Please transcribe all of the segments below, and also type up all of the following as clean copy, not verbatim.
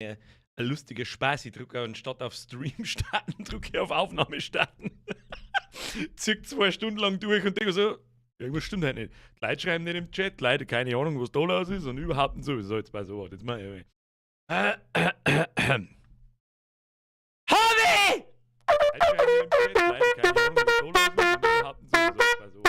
Ein lustiger Spaß. Ich drücke anstatt auf Stream starten, drücke ich auf Aufnahme starten. Zirk 2 Stunden lang durch und denke so, irgendwas stimmt halt nicht. Die Leute schreiben nicht im Chat, Leute, keine Ahnung, was da los ist und überhaupt und so. So, jetzt bei so, jetzt mal. Harvey! Leute schreiben nicht im Chat, Leute, keine Ahnung, was da los ist und überhaupt und so. So, jetzt bei so.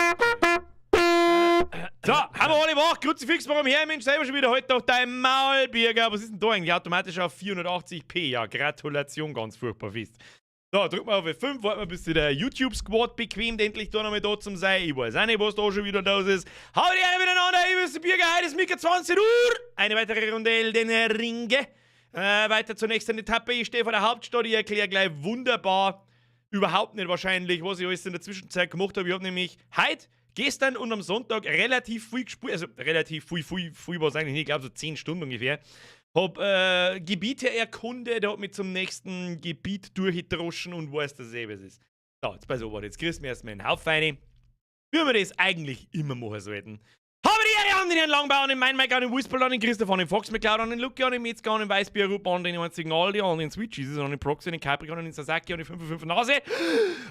So, haben wir alle wach? Kruzifix, warum her, Mensch, selber schon wieder heute doch dein Maul, Birger. Was ist denn da eigentlich? Automatisch auf 480p. Ja, Gratulation, ganz furchtbar fest. So, drück mal auf F5, warten wir, bis sich der YouTube-Squad bequemt, endlich da noch mal da zum sein. Ich weiß auch nicht, was da schon wieder los ist. Hau die Ehre miteinander, ich bin Birger, heute ist Mika 20 Uhr. Eine weitere Runde Elden Ringe. Weiter zur nächsten Etappe. Ich stehe vor der Hauptstadt, ich erkläre gleich wunderbar, überhaupt nicht wahrscheinlich, was ich alles in der Zwischenzeit gemacht habe. Ich habe nämlich heute, gestern und am Sonntag relativ viel gespielt, also relativ viel, viel, viel war es eigentlich nicht, ich glaube so 10 Stunden ungefähr. Hab Gebiete erkundet, hab mich zum nächsten Gebiet durchgedroschen und weiß, dass eh was ist. So, jetzt pass auf, jetzt kriegst du mir erstmal einen Haufen rein, wie wir das eigentlich immer machen sollten. Habe die Ehre an den Herrn Langbauer, an den Mein Mike, an den Whisper, an den Christoph, an den Fox McCloud, an den Lucky, an den Metzger, an den Weißbier, an den einzigen Aldi, an den Switch, an den Proxy, an den Capricorn, an den Sasaki, an den 55 Nase,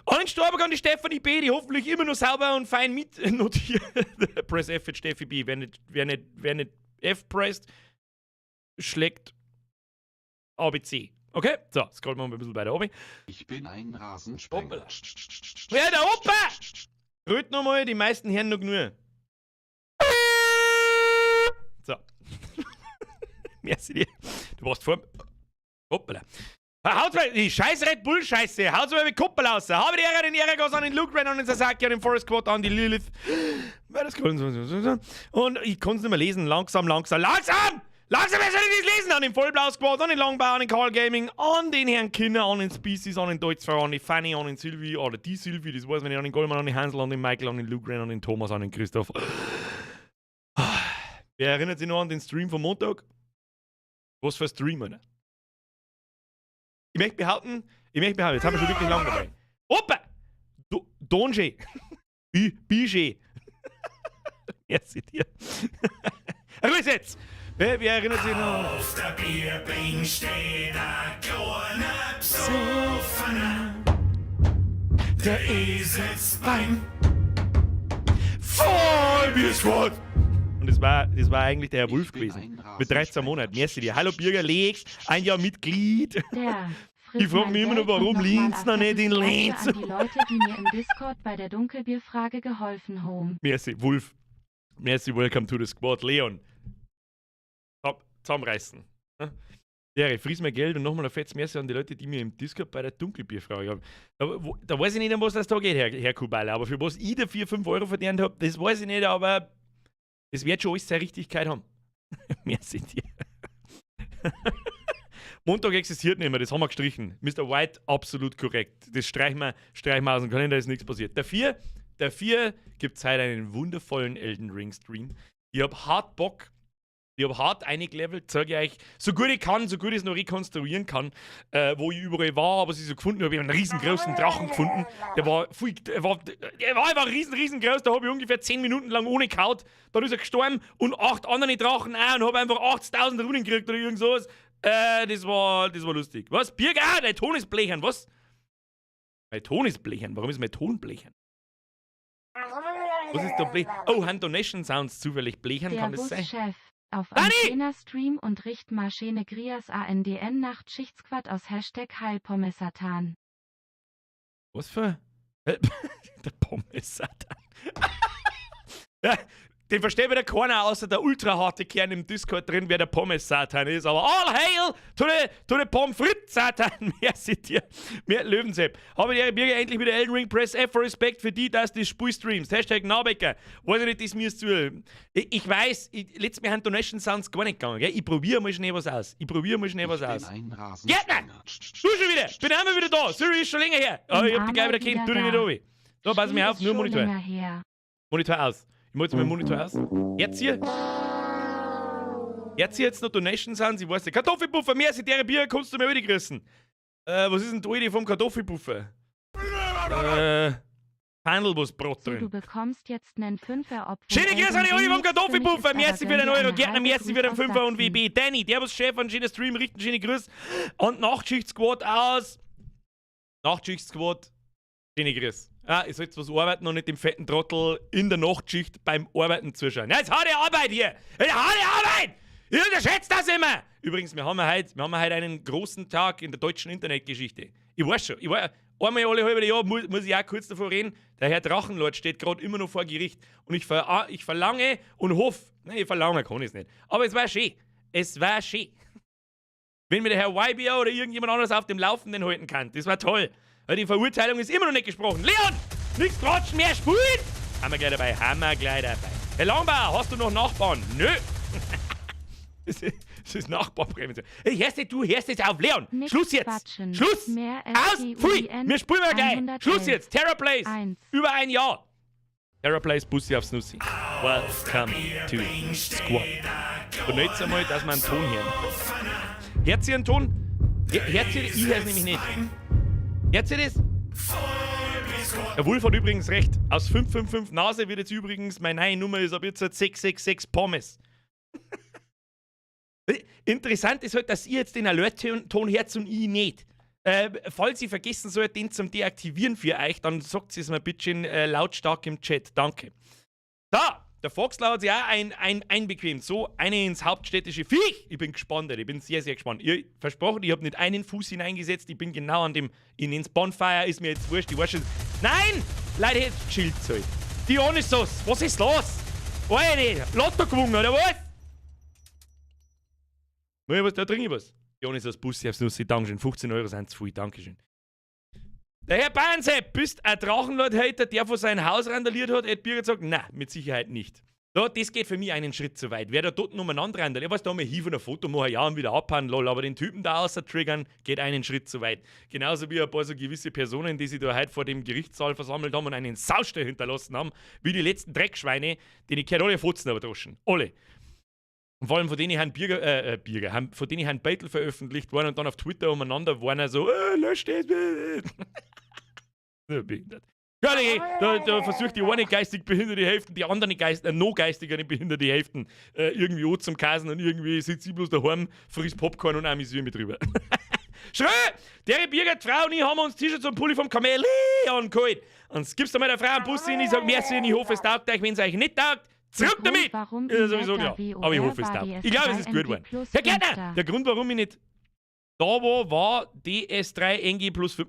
an den Starbuck, an die Stefanie B., die hoffentlich immer noch sauber und fein mitnotiert. Press F für Steffi B. Wer nicht F presst, schlägt ABC. Okay? So, scrollen wir mal ein bisschen weiter oben. Ich bin ein Rasensprenger. Hoppala. Ja, der Opa! Röt nochmal, die meisten hören noch nur. So. Merci dir. Du warst vor. Hoppala. Haut mal, die scheiß Red Bull Scheiße, haut mal mit Kuppel aus. Habe die Ehre, den Eregos, an den Luke Ren, an den Sasaki, an den Forest Squad, an die Lilith. Und ich konnte es nicht mehr lesen. Langsam, langsam, langsam! Langsam, wer soll ich das lesen? An den Vollblau Squad, an den Longbau, an den Carl Gaming, an den Herrn Kinder, an den Species, an den Deutschfrau, an die Fanny, an den Sylvie, oder die Sylvie, das weiß man nicht, an den Goldmann, an den Hansel, an den Michael, an den Luke Ren, an den Thomas, an den Christoph. Wer erinnert sich noch an den Stream vom Montag? Was für ein Stream, Alter? Ich möchte behaupten, jetzt haben wir schon wirklich lange dabei. Opa! Donje! Bijé! Merci dir. Ruhig jetzt! Wer erinnert sich noch? Auf der Bierbänk steht ein kleiner Besoffener. Der ist jetzt beim Vollbier Squad! Und das war eigentlich der Herr Wolf Ich bin gewesen. ein Mit 13 Monaten. Merci dir. Hallo Bürger Lex, ein Jahr Mitglied. Der Ich frag mich immer noch, warum Linz noch nicht in Linz. An die Leute, die mir im Discord bei der Dunkelbierfrage geholfen haben. Merci, Wolf. Merci, welcome to the squad. Leon. Top, zusammenreißen. Ja, ich friss mir Geld und nochmal ein fettes Merci an die Leute, die mir im Discord bei der Dunkelbierfrage haben. Da weiß ich nicht, um was das da geht, Herr Kubala. Aber für was ich da 4, 5 Euro verdient habe, das weiß ich nicht, aber das wird schon alles seine Richtigkeit haben. Merci dir. Montag existiert nicht mehr, das haben wir gestrichen. Mr. White, absolut korrekt. Das streichen wir aus dem Kalender, ist nichts passiert. Der 4 gibt es heute einen wundervollen Elden Ring Stream. Ich hab hart Bock. Ich hab hart eingelevelt, zeige ich euch, so gut ich kann, so gut ich es noch rekonstruieren kann, wo ich überall war, aber was ich so gefunden habe. Ich habe einen riesengroßen Drachen gefunden. Der war einfach riesen, riesengroß. Da habe ich ungefähr 10 Minuten lang ohne kaut. Dann ist er gestorben und acht andere Drachen auch und habe einfach 80.000 Runen gekriegt oder irgend sowas. Das war lustig. Was? Birg, ah, dein Ton ist blechern, was? Mein Ton ist blechern. Warum ist mein Ton blechern? Was ist da blechern? Oh, haben Donation Sounds zufällig blechern? Der Kann das sein? Buschef. Auf Dani! Antena Stream und richt ma schene Grias ANDN Nachtschicht-Squad aus #HeilPommesSatan. Was für? Der Pommes Satan. Ja, den versteht wieder keiner außer der ultra harte Kern im Discord drin, wer der Pommes Satan ist. Aber all hail to the Pommes frites Satan. Merci dir. Mehr Löwensepp. Habe die Ehre, Birger, endlich wieder Elden Ring. Press F for Respect für die, dass die Spiel streamst. #Nahbecker. Weiß ich nicht, das mir zu. Ich weiß, letztes Mal haben Donation Sounds gar nicht gegangen. Gell? Ich probiere mal schnell was aus. Ich probiere mal schnell was Ich bin aus. ein Rasensprenger. Gärtner! Du schon wieder! Bin einmal wieder da! Siri ist schon länger her! Oh, ich hab dich gleich wieder kennt, tu dich nicht runter. So, pass mir auf, nur Schon Monitor. länger her. Monitor aus. Ich mach jetzt meinen Monitor aus. Jetzt hier. Jetzt hier jetzt noch Donation Sounds, ich weiß nicht. Kartoffelpuffer, mehr als der Bier, kannst du mir wieder grüßen. Was ist denn die Idee vom Kartoffelpuffer? Pfandl, was Brot So, drin. du bekommst jetzt nen Fünfer, obwohl Schöne Grüße an die Elden Olli vom Ring nichts für mich Kartoffelpuffer. ist, Merci aber für gönn den dir Euro. eine Gärtner, halbe merci für Grüß den aus Fünfer und Sachsen. WB. Danny, der was Chef, einen schönen Stream, richten schöne Grüße. Und Nachtschicht-Squad aus. Nachtschicht-Squad, schöne Grüße. Ja, ich soll jetzt was arbeiten und nicht dem fetten Trottel in der Nachtschicht beim Arbeiten zuschauen. Ja, jetzt harte Arbeit hier! Jetzt harte Arbeit! Ihr unterschätzt das immer! Übrigens, wir haben ja heute einen großen Tag in der deutschen Internetgeschichte. Ich weiß schon, ich weiß, einmal alle halbe Jahr muss ich auch kurz davor reden, der Herr Drachenlord steht gerade immer noch vor Gericht. Und ich verlange und hoffe, nein, ich verlange kann ich es nicht, aber es war schön. Es war schön. Wenn mir der Herr YBO oder irgendjemand anderes auf dem Laufenden halten kann. Das war toll. Weil die Verurteilung ist immer noch nicht gesprochen. Leon! Nichts quatschen, mehr spielen! Haben wir gleich dabei, haben wir gleich dabei. Herr Langbauer, hast du noch Nachbarn? Nö! Das ist Nachbarprävention. Hey, hörst du hörst jetzt auf, Leon! Nix Schluss jetzt! quatschen. Schluss! Mehr Aus! Pfui! SGUIN Wir spielen wir gleich! 111. Schluss jetzt! Terror Place! Eins. Über ein Jahr! Terror Place, Bussi aufs Nussi. Welcome to Squad. Und jetzt einmal, dass wir einen Ton hören. Hört ihr einen Ton? Hört ihr? Ich hör's nämlich nicht. Hört ihr das? Der Wolf hat übrigens recht. Aus 555 Nase wird jetzt übrigens, meine neue Nummer ist ab jetzt 666 Pommes. Interessant ist halt, dass ihr jetzt den Alert-Ton hört und ich nicht. Falls ich vergessen sollte, den zum Deaktivieren für euch, dann sagt es mir bitte lautstark im Chat. Danke. Da, der Foxler hat sich auch einbequemt. So, eine ins hauptstädtische Viech. Ich bin gespannt, Alter. Ich bin sehr, sehr gespannt. Ihr versprochen, ich habe nicht einen Fuß hineingesetzt. Ich bin genau an dem, in ins Bonfire, ist mir jetzt wurscht. Ich weiß schon. Nein! Leute, jetzt chillt halt. Dionysos, was ist los? Alter, Lotto gewonnen, oder was? Muss ich was, da trinke ich was. Dionysos, Bussi aufs Nussi, Dankeschön. 15 Euro sind zu viel, Dankeschön. Der Herr Bayernsepp, bist ein Drachenlord-Hater, der vor sein Haus randaliert hat, hat Birger gesagt, na, mit Sicherheit nicht. So, das geht für mich einen Schritt zu weit. Wer da dort umeinander randaliert, was da mal hier von ein Foto machen, ja, und wieder abhauen, lol, aber den Typen da außer triggern, geht einen Schritt zu weit. Genauso wie ein paar so gewisse Personen, die sich da heute vor dem Gerichtssaal versammelt haben und einen Saustall hinterlassen haben, wie die letzten Dreckschweine, denen ich alle Fotzen aber droschen. Alle. Und vor allem von denen haben Birger, Birger, haben, von denen haben Beitel veröffentlicht worden und dann auf Twitter umeinander waren so, löscht das. Ja, behindert. Ja, da versucht die eine geistig behinderte Hälfte, die andere noch geistigere behinderte Hälfte irgendwie auch zum Kasen und irgendwie sitzt sie bloß daheim, frisst Popcorn und amüsiert mich drüber. Schrö! Der Birger, die Frau und ich haben uns T-Shirts und Pulli vom Chamäleon geholt. Und gibst du mal der Frau einen Bussi und ich sag, merci und ich hoffe, es taugt euch. Wenn es euch nicht taugt, zurück Der Grund, damit! warum Ist ja sowieso Inverter klar. Aber ich hoffe, es WOR taugt. war Ich glaube, es ist gut DS3 geworden. NG plus Herr Gärtner, Fünfter. der Grund, warum ich nicht da war, war DS3 NG plus 5.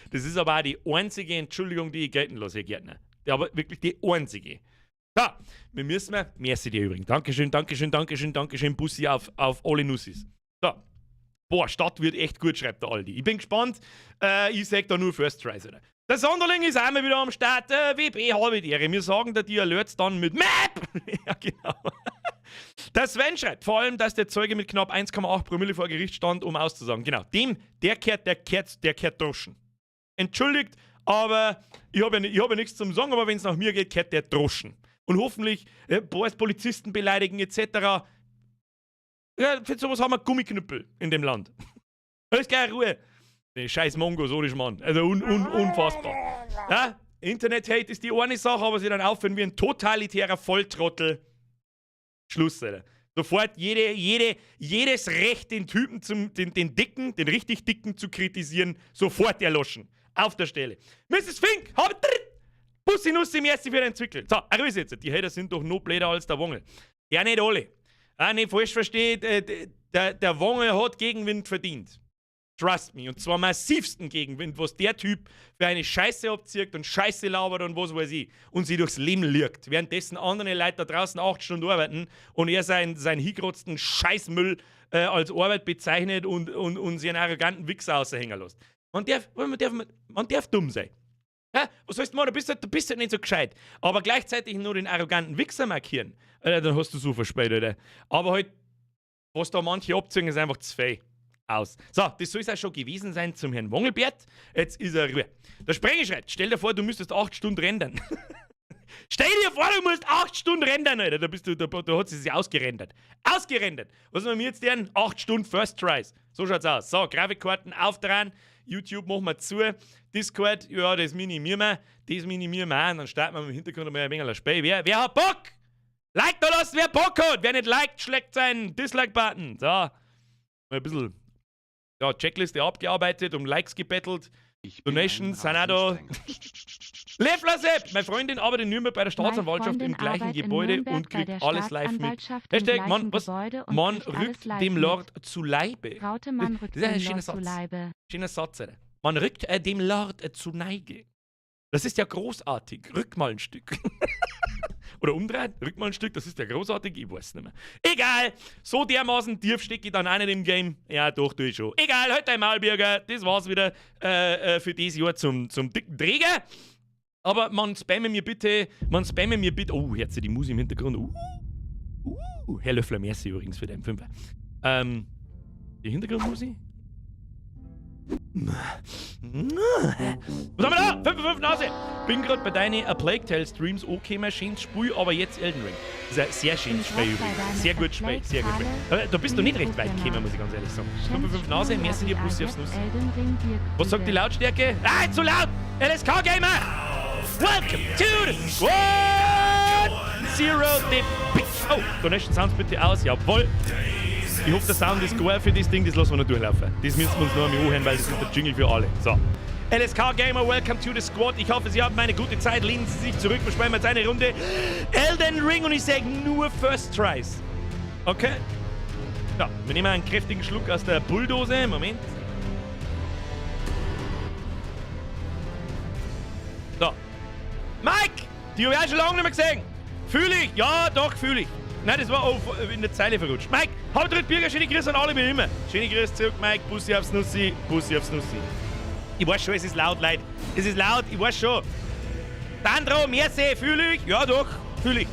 Das ist aber auch die einzige Entschuldigung, die ich gelten lasse, Herr Gärtner. Ja, aber wirklich die einzige. So, wir müssen wir. Merci dir übrigens. Dankeschön, Dankeschön, Dankeschön, Dankeschön. Bussi auf alle Nussis. So. Boah, Stadt wird echt gut, schreibt der Aldi. Ich bin gespannt. Ich sag da nur First Tries, oder? Der Sonderling ist einmal wieder am Start. WB habe die Ehre. Wir sagen da die Alerts dann mit Map. Ja, genau. Der Sven schreibt vor allem, dass der Zeuge mit knapp 1,8 Promille vor Gericht stand, um auszusagen. Genau, dem, der kehrt droschen. Entschuldigt, aber ich hab ja nichts zum Sagen, aber wenn es nach mir geht, kehrt der droschen. Und hoffentlich, boah, Polizisten beleidigen etc. Ja, für sowas haben wir Gummiknüppel in dem Land. Alles gleich Ruhe. Nee, scheiß Mongos, ohne Schmarrn. Also un, un, unfassbar. Ja? Internet-Hate ist die eine Sache, aber sie dann aufhören wie ein totalitärer Volltrottel. Schluss, Alter. Sofort jedes Recht, den Typen zum, den, den Dicken, den richtig Dicken zu kritisieren, sofort erloschen. Auf der Stelle. Mrs. Fink, hab Bussi Nussi, merci für den Zwickel. So, Grüße jetzt. Die Hater sind doch noch blöder als der Wongel. Ja, nicht alle. Ah, nicht falsch versteht, der Wongel hat Gegenwind verdient. Trust me. Und zwar massivsten Gegenwind, was der Typ für eine Scheiße abzieht und Scheiße labert und was weiß ich. Und sie durchs Leben liegt. Währenddessen andere Leute da draußen 8 Stunden arbeiten und er seinen hingerotzten Scheißmüll als Arbeit bezeichnet und sich einen arroganten Wichser aushängen lässt. Man darf dumm sein. Ja, was sollst du machen? Du bist halt nicht so gescheit. Aber gleichzeitig nur den arroganten Wichser markieren, Alter, dann hast du so verspielt, Alter. Aber halt, was da manche abziehen, ist einfach zu viel. Aus. So, das soll es auch schon gewesen sein zum Herrn Wongelbert. Jetzt ist er Ruhe. Der Sprenger schreibt, stell dir vor, du müsstest 8 Stunden rendern. Stell dir vor, du musst 8 Stunden rendern, Alter. Da hat sie sich ausgerendert. Ausgerendert. Was haben wir jetzt denn? 8 Stunden First Tries. So schaut's aus. So, Grafikkarten aufdrehen. YouTube machen wir zu. Discord, ja, das minimieren wir. Das minimieren wir auch. Und dann starten wir im Hintergrund einmal ein wenig ein Spiel. Wer hat Bock? Like da lassen, wer Bock hat. Wer nicht liked, schlägt seinen Dislike-Button. So. Mal ein bisschen, ja, Checkliste abgearbeitet, um Likes gebettelt. Ich bin Donations ein sind auch da. Rasensprenger. Leffler Sepp! Meine Freundin arbeitet in Nürnberg bei der Meine Staatsanwaltschaft im Freundin gleichen arbeitet in Gebäude Nürnberg und bei kriegt der alles live mit. Staatsanwaltschaft im Hashtag, gleichen man, was? Gebäude und Man kriegt alles rückt live dem mit. Lord zu Leibe. Raute, man rückt Das ist ein dem schöner Lord zu Satz. Leibe. Schöner Satz, Alter. Man rückt dem Lord zu Neige. Das ist ja großartig. Rück mal ein Stück. Oder umdrehen, rück mal ein Stück, das ist ja großartig, ich weiß nicht mehr. Egal, so dermaßen tief stecke ich dann auch nicht im Game. Ja, doch, tue ich schon. Egal, heute einmal, Bürger, das war's wieder für dieses Jahr zum dicken Träger. Aber man spamme mir bitte, man spamme mir bitte. Oh, jetzt die Musik im Hintergrund. Herr Löffler, merci übrigens für deinen Fünfer. Die Hintergrundmusik? Was haben wir da? 5 5 Nase! Bin gerade bei deinen A Plague Tale Streams okay, schönes Spiel, aber jetzt Elden Ring. Das ist ein sehr schönes Bin Spiel grad bei übrigens. deinen Sehr A gutes Spiel, Plague sehr gutes Spiel. Tale Aber da bist du nicht recht weit gekommen, muss ich ganz ehrlich sagen. 5 5 Nase, merci dir, Bussi aufs Nuss. Elden Ring Was sagt die Lautstärke? Ah, zu laut! LSK Gamer! Welcome to the Squad! Zero the Oh, Donation Sounds bitte aus, jawohl. Ich hoffe, der Sound ist geil für das Ding, das lassen wir noch durchlaufen. Das müssen wir uns noch einmal anhören, weil das ist der Jingle für alle. So. LSK Gamer, welcome to the Squad. Ich hoffe, Sie haben eine gute Zeit. Lehnen Sie sich zurück. Wir spielen jetzt eine Runde Elden Ring und ich sage nur First Tries. Okay? Ja, wir nehmen einen kräftigen Schluck aus der Bulldose. Moment. So. Mike! Die habe ich auch schon lange nicht mehr gesehen. Fühle ich? Ja, doch, fühle ich. Nein, das war auch in der Zeile verrutscht. Mike, haut rein, Bürger, schöne Grüße an alle wie immer. Schöne Grüße zurück, Mike. Bussi aufs Nussi, Bussi aufs Nussi. Ich weiß schon, es ist laut, Leute. Es ist laut, ich weiß schon. Sandro, merci, fühle ich? Ja, doch, fühle ich.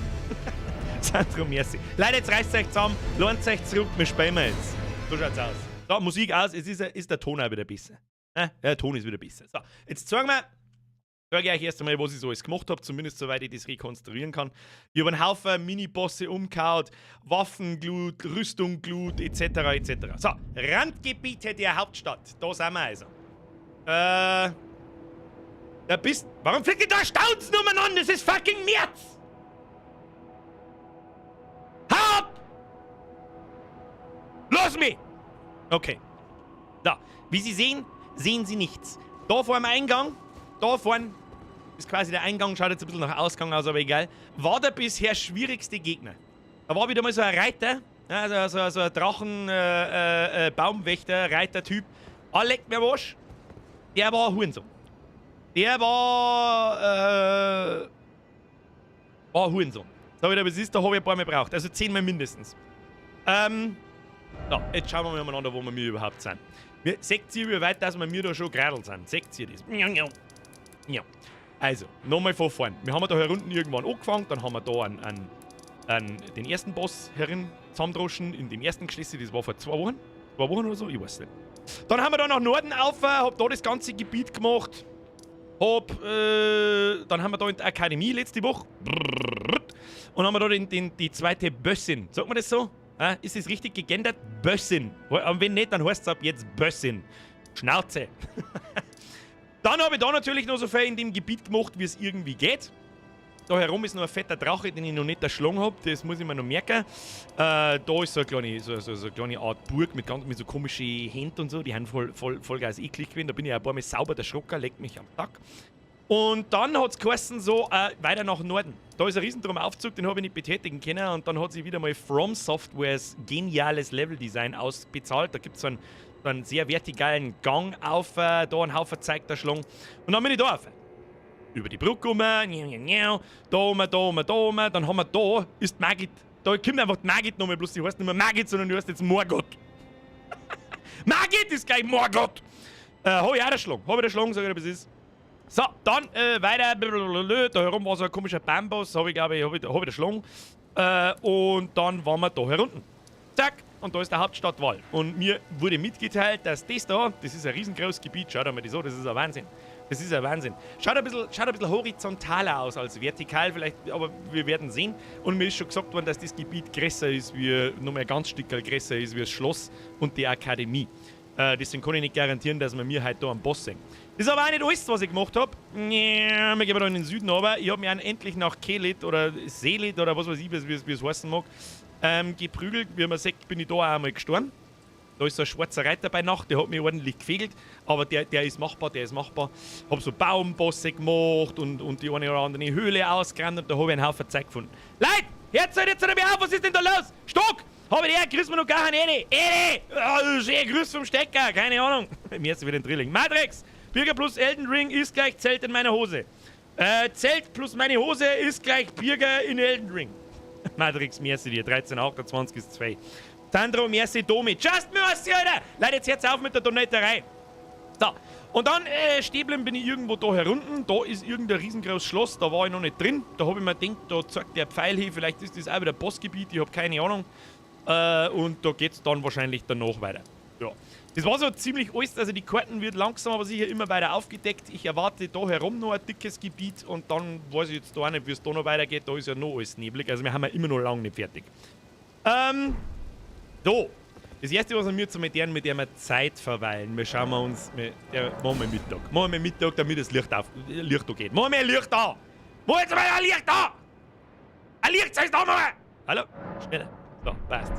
Sandro, merci. Leute, jetzt reißt euch zusammen, lohnt euch zurück, wir spielen jetzt. So schaut's aus. So, Musik aus, es ist der Ton auch wieder besser. Ja, der Ton ist wieder besser. So, jetzt zeigen wir, sage ich euch erst einmal, was ich so alles gemacht habe, zumindest soweit ich das rekonstruieren kann. Ich habe einen Haufen Mini-Bosse umgehauen, Waffen geloot, Rüstung geloot, etc. etc. So, Randgebiete der Hauptstadt. Da sind wir also. Da bist. Warum fliegt ihr da Staunsnummern an? Das ist fucking März! Hau ab! Los mich! Okay. Da, wie Sie sehen, sehen Sie nichts. Da vor dem Eingang, da vorne ist quasi der Eingang, schaut jetzt ein bisschen nach Ausgang aus, aber egal, war der bisher schwierigste Gegner. Da war wieder mal so ein Reiter, ja, also so ein Drachen, Baumwächter, Reitertyp. Ah, leckt mir was. Der war ein Hurensohn. Der war ein Hurensohn. Sag ich dir, was ist, da habe ich ein paar Mal gebraucht. Also 10-mal mindestens. So, jetzt schauen wir mal umeinander, wo wir mir überhaupt sind. Seht ihr, wie weit dass wir mir da schon geradelt sind? Seht ihr das? Ja. Also, nochmal von vorn. Wir haben da hier unten irgendwann angefangen, dann haben wir da den ersten Boss herin zusammendroschen, in dem ersten Geschlisse, das war vor 2 Wochen. 2 Wochen oder so, ich weiß nicht. Dann haben wir da nach Norden auf, hab da das ganze Gebiet gemacht. Dann haben wir da in der Akademie letzte Woche. Und haben wir da die zweite Bössin. Sagt man das so? Ja, ist das richtig gegendert? Bössin. Und wenn nicht, dann heißt es ab jetzt Bössin. Schnauze. Dann habe ich da natürlich noch so viel in dem Gebiet gemacht, wie es irgendwie geht. Da herum ist noch ein fetter Drache, den ich noch nicht erschlagen hab. Das muss ich mir noch merken. Da ist so eine kleine, so eine kleine Art Burg mit so komischen Händen und so. Die haben voll geil eklig gewesen. Da bin ich auch ein paar Mal sauber erschrocken, leckt mich am Tag. Und dann hat's geheißen, so, weiter nach Norden. Da ist ein Riesenturmaufzug, den hab ich nicht betätigen können. Und dann hat sich wieder mal From Softwares geniales Leveldesign ausbezahlt. Da gibt's so einen sehr vertikalen Gang auf, da einen Haufen zeigt der Schlong. Und dann bin ich da auf. Über die Brücke rum, da um, da um, da um. Dann haben wir da, ist Margit. Da kommt einfach die Margit nochmal, bloß die heißt nicht mehr Margit, sondern die heißt jetzt Morgott. Margit ist gleich Morgott! Hab ich auch erschlagen. Hab ich erschlagen, sag ich dir, was ist. So, dann weiter, blablabla, da herum war so ein komischer Bambus, hab ich, glaub ich, hab ich, hab ich erschlagen. Und dann waren wir da herunten. Zack, und da ist der Hauptstadtwall. Und mir wurde mitgeteilt, dass das da, das ist ein riesengroßes Gebiet, schaut einmal das an, das ist ein Wahnsinn. Das ist ein Wahnsinn. Schaut ein bisschen horizontaler aus als vertikal vielleicht, aber wir werden sehen. Und mir ist schon gesagt worden, dass das Gebiet größer ist, wie, noch mal ein ganz Stück größer ist, wie das Schloss und die Akademie. Deswegen kann ich nicht garantieren, dass wir mir heute da am Boss sehen. Das ist aber auch nicht alles, was ich gemacht habe. Wir gehen da in den Süden runter. Ich habe mich auch endlich nach Kelit oder Selit oder was weiß ich, wie es heißen mag, geprügelt. Wie man sieht, bin ich da auch einmal gestorben. Da ist so ein schwarzer Reiter bei Nacht, der hat mich ordentlich gefegelt, aber der ist machbar, der ist machbar. Hab so Baumbosse gemacht und die eine oder andere Höhle ausgerannt und da habe ich einen Haufen Zeug gefunden. Leute, hört euch jetzt nicht mehr auf, was ist denn da los? Stock! Hab ich die, grüß mir noch gar nicht. Ede! Oh, schön, grüß vom Stecker, keine Ahnung. Mir ist wieder ein Drilling. Matrix! Birger plus Elden Ring ist gleich Zelt in meiner Hose. Zelt plus meine Hose ist gleich Birger in Elden Ring. Matrix, merci dir. 13,28 ist 2. Sandro, merci Domi. Just mercy, Alter! Leute, jetzt hört's auf mit der Donaterei. So, und dann stehbleiben bin ich irgendwo da herunten. Da ist irgendein riesengroßes Schloss, da war ich noch nicht drin. Da habe ich mir gedacht, da zeigt der Pfeil hin, vielleicht ist das auch wieder Bossgebiet, ich habe keine Ahnung. Und da geht's dann wahrscheinlich danach weiter. Ja. Das war so ziemlich alles, also die Karten wird langsam aber sicher immer weiter aufgedeckt. Ich erwarte da herum noch ein dickes Gebiet und dann weiß ich jetzt da auch nicht, wie es da noch weitergeht. Da ist ja noch alles neblig, also wir haben ja immer noch lange nicht fertig. So, das erste, was wir jetzt mit der wir Zeit verweilen, wir schauen wir uns, machen wir Mittag. Machen wir Mittag, damit das Licht auf, Licht da geht. Machen wir ein Licht da! Machen jetzt mal ein Licht da! Ein Licht soll da machen! Hallo? Schneller. So, passt.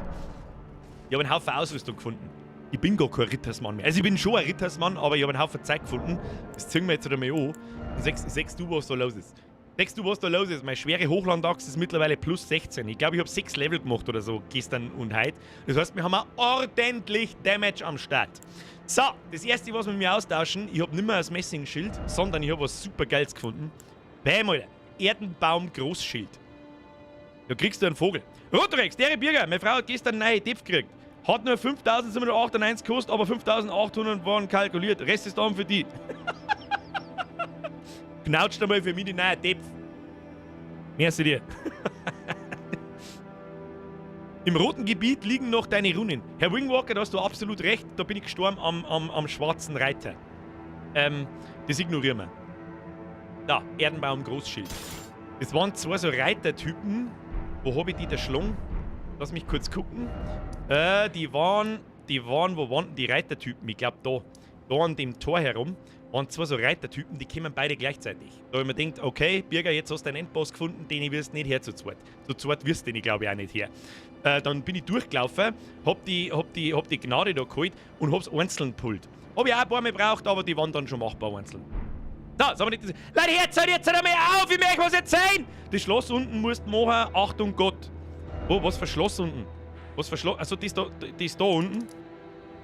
Ich habe einen Haufen Ausrüstung gefunden. Ich bin gar kein Rittersmann mehr. Also ich bin schon ein Rittersmann, aber ich habe einen Haufen Zeug gefunden. Das ziehen wir jetzt wieder mal an. Und sechst du, was da los ist. Sechst du, was da los ist. Meine schwere Hochlandachse ist mittlerweile plus 16. Ich glaube, ich habe 6 Level gemacht oder so gestern und heute. Das heißt, wir haben auch ordentlich Damage am Start. So, das erste, was wir mir austauschen, ich habe nicht mehr das Messingschild, sondern ich habe was super Geiles gefunden. Bäm, Alter. Erdenbaum Großschild. Da kriegst du einen Vogel. Rotorex, der Birger, meine Frau hat gestern neue Depf gekriegt. Hat nur 5.798 gekostet, aber 5.800 waren kalkuliert. Rest ist dann für die. Knautscht einmal für mich die neue Depf. Merci dir. Im roten Gebiet liegen noch deine Runen. Herr Wingwalker, da hast du absolut recht. Da bin ich gestorben am schwarzen Reiter. Das ignorieren wir. Da, Erdenbaum Großschild. Das waren zwei so Reitertypen. Wo hab ich die da schlungen? Lass mich kurz gucken. Die waren, wo waren denn die Reitertypen? Ich glaub, da. Da an dem Tor herum waren zwei so Reitertypen, die kommen beide gleichzeitig. Da hab ich mir gedacht, okay, Birger, jetzt hast du einen Endboss gefunden, den wirst du nicht her zu zweit. Zu zweit wirst du den, glaube ich, auch nicht her. Dann bin ich durchgelaufen, hab die Gnade da geholt und hab's einzeln gepult. Hab ich auch ein paar Mal gebraucht, aber die waren dann schon machbar einzeln. So, sagen wir nicht. Leute, hört jetzt einmal auf, ich möchte was erzählen! Das Schloss unten musst du machen, Achtung Gott. Oh, was für Schloss unten? Was für Schloss? Also, das da unten.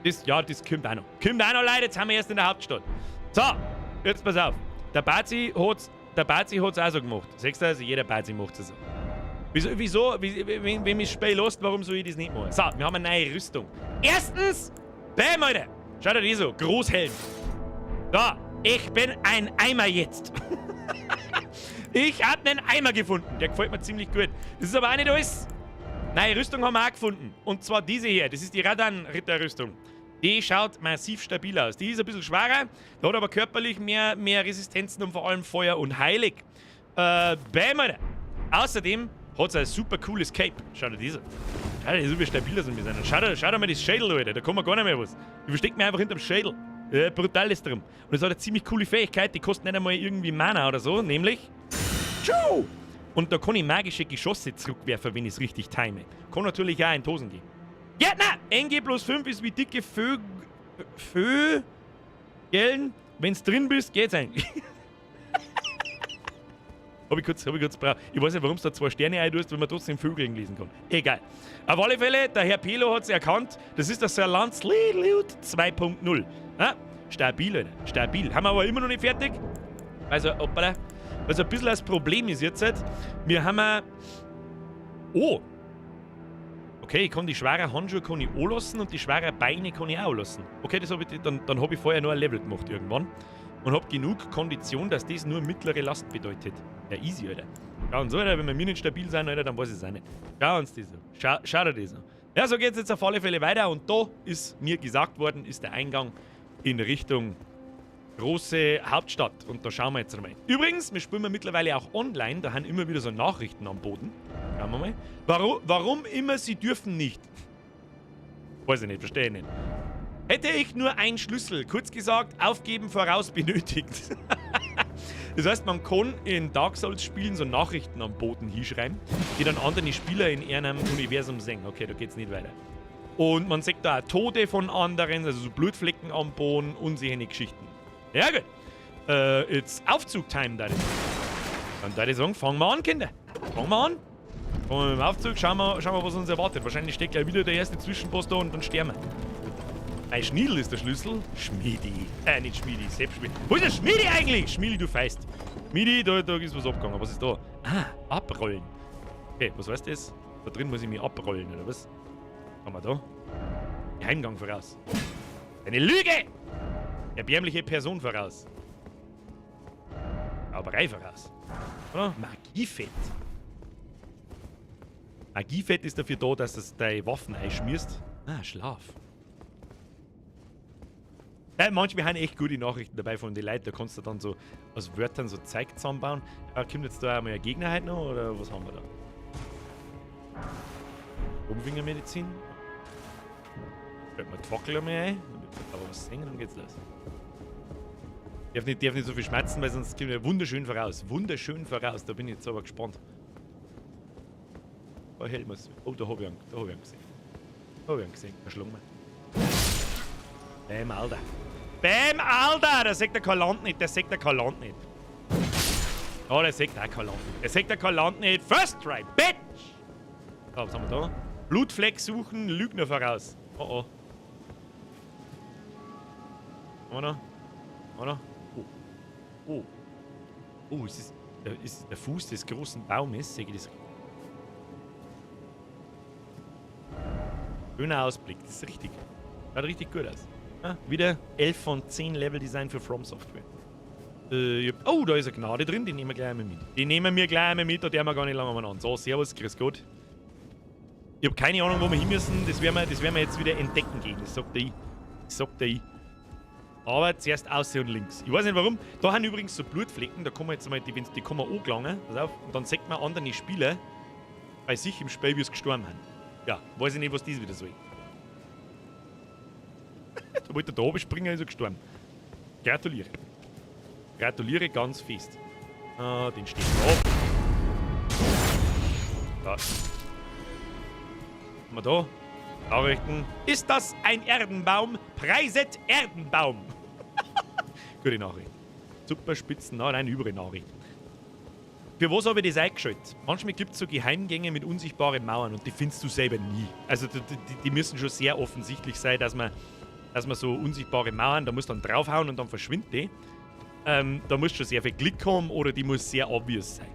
Das, ja, das kommt auch noch. Kommt auch noch, Leute, jetzt sind wir erst in der Hauptstadt. So, jetzt pass auf. Der Bazi hat's auch so gemacht. Siehst du, also jeder Bazi macht's so. Wieso, wenn mich das Spiel lässt, warum soll ich das nicht machen? So, wir haben eine neue Rüstung. Erstens, bäm, Alter. Schaut euch das so, Großhelm. So, ich bin ein Eimer jetzt. Ich hab einen Eimer gefunden. Der gefällt mir ziemlich gut. Das ist aber auch nicht alles. Neue Rüstung haben wir auch gefunden. Und zwar diese hier. Das ist die Radan-Ritterrüstung. Die schaut massiv stabil aus. Die ist ein bisschen schwerer, hat aber körperlich mehr Resistenzen und vor allem Feuer und Heilig. Bäm, Alter. Außerdem hat sie ein super cooles Cape. Schau dir diese. Schau dir, so wie stabil das wir sind. Schau dir mal das Schädel, Alter. Da kann man gar nicht mehr was. Ich versteck mich einfach hinterm Schädel. Brutal ist drum. Und es hat eine ziemlich coole Fähigkeit, die kostet nicht einmal irgendwie Mana oder so, nämlich. Tschu! Und da kann ich magische Geschosse zurückwerfen, wenn ich es richtig time. Kann natürlich auch in die Hosen gehen. Ja, na! NG plus 5 ist wie dicke Vögeln. Wenn's drin bist, geht's eigentlich. Hab ich kurz braucht. Ich weiß nicht, warum du da 2 Sterne rein tust, wenn man trotzdem Vögeln lesen kann. Egal. Auf alle Fälle, der Herr Pelo hat's erkannt. Das ist der Sir Lancelot 2.0. Ja? Stabil, Alter. Stabil. Haben wir aber immer noch nicht fertig. Also, hoppala. Also ein bisschen das Problem ist jetzt, wir haben... Oh! Okay, ich kann die schweren Handschuhe kann ich anlassen und die schweren Beine kann ich auch lassen. Okay, das hab ich, dann habe ich vorher noch ein Level gemacht irgendwann. Und hab genug Kondition, dass das nur mittlere Last bedeutet. Ja, easy, Alter. Schau uns so, Alter, wenn wir mir nicht stabil sind, Alter, dann weiß ich es auch nicht. Schau uns das an. Schau dir das an. Ja, so geht's jetzt auf alle Fälle weiter. Und da ist mir gesagt worden, ist der Eingang in Richtung große Hauptstadt. Und da schauen wir jetzt einmal. Übrigens, wir spielen mittlerweile auch online. Da haben immer wieder so Nachrichten am Boden. Schauen wir mal. Warum immer sie dürfen nicht? Weiß ich nicht, verstehe ich nicht. Hätte ich nur einen Schlüssel, kurz gesagt, aufgeben voraus benötigt. Das heißt, man kann in Dark Souls Spielen so Nachrichten am Boden hinschreiben, die dann andere Spieler in ihrem Universum sehen. Okay, da geht's nicht weiter. Und man sieht da auch Tode von anderen, also so Blutflecken am Boden und solche Geschichten. Ja, gut. It's Aufzug-Time, da. Dann würde ich sagen, fangen wir an, Kinder. Fangen wir an. Fangen wir mit dem Aufzug, schauen wir, was uns erwartet. Wahrscheinlich steht gleich wieder der erste Zwischenboss da und dann sterben wir. Ein Schniedel ist der Schlüssel. Schmiedi. Nicht Schmiedi, Sepp Schmiedi. Wo ist der Schmiedi eigentlich? Schmiedi, du Feist. Schmiedi, da ist was abgegangen. Was ist da? Ah, abrollen. Okay, was heißt das? Da drin muss ich mich abrollen, oder was? Haben wir da? Geheimgang voraus. Eine Lüge! Erbärmliche Person voraus. Zauberei voraus. Oder? Magiefett. Magiefett ist dafür da, dass du deine Waffen einschmierst. Ah, Schlaf. Ja, manchmal haben echt gute Nachrichten dabei von den Leuten. Da kannst du dann so aus Wörtern so Zeug zusammenbauen. Ja, kommt jetzt da einmal ein Gegner heute noch oder was haben wir da? Umfingermedizin. Fällt mir die Fackel einmal ein. Aber was sehen, dann geht's los. Darf nicht so viel schmerzen, weil sonst kommt ja wunderschön voraus. Wunderschön voraus. Da bin ich jetzt aber gespannt. Oh, Helmers. Oh, da hab ich einen, gesehen. Da hab ich einen gesehen. Verschlungen. Bäm, Alter. Bäm, Alter! Der sagt der kein Land nicht. Der sagt der kein Land nicht. Oh, der sagt auch kein Land nicht. Der sagt der kein Land nicht. First try, bitch! So, was haben wir da? Blutfleck suchen, Lügner voraus. Oh, oh. Haben wir noch? Haben wir noch? Oh. Oh. Oh, ist das der Fuß des großen Baumes? Sehe ich das? Schöner Ausblick, das ist richtig. Schaut richtig gut aus. Ja, wieder 11 von 10 Level Design für From Software. Oh, da ist eine Gnade drin, die nehmen wir gleich einmal mit. Die nehmen wir gleich einmal mit, da dürfen wir gar nicht lange umeinander. So, servus, grüß Gott. Ich habe keine Ahnung, wo wir hin müssen. Das werden wir jetzt wieder entdecken gehen. Das sagt der ich. Das sagt der ich. Aber zuerst aussehen und links. Ich weiß nicht warum. Da haben übrigens so Blutflecken. Da kann man jetzt mal, die kann man angelangen. Pass auf. Und dann sieht man andere Spieler bei sich im Spiel, wie sie gestorben haben. Ja, weiß ich nicht, was das wieder soll. Da wollte er da oben springen, ist er gestorben. Gratuliere. Gratuliere ganz fest. Ah, den steht da ab. Da. Haben wir da? Nachrichten. Ist das ein Erdenbaum? Preiset Erdenbaum. Gute Nachricht. Super Spitzen. Nein, nein, übrige Nachricht. Für was habe ich das eingeschaltet? Manchmal gibt es so Geheimgänge mit unsichtbaren Mauern und die findest du selber nie. Also die müssen schon sehr offensichtlich sein, dass man so unsichtbare Mauern, da musst du dann draufhauen und dann verschwindet die. Da musst du schon sehr viel Glück haben oder die muss sehr obvious sein.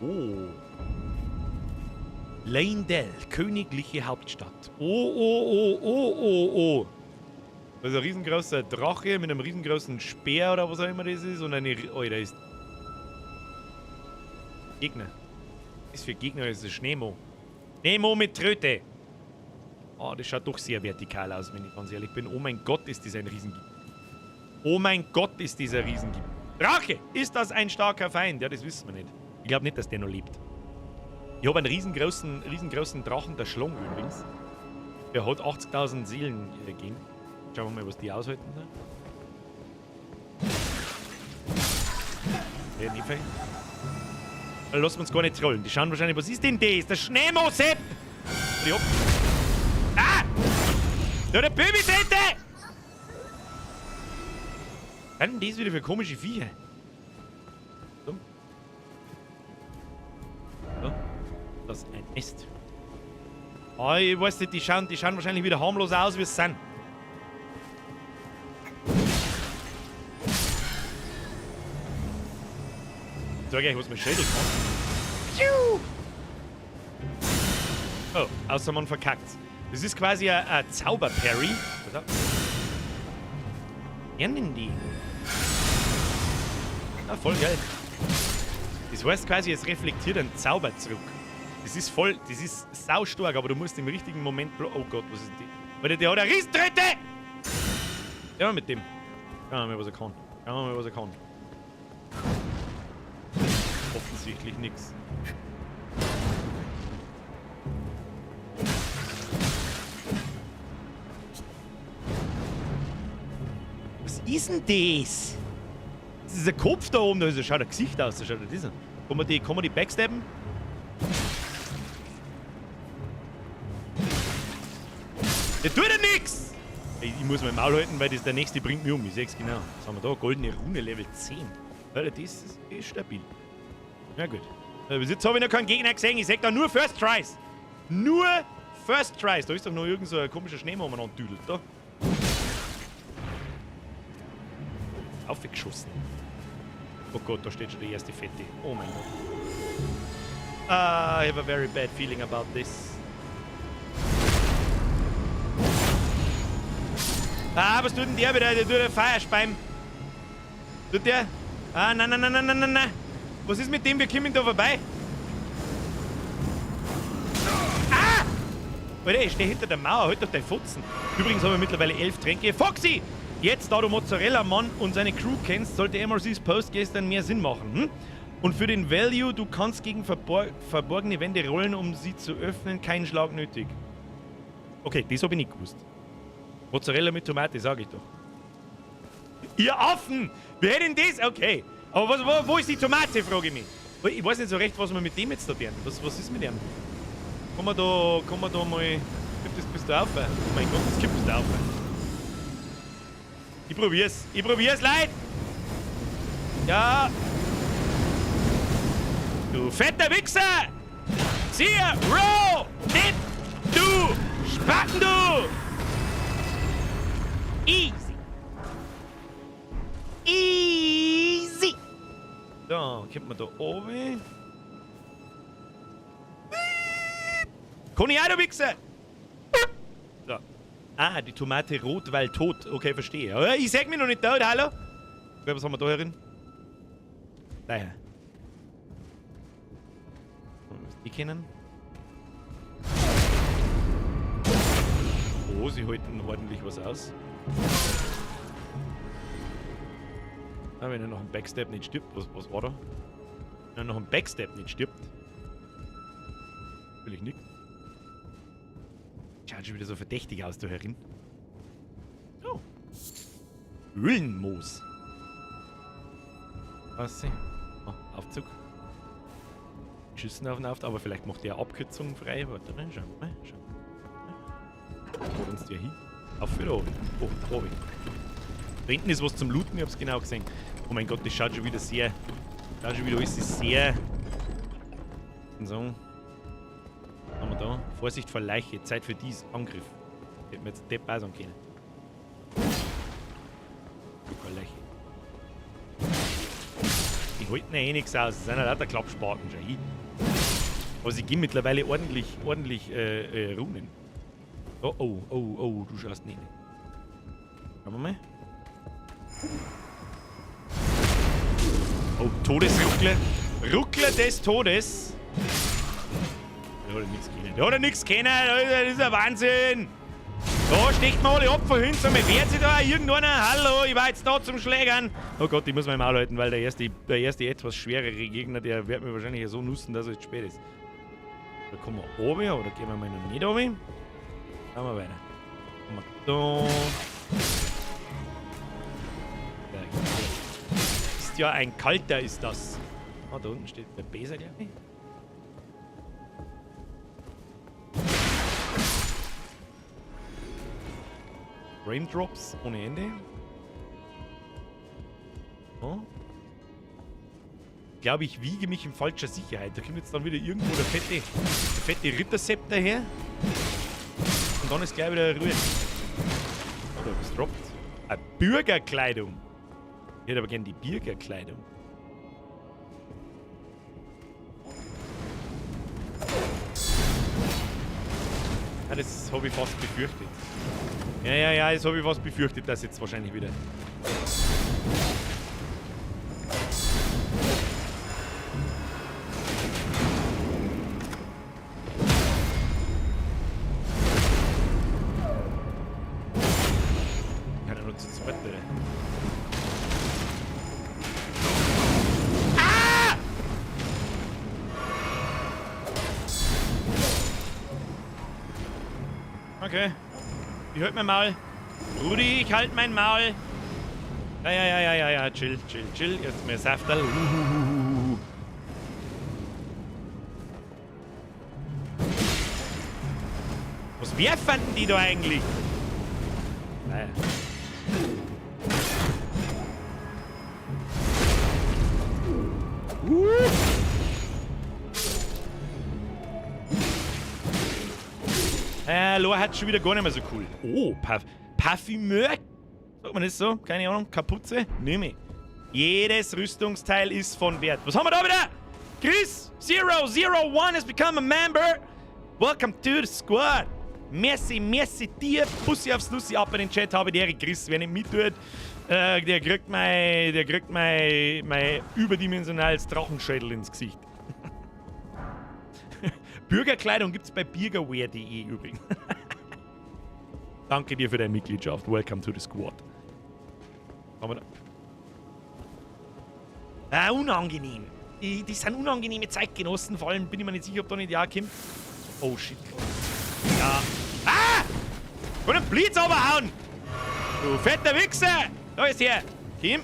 Oh. Leyndell, königliche Hauptstadt. Oh, oh, oh, oh, oh, oh. Das ist ein riesengroßer Drache mit einem riesengroßen Speer oder was auch immer das ist. Und eine... Oh, da ist... Gegner. Was ist für Gegner? Das ist Schneemo. Schneemo mit Tröte. Oh, das schaut doch sehr vertikal aus, wenn ich ganz ehrlich bin. Oh mein Gott, ist das ein Riesengibt. Oh mein Gott, ist dieser Riesengibt. Drache! Ist das ein starker Feind? Ja, das wissen wir nicht. Ich glaube nicht, dass der noch lebt. Ich habe einen riesengroßen Drachen, der Schlong übrigens. Der hat 80.000 Seelen gegeben. Schauen wir mal, was die aushalten. Ja, nicht viel. Da lassen wir uns gar nicht trollen. Die schauen wahrscheinlich, was ist denn das? Der Schneemo, Sepp! Ah! Da, der Böbi-Tete! Was sind denn das wieder für komische Viecher? So. So. Das ist ein Nest. Ah, ich weiß nicht, die schauen wahrscheinlich wieder harmlos aus, wie sie sind. Ich sag euch, was mein Schädel kann. Oh, außer man verkackt. Das ist quasi ein Zauber-Parry. Wer denn die? Ah, voll geil. Das heißt quasi, es reflektiert einen Zauber zurück. Das ist voll, das ist saustark, aber du musst im richtigen Moment... Oh Gott, was ist denn die? Alter, der hat eine Riesentröte! Ja, mit dem. Schauen wir mal, was er kann. Schauen wir mal, was er kann. Offensichtlich nix. Was ist denn das? Das ist ein Kopf da oben, da schaut ein Gesicht aus, da schaut das an. Kann man die backstabben? Der tut ja nix! Ich muss mein Maul halten, weil das der nächste bringt mich um. Ich seh's genau. Was haben wir da? Goldene Rune, Level 10. Alter, das ist stabil. Na gut. Bis jetzt habe ich noch keinen Gegner gesehen. Ich sag da nur First Tries. Nur First Tries. Da ist doch noch irgend so ein komischer Schneemann umeinander düdelt, da. Aufgeschossen. Oh Gott, da steht schon die erste Fette. Oh mein Gott. I have a very bad feeling about this. Ah, was tut denn der wieder? Der tut der Feuerspeim. Tut der? Ah, nein, nein, nein, nein, nein, nein, nein. Was ist mit dem? Wir kommen da vorbei. Ah! Alter, ich stehe hinter der Mauer. Halt doch dein Fotzen. Übrigens haben wir mittlerweile 11 Tränke. Foxy! Jetzt, da du Mozzarella Mann und seine Crew kennst, sollte MRCs Post gestern mehr Sinn machen. Hm? Und für den Value, du kannst gegen verborgene Wände rollen, um sie zu öffnen. Kein Schlag nötig. Okay, das habe ich nicht gewusst. Mozzarella mit Tomate, sag ich doch. Ihr Affen! Wer hätte denn das? Okay. Aber was, wo ist die Tomate, frage ich mich. Ich weiß nicht so recht, was wir mit dem jetzt da tun. Was ist mit dem? Kann man da mal... Gibt das bis da auf? Oh mein Gott, das gibt bis da auf. Ich probier's. Ich probier's, Leute! Ja! Du fetter Wichser! Zero! Dit! Du! Spacken, du! Easy! Easy! So, kommt man da oben. Kann ich auch, du Wichser! So. Ah, die Tomate rot, weil tot. Okay, verstehe. Aber ich sag mir noch nicht tot, hallo? Okay, was haben wir da herin? Daher. Die kennen. Oh, sie halten ordentlich was aus. Ah, wenn er noch ein Backstep nicht stirbt. Was war da? Wenn er noch ein Backstep nicht stirbt. Will ich nicht. Schaut schon wieder so verdächtig aus, da herin. Oh. Höhlenmoos. Was? Oh, Aufzug. Schüssen auf den Aufzug, aber vielleicht macht der Abkürzung frei. Warte mal, schauen wir mal. Schauen wir mal. Wo uns der hin? Auf wieder oben. Oh, oben. Da hinten ist was zum Looten, ich hab's genau gesehen. Oh mein Gott, das schaut schon wieder sehr. Schaut schon wieder alles sehr. Und so. Was haben wir da? Vorsicht vor Leiche, Zeit für dies. Angriff. Hätten wir jetzt Depp auch sagen können. Keine Leiche. Die halten ja eh nichts aus. Das sind ja lauter Klappspaten schon hin. Aber sie geben mittlerweile ordentlich Runen. Oh, oh, oh, oh, du schaust nicht. Schauen wir mal. Oh, Todesruckler. Ruckler des Todes. Der hat ja nichts kennen. Der hat ja nichts kennen. Das ist ja Wahnsinn. Da sticht man alle Opfer hin. So, wehrt sich da irgendeiner? Hallo, ich war jetzt da zum Schlägern. Oh Gott, ich muss mein Maul halten, weil der erste etwas schwerere Gegner, der wird mir wahrscheinlich so nussen, dass es jetzt spät ist. Da kommen wir oben, oder gehen wir mal noch nicht oben. Schauen wir weiter. Kommen wir da. Ist ja ein kalter, ist das. Ah, da unten steht der Beser, glaube ich. Raindrops ohne Ende. Oh. Ich glaube, ich wiege mich in falscher Sicherheit. Da kommt jetzt dann wieder irgendwo der fette Rittersepp daher. Und dann ist gleich wieder Ruhe. Oh, da was droppt. Eine Bürgerkleidung. Ich hätte aber gerne die Bürgerkleidung. Ja, das habe ich fast befürchtet. Ja, das habe ich fast befürchtet, dass jetzt wahrscheinlich wieder. Kann ja nur zu zweit, oder? Ah! Okay. Ich halt mein Maul. Rudi, ich halt mein Maul. Ja, ja, ja, ja, ja, ja, chill, chill, chill. Jetzt mehr Safterl. Uhuhuhuhu. Was werfen denn die da eigentlich? Naja. Lore hat schon wieder gar nicht mehr so cool. Oh, Parfümeur. Sagt man das so? Keine Ahnung. Kapuze? Nehme ich. Jedes Rüstungsteil ist von Wert. Was haben wir da wieder? Chris 001 has become a member. Welcome to the squad. Merci, merci dir. Bussi aufs Nussi ab in den Chat. Habe die Ehre, Chris. Wer nicht mittut, der kriegt mein überdimensionales Drachenschädel ins Gesicht. Bürgerkleidung gibt's bei bürgerwear.de übrigens. Danke dir für deine Mitgliedschaft. Welcome to the squad. Haben wir da? Ah, unangenehm. Die sind unangenehme Zeitgenossen. Vor allem bin ich mir nicht sicher, ob da nicht ja kommt. Oh shit. Ja. Ah! Und einen Blitz overhauen! Du fetter Wichser! Da ist er! Kim!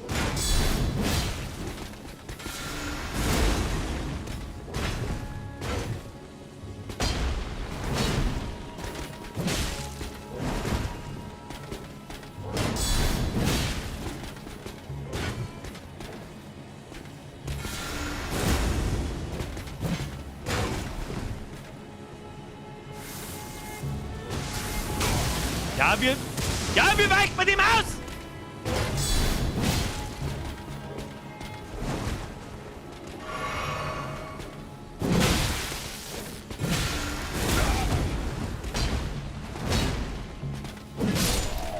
Ja, wir weichen bei dem aus!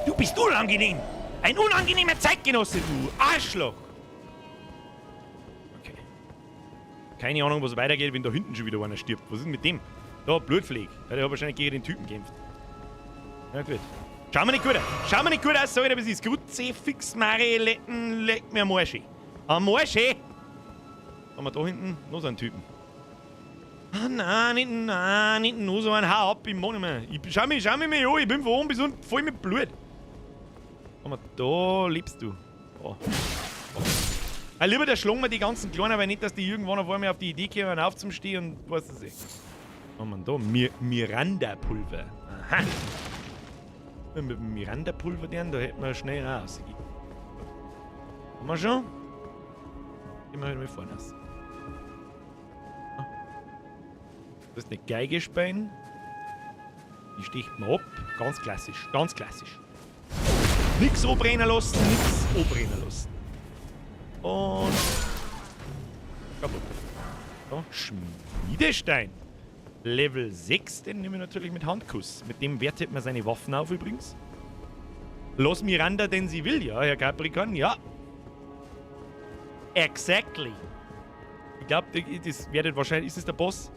Du bist unangenehm! Ein unangenehmer Zeitgenosse, du Arschloch! Okay. Keine Ahnung, was weitergeht, wenn da hinten schon wieder einer stirbt. Was ist denn mit dem? Da, Blutflieg. Der hat wahrscheinlich gegen den Typen gekämpft. Ja, gut. Schauen wir nicht gut aus. Schauen wir nicht gut aus, sag ich dir, was ist. Kruzifix, Mariletten, leck mir am Arsch. Am Arsch! Haben wir da hinten noch so einen Typen? Ah, nein, nicht, nein, nicht noch so einen. Hau ab, ich mach nicht mehr. Ich, schau mich mal an, ich bin von oben bis unten voll mit Blut. Haben wir da lebst du. Da. Da. Ah, lieber der schlagen wir die ganzen Kleinen, weil nicht, dass die irgendwann auf einmal auf die Idee kommen, aufzustehen und was weiß ich. Was haben wir da? Miranda-Pulver. Aha. Mit dem Miranda-Pulver, da hätten wir schnell raus. Haben wir schon? Gehen wir halt mal vorne aus. Das ist eine Geige spielen. Die sticht man ab. Ganz klassisch, ganz klassisch. Nix anbrennen lassen, nix anbrennen lassen. Und kaputt. So, Schmiedestein. Level 6, den nehme ich natürlich mit Handkuss. Mit dem wertet man seine Waffen auf übrigens. Los Miranda, denn sie will, ja, Herr Capricorn, ja. Exactly. Ich glaub, das werdet wahrscheinlich... Ist das der Boss?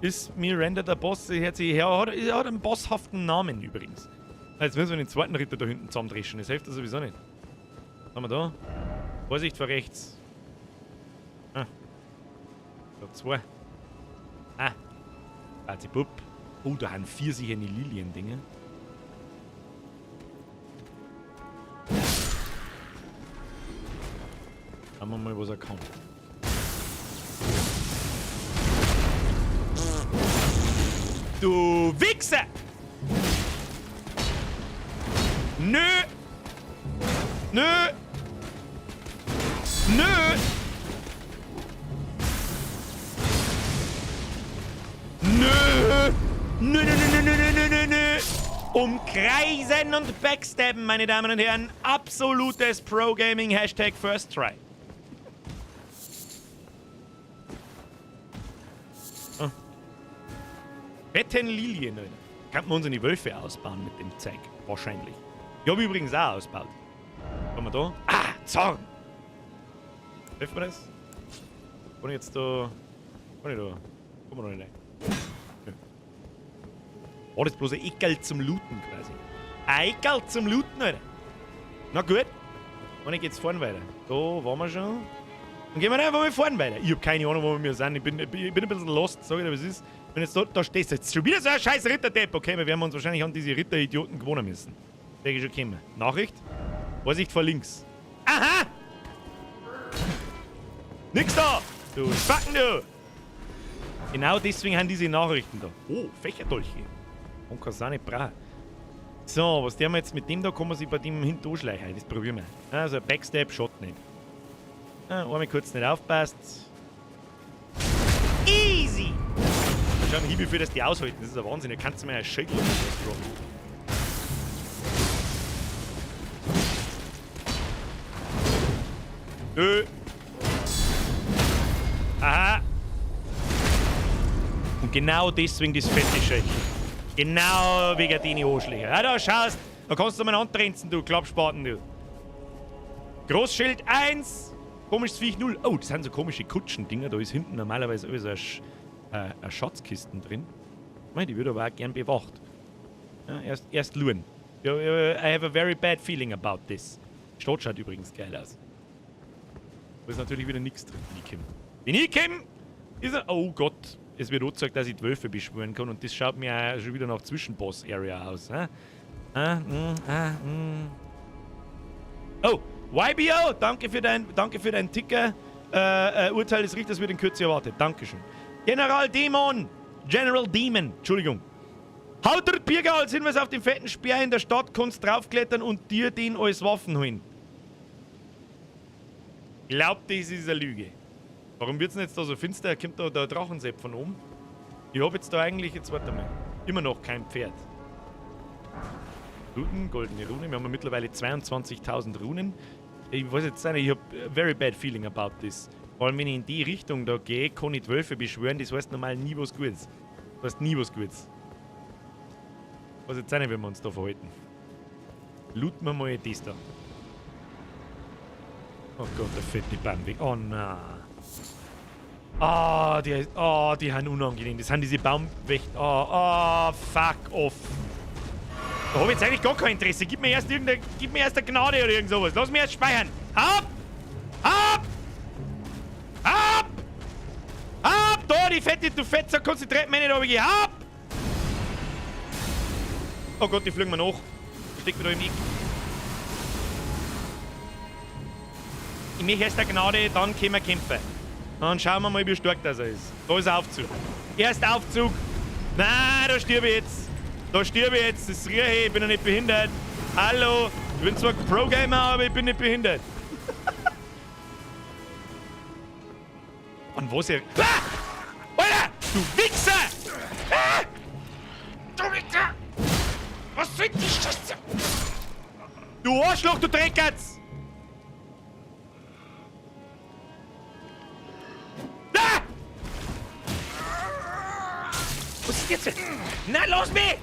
Ist Miranda der Boss? Sie hat einen bosshaften Namen übrigens. Jetzt müssen wir den zweiten Ritter da hinten zusammendreschen. Das hilft ja sowieso nicht. Was haben wir da? Vorsicht vor rechts. Ah. Da zwei. Ah. Bub. Oh, da haben 4 sicher eine Lilien-Dinge. Schauen wir mal, was er kann. Du Wichser! Nö! Nö! Nö! Nö! Nö, nö, nö, nö, nö, nö, nö, nö! Umkreisen und backstabben, meine Damen und Herren. Absolutes Pro-Gaming, Hashtag First Try. Oh. Fetten Lilien, Alter. Könnten wir uns in die Wölfe ausbauen mit dem Zeug. Wahrscheinlich. Ich habe übrigens auch ausgebaut. Was haben wir da? Ah, Zorn! Treffen wir das? Kann ich jetzt da... Kann ich da... Kommen wir noch nicht rein. Ja. War das bloß ein Eckerl zum Looten quasi? Ein Eckerl zum Looten, Alter. Na gut. Und ich geht's vorn weiter. Da waren wir schon. Dann gehen wir einfach mal vorn weiter. Ich hab keine Ahnung, wo wir sind. Ich bin ein bisschen lost, sag ich dir, was ist. Wenn jetzt da stehst, jetzt schon wieder so ein scheiß Ritterdepp. Okay, wir werden uns wahrscheinlich an diese Ritteridioten gewöhnen müssen. Denke ich schon kommen. Nachricht? Vorsicht vor links. Aha! Nix da! Du Spacken, du! Genau deswegen haben diese Nachrichten da. Oh, Fächerdolche. Und kann nicht brauchen. So, was der wir jetzt mit dem da, kann man sich bei dem hinten anschleichen. Das probieren wir. Also, Backstab, Shot nicht. Einmal kurz nicht aufpasst. Easy! Schau mal, wie viel das die aushalten. Das ist ein Wahnsinn. Da kannst du mir einen Schädel oder was droppen. Nö. Aha. Und genau deswegen das fette Schädel. Genau wegen den Anschlägen. Ja, da schaust. Da kannst du mal antrenzen, du Klappspaten, du. Großschild 1. Komisches Viech 0. Oh, das sind so komische Kutschendinger. Da ist hinten normalerweise so eine Schatzkisten drin. Ich meine, die wird aber auch gern bewacht. Ja, erst luren. Ja, I have a very bad feeling about this. Die Stadt schaut übrigens geil aus. Da ist natürlich wieder nichts drin, wenn ich komme. Wenn ich komme, ist er... Oh Gott, es wird angezeigt, dass ich die Wölfe beschwören kann und das schaut mir auch schon wieder nach Zwischenboss-Area aus. Hä? Oh, YBO, danke für dein Ticker. Urteil des Richters wird in Kürze erwartet. Dankeschön. General Dämon! General Demon, Entschuldigung. Haut der Birger als Hinweis auf den fetten Speer in der Stadt, kannst draufklettern und dir den als Waffen holen. Glaubt, das ist eine Lüge. Warum wird's denn jetzt da so finster? Kommt da der Drachensepp von oben? Ich hab jetzt da eigentlich, jetzt warte mal, immer noch kein Pferd. Looten, goldene Rune. Wir haben ja mittlerweile 22.000 Runen. Ich weiß jetzt nicht, ich hab a very bad feeling about this. Vor allem, wenn ich in die Richtung da gehe, kann ich die Wölfe beschwören. Das heißt normal nie was Gutes. Das heißt nie was Gutes. Ich weiß jetzt auch nicht, wie wir uns da verhalten. Looten wir mal das da. Oh Gott, der fette Baumweg. Oh nein. Ah, die sind unangenehm. Das sind diese Baumwächter. Oh, fuck off. Da hab ich jetzt eigentlich gar kein Interesse. Gib mir erst eine Gnade oder irgend sowas. Lass mich erst speichern. Ab! Ab! Ab! Ab! Da, die fette, du Fetzer, konzentriert mich nicht, aber ich ab! Oh Gott, die fliegen mir nach. Ich steck mir da im Eck. Ich möchte erst eine Gnade, dann können wir kämpfen. Dann schauen wir mal, wie stark das ist. Da ist Aufzug. Erst Aufzug. Nein, da stirb ich jetzt. Da stirb ich jetzt. Das rieche ich. Ich bin ja nicht behindert. Hallo. Ich bin zwar Pro-Gamer, aber ich bin nicht behindert. Und wo ist er? Ah! Alter! Du Wichser! Ah! Du Wichser! Was soll die Scheiße? Du Arschloch, du Dreckertz! Ah! Was ist jetzt? Na, los mich!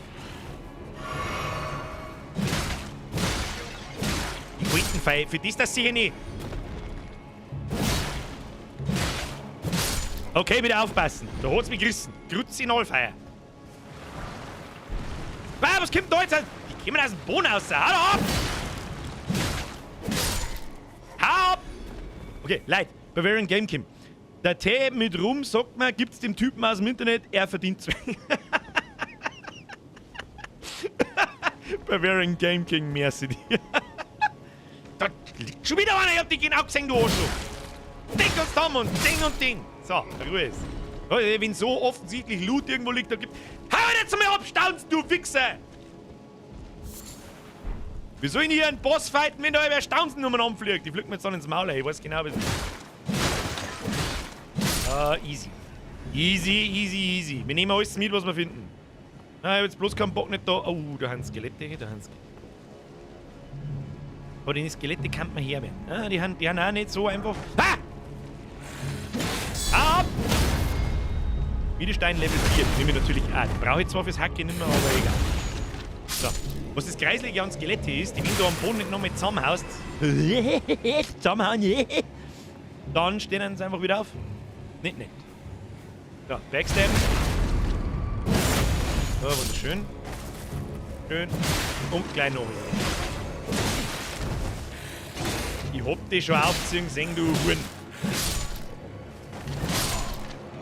Die wollten für das, das sicher nicht. Okay, wieder aufpassen. Da hat's mich gerissen. Grütze in Allfeier. Ah, was kommt da jetzt? Die kommen aus dem Boden raus. Hau ab! Hau ab! Okay, Leute, Bavarian Game Kim. Der Tee mit Rum, sagt man, gibt's dem Typen aus dem Internet, er verdient 2. Bavarian Game King, merci dir. Da liegt schon wieder einer, ich hab dich genau gesehen, du Arschloch. Ding und Dam und Ding und Ding. So, Ruhe ist. Wenn so offensichtlich Loot irgendwo liegt, dann gibt. Hau jetzt mal ab, staunst, du Wichser! Wie soll ich hier einen Boss fighten, wenn da wer Staunzen umeinander fliegt? Die fliegt mir jetzt dann ins Maul, ey. Ich weiß genau, was. Easy. Easy, easy, easy. Wir nehmen alles mit, was wir finden. Ah, ich hab jetzt bloß keinen Bock nicht da. Oh, da haben Skelette, da haben Skelette. Aber die Skelette kann man herwerden. Ah, die haben auch nicht so einfach. Ah! Ab! Widerstein Level 4. Nehme ich natürlich auch. Die brauche ich zwar fürs Hacken nicht mehr, aber egal. So. Was das Kreislige an Skelette ist, die wenn du am Boden nicht nochmal zusammenhaust. Zusammenhauen, dann stehen sie einfach wieder auf. Nicht nett. So, Backstab. So, wunderschön. Schön. Und gleich noch. Ich hab dich schon aufziehen sehen, du Huren.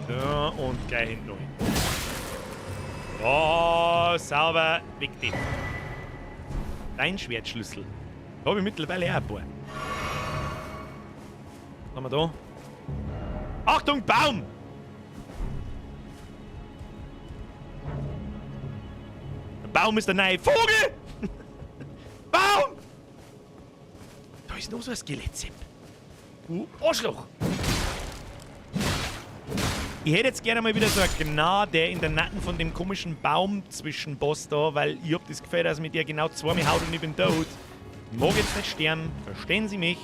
So, und gleich hinten noch. Oh, sauber. Weg den. Dein Schwertschlüssel. Da habe ich mittlerweile auch ein paar. Was haben wir da? Achtung, Baum! Der Baum ist der neue Vogel! Baum! Da ist noch so ein Skelettsepp. Du Arschloch! Ich hätte jetzt gerne mal wieder so eine Gnade in der Nacken von dem komischen Baum zwischen Boss da, weil ich hab das Gefühl, dass mit der genau zweimal haut und ich bin tot. Ich mag jetzt nicht sterben. Verstehen Sie mich?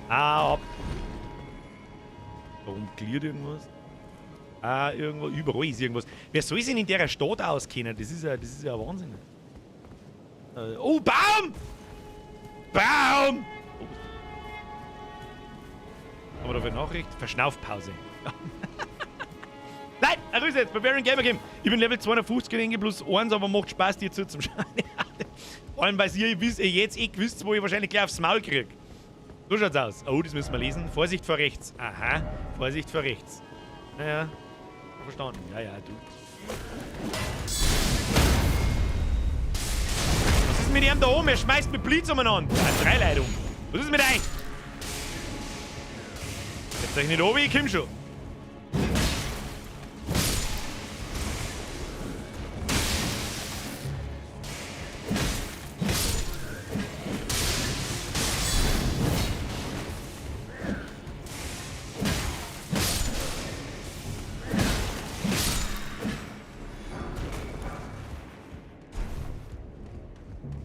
Ah, ab. Warum gliert irgendwas? Ah, irgendwo, überall ist irgendwas. Wer soll sich denn in der Stadt auskennen? Das ist ja Wahnsinn. Oh, Baum! Baum! Oh. Haben wir da für eine Nachricht? Verschnaufpause. Nein, Grüße jetzt, Barbarian Gamer Game. Ich bin Level 250 plus 1, aber macht Spaß, dir zu zum Schauen. Vor allem, weil ihr jetzt eh gewusst, wo ich wahrscheinlich gleich aufs Maul krieg. So schaut's aus. Oh, das müssen wir lesen. Vorsicht vor rechts. Aha, Vorsicht vor rechts. Naja, verstanden. Ja, ja, du. Was ist mit ihm da oben? Er schmeißt mit Blitz umeinander. Ja, drei Leute um. Was ist mit euch? Jetzt euch nicht oben, ich komm schon.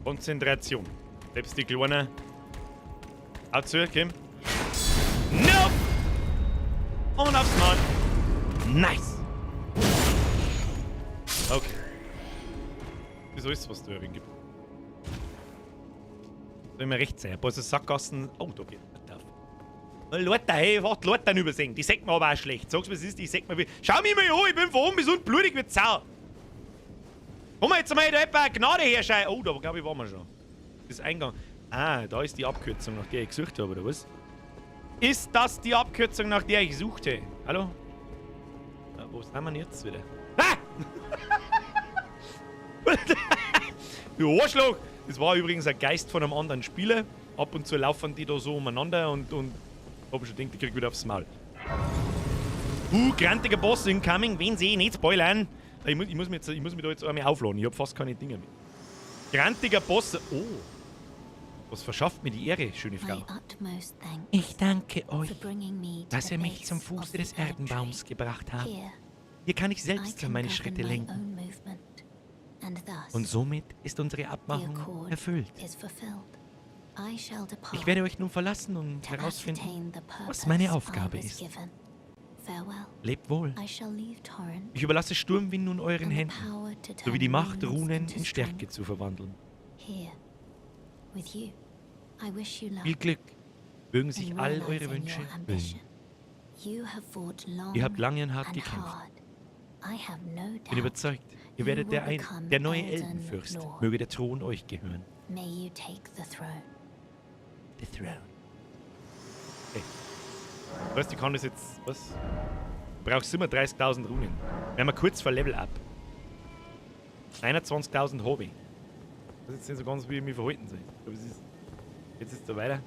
Konzentration. Selbst die Kleine. Auch zu, Kim. Nope! Und aufs Maul. Nice! Okay. Wieso ist was da drin gibt? Soll ich mir recht sein? Ein paar so Sackgassen. Oh, da geht. Leute, hey, warte, Leute übersehen. Die sagt mir aber auch schlecht. Sag's mir, es ist, die sagt mir. Schau mich mal an, ich bin von oben bis unten blutig wie Sau. Komm mal jetzt mal da etwa Gnade her, Schei. Oh, da glaube ich, waren wir schon. Das Eingang. Ah, da ist die Abkürzung, nach der ich gesucht habe, oder was? Ist das die Abkürzung, nach der ich suchte? Hallo? Ah, wo sind wir denn jetzt wieder? Ah! Du Arschloch! Das war übrigens ein Geist von einem anderen Spieler. Ab und zu laufen die da so umeinander und hab schon gedacht, ich krieg wieder aufs Maul. Grantiger Boss incoming, wen sehe ich nicht spoilern. Ich muss mich da jetzt einmal aufladen. Ich hab fast keine Dinger mehr. Grantiger Boss. Oh. Was verschafft mir die Ehre, schöne Frau? Ich danke euch, dass ihr mich zum Fuße des Erdenbaums gebracht habt. Hier kann ich selbst meine Schritte lenken. Und somit ist unsere Abmachung erfüllt. Ich werde euch nun verlassen und herausfinden, was meine Aufgabe ist. Lebt wohl. Ich überlasse Sturmwind nun euren Händen, sowie die Macht, Runen in Stärke zu verwandeln. Viel Glück. Mögen sich all eure Wünsche erfüllen. Ihr habt lange und hart gekämpft. Ich bin überzeugt, ihr werdet der neue Eldenfürst. Möge der Thron euch gehören. The throne. Okay. Weißt du, ich kann das jetzt... Was? Du brauchst immer 30.000 Runen. Wir haben kurz vor Level Up. 21.000 habe ich. Das ist jetzt nicht so ganz, wie ich mich verhalten soll. Aber es ist, jetzt ist es da weiter.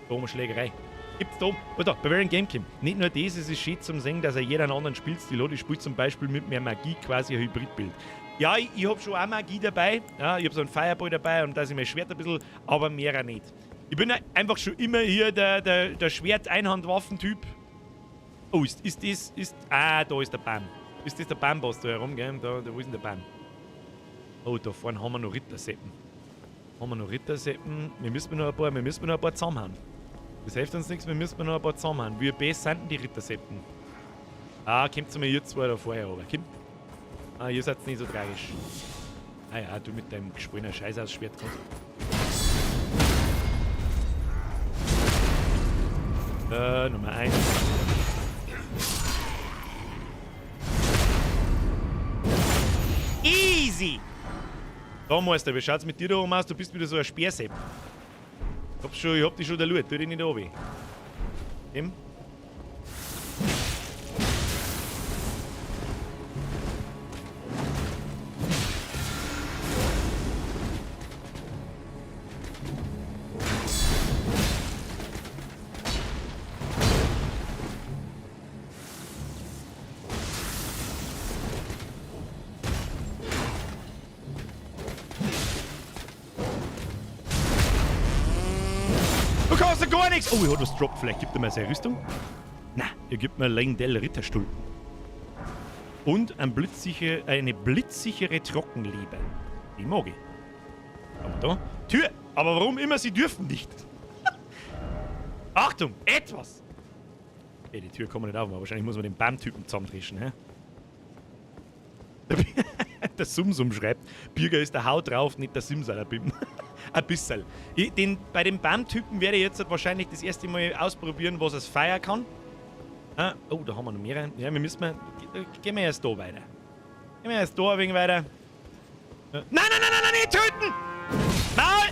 Da oben Schlägerei. Gibt's da oben. Oh, da, Bavarian Game Kim. Nicht nur das, es ist schön zum sehen, dass er jeder einen anderen Spielstil hat. Ich spiele zum Beispiel mit mehr Magie quasi ein Hybridbild. Ja, ich hab schon auch Magie dabei. Ja, ich hab so einen Fireball dabei und da ist mein Schwert ein bisschen, aber mehr auch nicht. Ich bin einfach schon immer hier der Schwert-Einhandwaffen-Typ. Oh, ist das. Ah, da ist der Baum. Ist das der Baumboss da herum, gell? Da, wo ist denn der Baum? Oh, da vorne haben wir noch Ritterseppen. Wir müssen noch ein paar zusammenhauen. Das hilft uns nichts, wir müssen noch ein paar zusammenhauen. Wie besser sind denn die Ritterseppen? Ah, kommt zu mir ihr zwei da vorher, aber kommt. Ah, ihr seid nicht so tragisch. Ah ja, du mit deinem geschwollenen Scheiß aus Schwert kommst. Nummer 1. Easy! Da, Meister, wie schaut's mit dir da oben aus? Du bist wieder so ein Speersepp. Ich hab dich schon da Lut, tu dich nicht runter. Tim? gar nichts. Oh, er hat was droppt. Vielleicht gibt er mir seine Rüstung. Na, er gibt mir Leyndell Ritterstulpen. Und ein eine blitzsichere Trockenleber. Die mag ich. Aber da. Tür! Aber warum immer, sie dürfen nicht. Achtung! Etwas! Okay, die Tür kann man nicht aufmachen. Wahrscheinlich muss man den Baumtypen zusammentrischen, hä? Der Sumsum schreibt, Birger ist der Haut drauf, nicht der Simsalabim. Ein bisschen. Bei dem Baumtypen werde ich jetzt wahrscheinlich das erste Mal ausprobieren, was es feiern kann. Ah, oh, da haben wir noch mehrere. Ja, wir müssen mal. Gehen wir erst da weiter. Gehen wir erst da ein wenig weiter. Nein, nein, nein, nein, nein, nicht töten! Maul!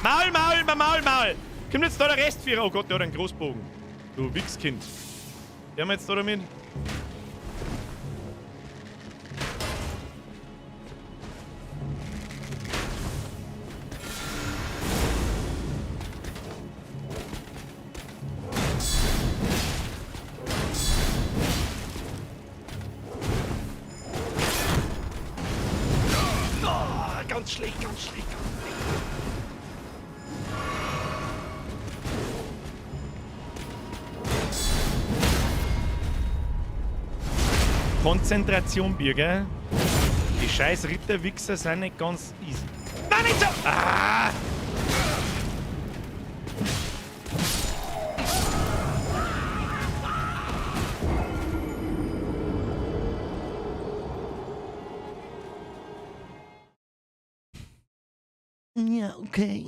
Maul, Maul, Maul, Maul! Kommt jetzt da der Restführer? Oh Gott, der hat einen Großbogen. Du Wichskind. Der haben wir jetzt da damit? Ganz schlecht, ganz schlecht, ganz schlecht. Konzentration, Birger. Die scheiß Ritterwichser sind nicht ganz easy. Nein, nicht so! Ah! Ja, okay.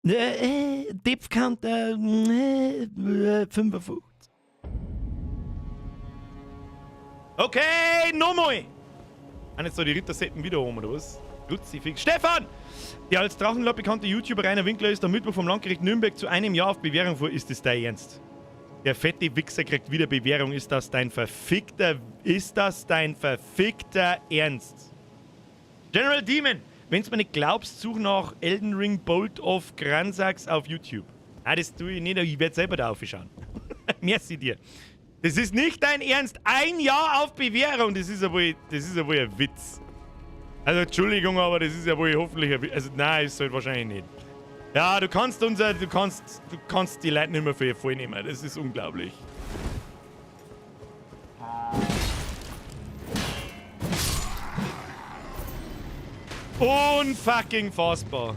Depth Counter 55. Okay, nochmal! Haben jetzt da die Ritterseppen wieder oben, oder was? Kruzifix. Stefan! Der als Drachenlord bekannte YouTuber Rainer Winkler ist am Mittwoch vom Landgericht Nürnberg zu einem Jahr auf Bewährung vor. Ist das dein Ernst? Der fette Wichser kriegt wieder Bewährung. Ist das dein verfickter... Ist das dein verfickter Ernst? General Demon! Wenn's mir nicht glaubst, such nach Elden Ring Bolt of Gransax auf YouTube. Ah, das tue ich nicht, ich werd selber da aufschauen. Merci dir. Das ist nicht dein Ernst. Ein Jahr auf Bewährung, das ist ja wohl ein Witz. Also Entschuldigung, aber das ist ja wohl hoffentlich ein Witz. Also nein, ist halt wahrscheinlich nicht. Ja, du kannst die Leute nicht mehr für ihr voll nehmen. Das ist unglaublich. Unfucking fassbar.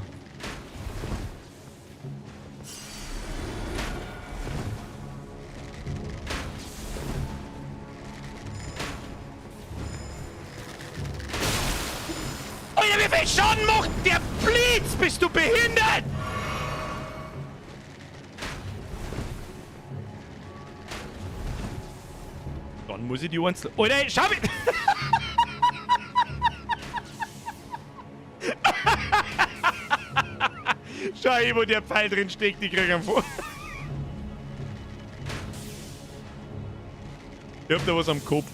Alter, wie viel Schaden macht der Blitz? Bist du behindert? Dann muss ich die einzeln... Alter, schau mich! Schau hier, wo der Pfeil drin steckt, die krieg ich vor. Ich hab da was am Kopf.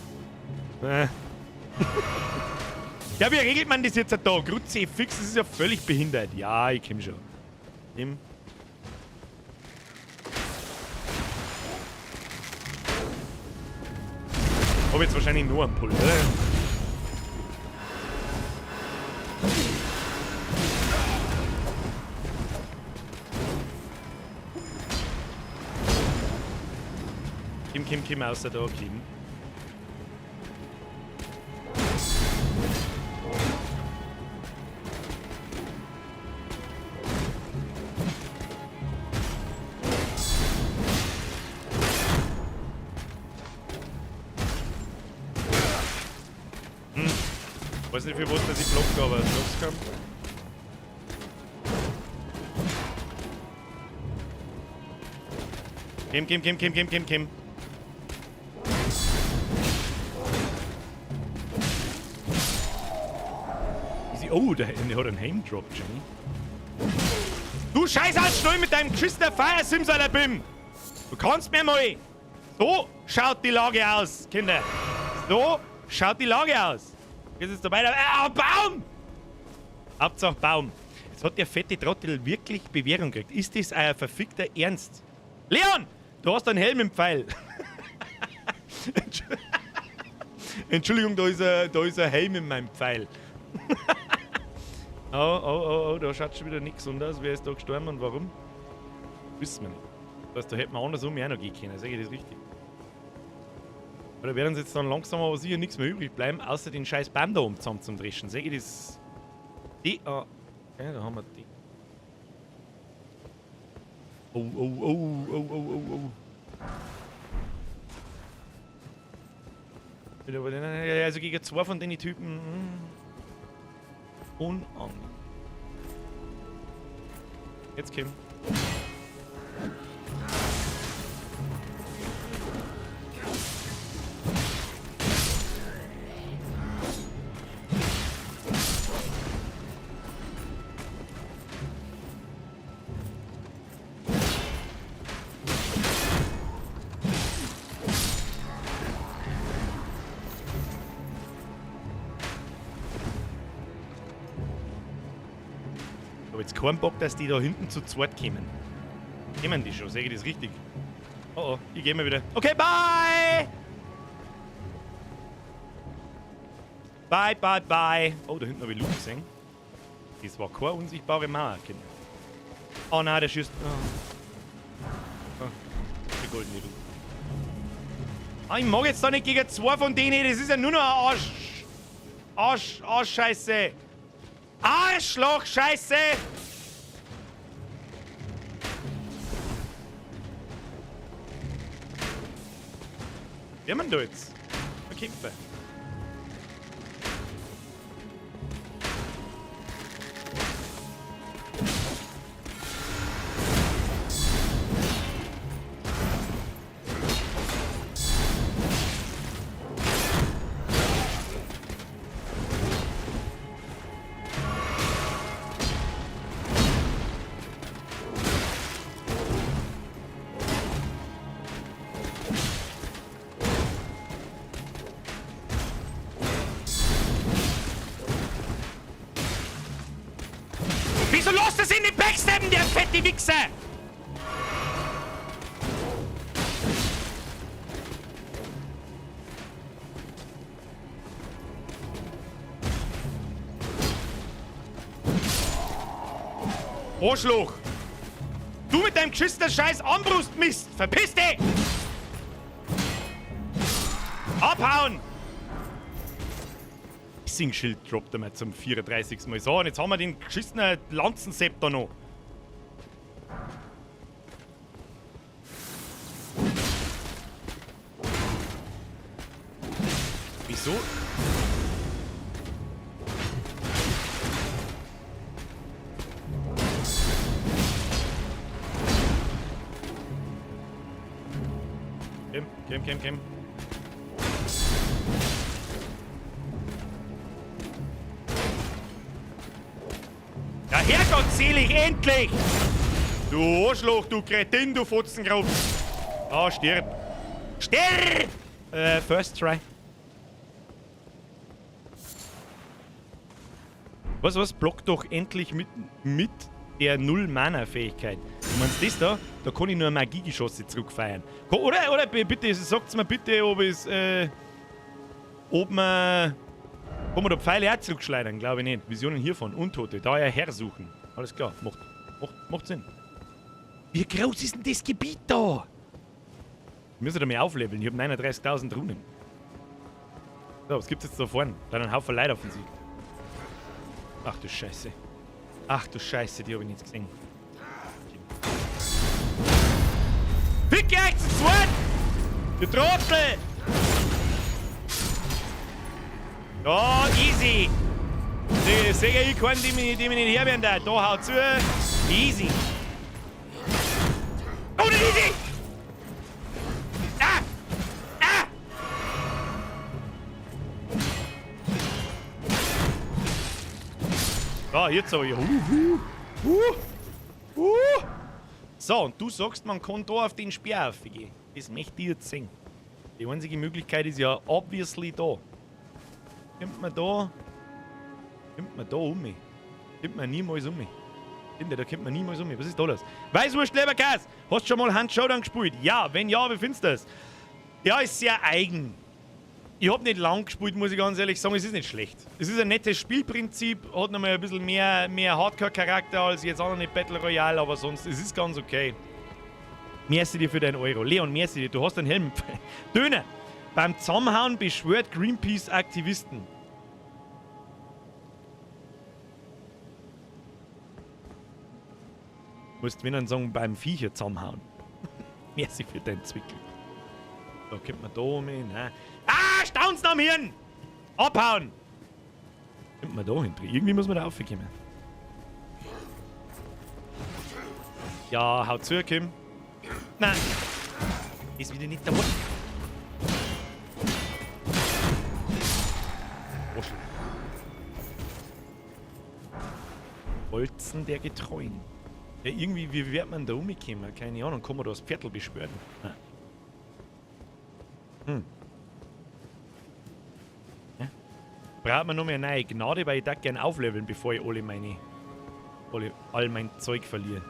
Ja, wie regelt man das jetzt da? Kruzifix, das ist ja völlig behindert. Ja, ich komm schon. Nimm. Hab jetzt wahrscheinlich nur einen Pull, oder? Kim, Kim, Kim, außer da, Kim. Weiß nicht, für was dass ich blocke, aber Blocks kam. Kim, Kim, Kim, Kim, Kim, Kim, Kim. Easy. Oh, der hat einen Helm-Drop, Jenny. Du Scheiß schnell mit deinem geschissenen Fire Simsalabim! Du kannst mir mal! So schaut die Lage aus, Kinder! So schaut die Lage aus! Jetzt ist dabei der Baum! Hauptsache Baum. Jetzt hat der fette Trottel wirklich Bewährung gekriegt. Ist das euer verfickter Ernst? Leon! Du hast einen Helm im Pfeil. Entschuldigung, da ist ein Helm in meinem Pfeil. Oh, oh, oh, oh, da schaut schon wieder nichts aus. Wer ist da gestorben und warum? Wissen wir nicht. Das heißt, da hätten wir andersrum auch noch gehen können. Sag ich das richtig? Oder werden uns jetzt dann langsam aber sicher nichts mehr übrig bleiben, außer den scheiß Baum da oben zusammen zum Dreschen. Sag ich das? Die, ah. Okay, da haben wir die. Oh, oh, oh, oh, oh, oh, oh. Also gegen zwei von den Typen. Unangenehm. Jetzt Kim. Jetzt keinen Bock, dass die da hinten zu zweit kommen. Kommen die schon, sehe ich das richtig? Oh oh, ich geh mal wieder. Okay, bye! Bye, bye, bye. Oh, da hinten habe ich Loot gesehen. Das war keine unsichtbare Mauer, Kinder. Oh nein, der schießt. Oh. Oh, die goldene Loot. Ah, ich mag jetzt da nicht gegen zwei von denen. Das ist ja nur noch ein Arsch. Arsch, Arschscheiße. Arschloch, Scheiße! Wer man da jetzt? Kämpfen. Wieso lässt das in den Backstabben, der fette Wichser? Arschloch! Du mit deinem geschissenen Scheiß Armbrustmist! Verpiss dich! Abhauen! Schild droppt er mal zum 34. Mal. So, und jetzt haben wir den geschissenen Lanzensepp da noch. Wieso? Komm, komm, komm, komm. Ja, Herrgott selig, endlich! Du Arschloch, du Kretin, du Fotzengrub! Ah, stirb! Stirb! First try. Was? Block doch endlich mit der Null-Mana-Fähigkeit. Du meinst das da? Da kann ich nur Magiegeschosse zurückfeiern. Oder bitte, sagt's mir bitte, ob es, ob man... Kann man da Pfeile auch zurückschleudern? Glaube ich nicht. Visionen hiervon. Untote. Daher hersuchen. Alles klar. Macht Sinn. Wie groß ist denn das Gebiet da? Ich muss da mehr aufleveln. Ich hab 39.000 Runen. So, was gibt's jetzt da vorne? Da einen Haufen Leute auf dem Sieg. Ach du Scheiße. Ach du Scheiße, die hab ich nicht gesehen. Fick euch zu zweit! Du Trottel! Ja, easy! Sehe ich keinen, die mich nicht herwerden da. Da haut zu. Easy! Oh, nicht easy! Ah! Ah! Ah, jetzt aber. So, und du sagst, man kann da auf den Speer raufgehen. Das möchte ich jetzt sehen. Die einzige Möglichkeit ist ja obviously da. Kommt man da. Kommt man da um mich? Kommt man niemals um mich. Kinder, da kommt man niemals um mich. Was ist da los? Weißwurst, Leberkäse! Hast du schon mal Hunt Showdown gespielt? Ja, wenn ja, wie findest du das? Ja, ist sehr eigen. Ich hab nicht lang gespielt, muss ich ganz ehrlich sagen. Es ist nicht schlecht. Es ist ein nettes Spielprinzip, hat nochmal ein bisschen mehr Hardcore-Charakter als jetzt auch noch nicht Battle Royale, aber sonst, es ist ganz okay. Merci dir für deinen Euro. Leon, merci dir. Du hast einen Helm. Döner! Beim Zusammenhauen beschwört Greenpeace Aktivisten. Musst wenn dann sagen, beim Viecher zusammenhauen. Merci für deinen Zwickel. Da kommt man da um hin. Ne? Ah, staun's am Hirn! Abhauen! Kommt man da hin? Irgendwie muss man da raufkommen. Ja, haut zu, Kim. Nein! Ist wieder nicht der Wort. Waschel. Bolzen der Getreuen. Ja, irgendwie, wie wird man da umgekommen? Keine Ahnung, kann man da das Pferdl beschwören? Nein. Hm. Ja. Braucht man noch mehr neue Gnade, weil ich da gern aufleveln, bevor ich all mein Zeug verliere.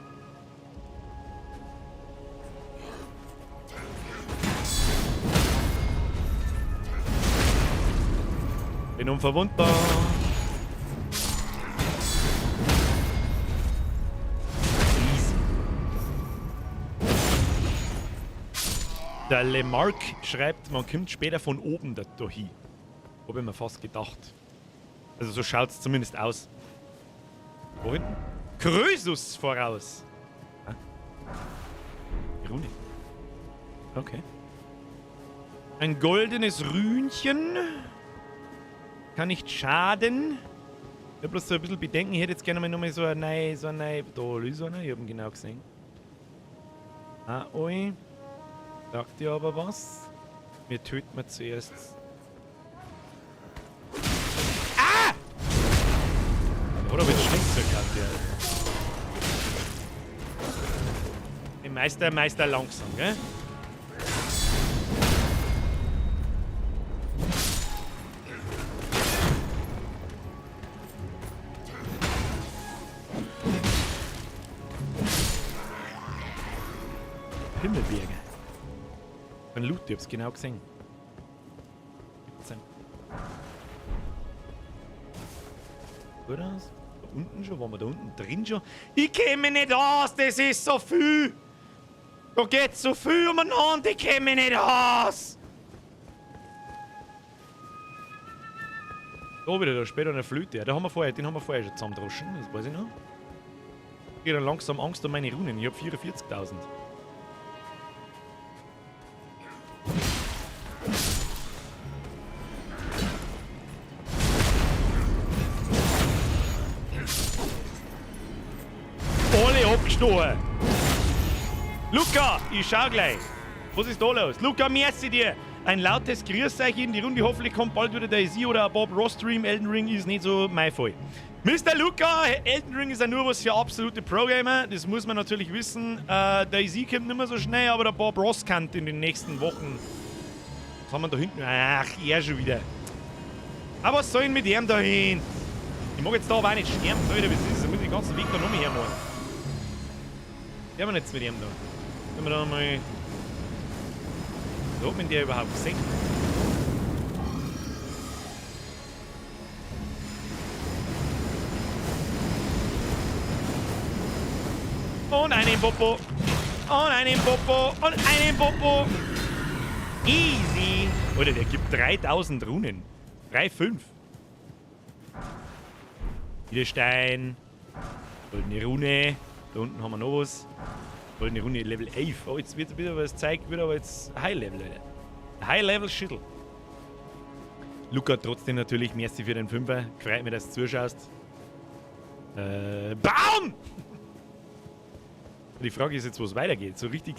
Bin unverwundbar. Easy. Der Lemark schreibt, man kommt später von oben da hin. Hab ich mir fast gedacht. Also so schaut's zumindest aus. Wo hinten? Krösus voraus. Ah. Die Rune. Okay. Ein goldenes Rünchen. Kann nicht schaden. Ich hab bloß so ein bisschen Bedenken. Ich hätte jetzt gerne mal nochmal so eine neue, Da ist einer, ich hab ihn genau gesehen. Ah, oi. Sagt dir aber was. Wir töten wir zuerst. Ah! Oder wird schlecht so gehabt, ja. Den Meister langsam, gell? Himmelberge. Ein Loot, ich hab's genau gesehen. 17. Gut aus. Da unten schon? Waren wir da unten drin schon? Ich kenn mich nicht aus, das ist so viel! Da geht's so viel umeinander, ich kenn mich nicht aus! Da wieder, da später eine Flöte. Ja, da haben wir vorher, den haben wir vorher schon zusammendroschen, das weiß ich noch. Ich krieg dann langsam Angst um meine Runen. Ich hab 44.000. Alle abgestochen. Luca, ich schau gleich. Was ist da los? Luca, merci dir. Ein lautes Grüß euch in die Runde. Hoffentlich kommt bald wieder der DayZ oder ein Bob Ross Stream. Elden Ring ist nicht so mein Fall. Mr. Luca, Elden Ring ist ja nur was für absolute Pro-Gamer. Das muss man natürlich wissen. DayZ kommt nicht mehr so schnell, aber der Bob Ross kann in den nächsten Wochen. Was haben wir da hinten? Ach, er schon wieder. Aber was soll ich mit ihm da hin? Ich mag jetzt da aber auch nicht sterben. Alter, was ist das? Ich muss den ganzen Weg da noch mehr hermachen. Was haben wir jetzt mit ihm da? Können wir da mal. Wo hat man der überhaupt gesehen? Und einen Popo. Und einen Popo. Und einen Popo. Easy. Alter, der gibt 3000 Runen. 3,5. Wieder Stein. Goldene Rune. Da unten haben wir noch was. Goldene Rune Level 11. Oh, jetzt wird wieder was zeigt, wird aber jetzt High Level, Alter. High Level Schüttel. Luca, trotzdem natürlich, merci für den Fünfer. Freut mich, dass du zuschaust. Baum! Die Frage ist jetzt, wo es weitergeht. So richtig.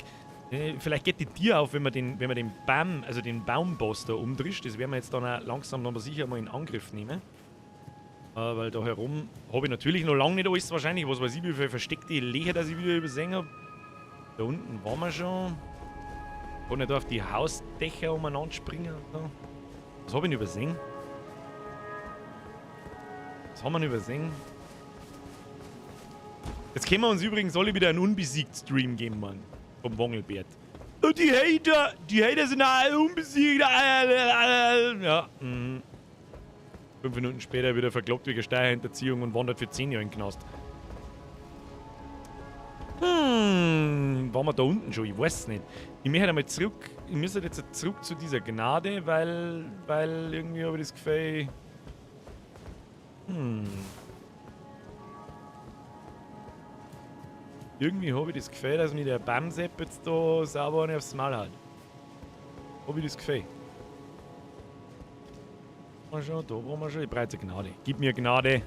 Vielleicht geht die Tür auf, wenn man den Baum, also den Baumboss da umdrischt. Das werden wir jetzt dann auch langsam aber sicher mal in Angriff nehmen. Weil da herum habe ich natürlich noch lange nicht alles wahrscheinlich. Was weiß ich, wie viele versteckte Löcher, dass ich wieder übersehen habe. Da unten waren wir schon. Kann ich da auf die Hausdächer umeinander springen und so. Was habe ich denn übersehen? Was haben wir denn übersehen? Jetzt können wir uns übrigens alle wieder einen Unbesiegt-Stream geben, Mann. Vom Wangelbert. Und die Hater sind alle unbesiegt. Ja. Mhm. 5 Minuten später wieder verkloppt wegen Steuerhinterziehung und wandert für 10 Jahre in den Knast. Waren wir da unten schon? Ich weiß es nicht. Ich möchte einmal zurück. Ich müsste jetzt zurück zu dieser Gnade, weil irgendwie habe ich das Gefühl. Irgendwie habe ich das Gefühl, dass mir der Bamsepp jetzt da sauber nicht aufs Maul haut. Habe ich das Gefühl. Mal schon, da waren wir schon. Ich brauche jetzt eine Gnade. Gib mir Gnade.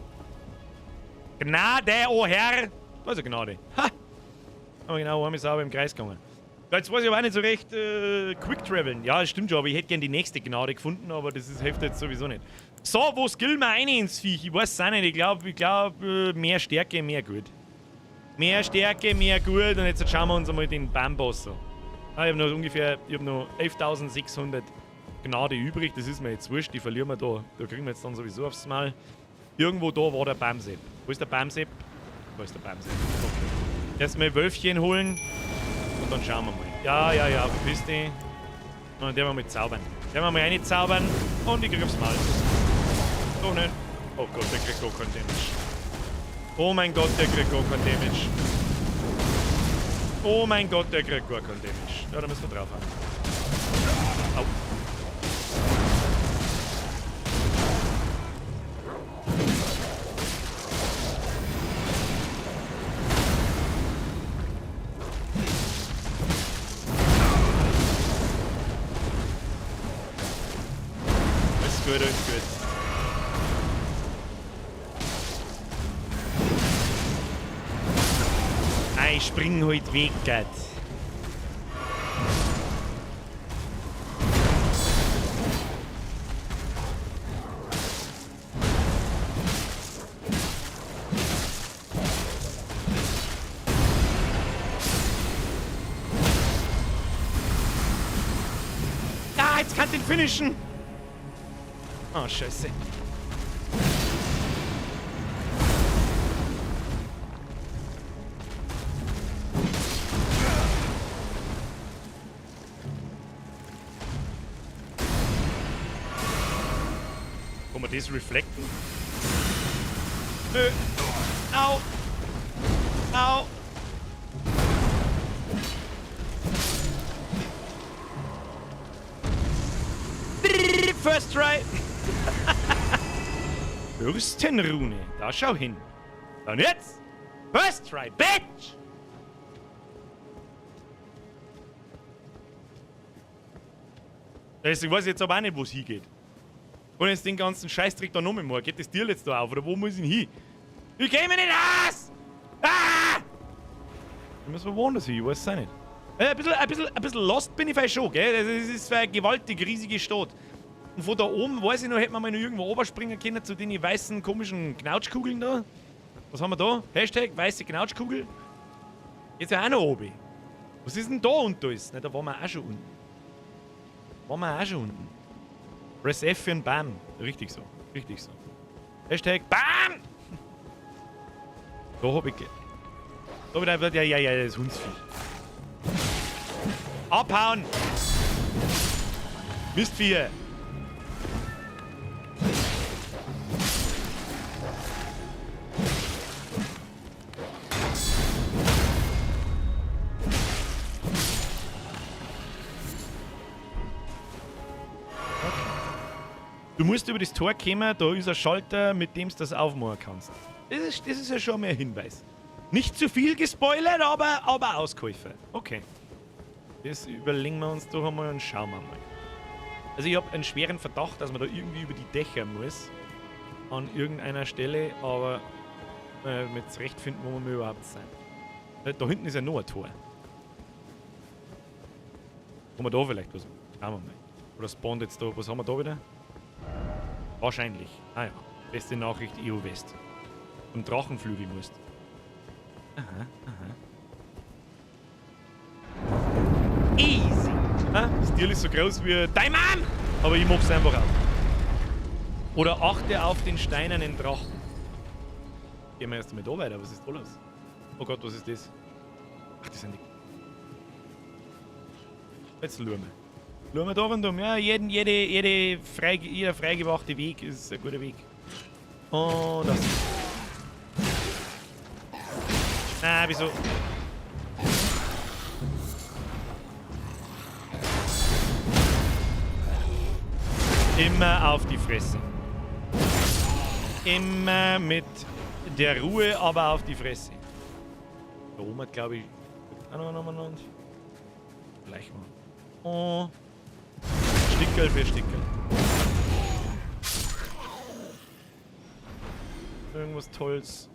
Gnade, oh Herr! Da ist eine Gnade. Ha! Aber genau, einmal sauber im Kreis gegangen. Jetzt weiß ich aber auch nicht so recht, Quick Traveln. Ja, das stimmt schon, aber ich hätte gern die nächste Gnade gefunden, aber das ist, hilft jetzt sowieso nicht. So, wo skill wir rein ins Viech? Ich weiß es auch nicht. Ich glaub, mehr Stärke, mehr gut. Mehr Stärke, mehr gut. Und jetzt schauen wir uns einmal den Bamboss an. Ah, ich habe noch ungefähr, ich habe noch 11.600 Gnade übrig. Das ist mir jetzt wurscht, die verlieren wir da. Da kriegen wir jetzt dann sowieso aufs Mal. Irgendwo da war der Bamsepp. Wo ist der Bamsepp? Da ist der Bamsepp. Okay. Erstmal Wölfchen holen und dann schauen wir mal. Ja, ja, ja, verpiss dich. Und dann werden wir mal zaubern. Werden wir mal reinzaubern und ich krieg aufs Maul. Doch nicht. Oh Gott, der kriegt gar keinen Damage. Oh mein Gott, der kriegt gar keinen Damage. Oh mein Gott, der kriegt gar keinen Damage. Ja, da müssen wir drauf haben. Au. Alles gut, alles gut. Ich spring halt weg, Gott. Ah, jetzt kann ich den finishen. Oh, scheiße. Kann man das reflecten? Nö. Au. Au. First try. Fürstenrune. Da schau hin. Und jetzt. First try, bitch! Ich weiß jetzt aber auch nicht, wo es hingeht. Und jetzt den ganzen Scheißdreck da noch mal. Geht das Tier jetzt da auf? Oder wo muss ich denn hin? Ich geh mir nicht aus! Ah! Ich muss woanders hin, ich weiß es auch nicht. Ein bisschen lost bin ich vielleicht schon, gell? Das ist eine gewaltig riesige Stadt. Und von da oben, weiß ich noch, hätte man mal noch irgendwo runterspringen können zu den weißen komischen Knautschkugeln da. Was haben wir da? Hashtag weiße Knautschkugel. Jetzt ja auch noch oben. Was ist denn da unten alles? Ne, da waren wir auch schon unten. Waren wir auch schon unten. Press F für ein Bam. Richtig so. Richtig so. Hashtag BAM! Da hab ich... Da hab ich einfach... Ja, ja, ja, das Hundsvieh. Abhauen! Mistvieh! Du musst über das Tor kommen, da ist ein Schalter, mit dem du das aufmachen kannst. Das ist ja schon mal ein Hinweis. Nicht zu viel gespoilert, aber ausgeholfen. Okay. Das überlegen wir uns doch einmal und schauen wir mal. Also ich habe einen schweren Verdacht, dass man da irgendwie über die Dächer muss. An irgendeiner Stelle, aber mit zurechtfinden, wo wir überhaupt sind. Da hinten ist ja noch ein Tor. Haben wir da vielleicht was? Schauen wir mal. Oder spawnt jetzt da. Was haben wir da wieder? Wahrscheinlich. Ah ja. Beste Nachricht EU West. Zum Drachenflügel musst. Aha, aha. Easy! Ha? Das Tier ist so groß wie dein Mann! Aber ich mach's einfach auf. Oder achte auf den steinernen Drachen. Gehen wir erst einmal da weiter. Was ist da los? Oh Gott, was ist das? Ach, das sind die... Jetzt schauen wir. Schauen wir da rundum. Ja, jeder freigemachte Weg ist ein guter Weg. Und das. Na, wieso? Immer auf die Fresse. Immer mit der Ruhe, aber auf die Fresse. Da oben hat, glaube ich, auch noch umeinander. Gleich mal. Oh. Stickerl für Stickerl. Irgendwas Tolles.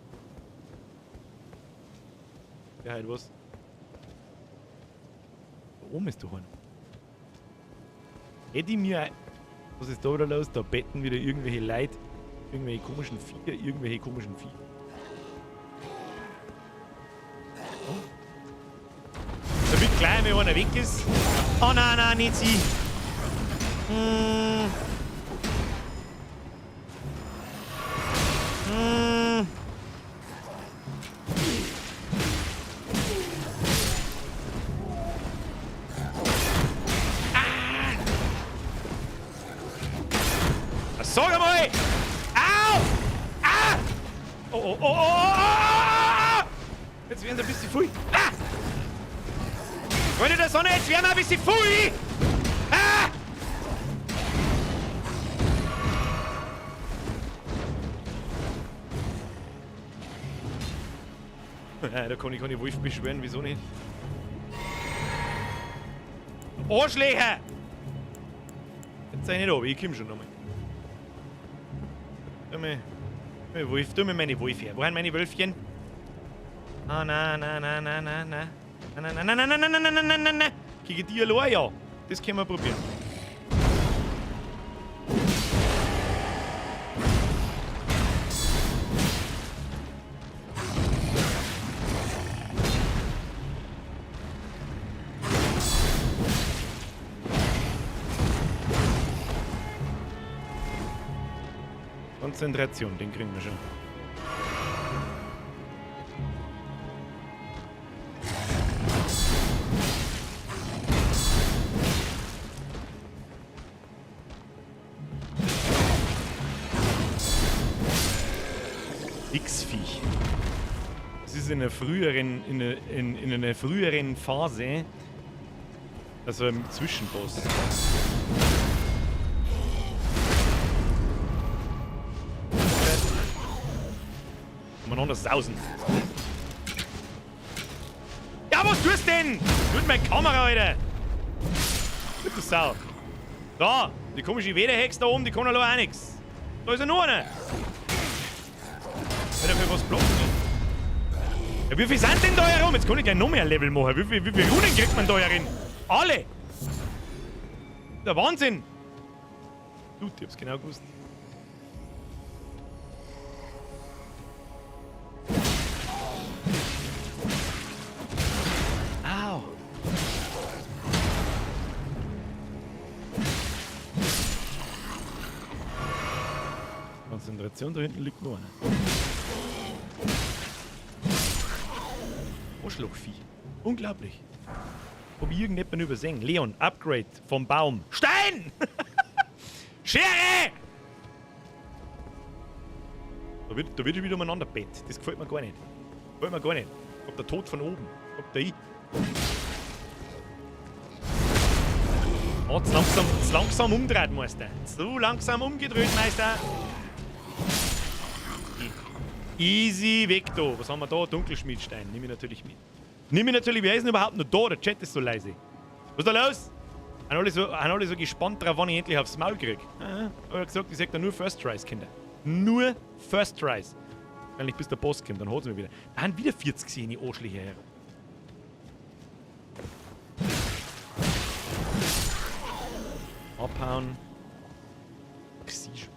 Ja, halt was. Da oben ist doch einer. Hätte ich mir. Was ist da wieder los? Da betten wieder irgendwelche Leute. Irgendwelche komischen Viecher, irgendwelche komischen Viecher. Oh. Damit gleich mal einer weg ist. Oh nein, nein, nicht sie. Hm. Hm. Ah. Sag einmal! Au! Ah! Oh, oh, oh, oh, oh, oh, oh! Jetzt werden sie ein bisschen viel. Ah! Freunde der Sonne, jetzt werden wir ein bisschen viel! Ah! Da kann ich keine Wolf beschwören, wieso nicht? Arschlöcher! Jetzt sei nicht ab, ich komm schon nochmal. Tu mir meine Wolf her. Wo sind meine Wölfchen? Ah, nein, nein, nein, nein, nein, nein. Nein, nein, nein, nein, nein, nein, nein, nein, nein, nein, nein. Gegen die allein, ja. Das können wir probieren. Konzentration, den kriegen wir schon. X-Viech. Das ist in einer früheren, in einer früheren Phase, also im Zwischenboss. Umeinander sausen. Ja, was tust du denn? Tut meine Kamera, Alter! Du Sau. Da, die komische Wederhex da oben, die kann auch nichts. Da ist ja nur einer. Alter, für was blocken die? Ja, wie viel sind denn da herum? Jetzt kann ich gleich noch mehr Level machen. Wie viele Runen kriegt man da herin? Alle! Der Wahnsinn! Du, ich hab's genau gewusst. Au! Konzentration, da hinten liegt noch einer. Arschlochvieh. Unglaublich. Hab ich irgendjemanden übersehen? Leon, Upgrade vom Baum. Stein! Schere! Da wird ich wieder umeinander bett. Das gefällt mir gar nicht. Gefällt mir gar nicht. Kommt der Tod von oben. Kommt der ich. Oh, zu langsam umgedreht, Meister. Zu langsam umgedreht, Meister. Easy weg da. Was haben wir da? Dunkelschmiedstein. Nehme ich natürlich mit. Nehme ich natürlich. Wer ist denn überhaupt noch da? Der Chat ist so leise. Was ist da los? Sind alle so gespannt drauf, wann ich endlich aufs Maul krieg. Hab ich gesagt, ich sag da nur First Tries, Kinder. Nur First Tries. Wahrscheinlich bis der Boss kommt, dann holt's mich wieder. Da haben wieder 40 gesehen, die Arschlöcher herum. Abhauen. Ich sieh schon.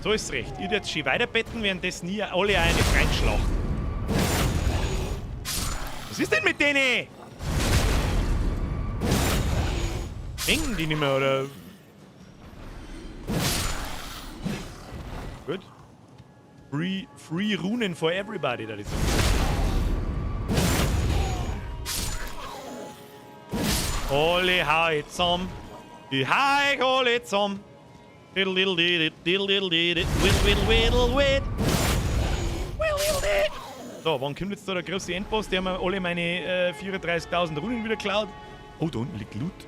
So ist's recht. Ich würd jetzt schön weiterbetten, währenddessen nie alle eine reinschlachten. Was ist denn mit denen? Denken die nicht mehr, oder? Gut. Free, free Runen for everybody, das ist. Alle hau zusammen. Die hau alle zusammen. Diddle diddle diddle diddle diddle diddle whittle whittle whittle whit. Whittle whittle. So, wann kommt jetzt da der große Endboss, der mir alle meine 34.000 Runen wieder klaut? Oh, da unten liegt Loot.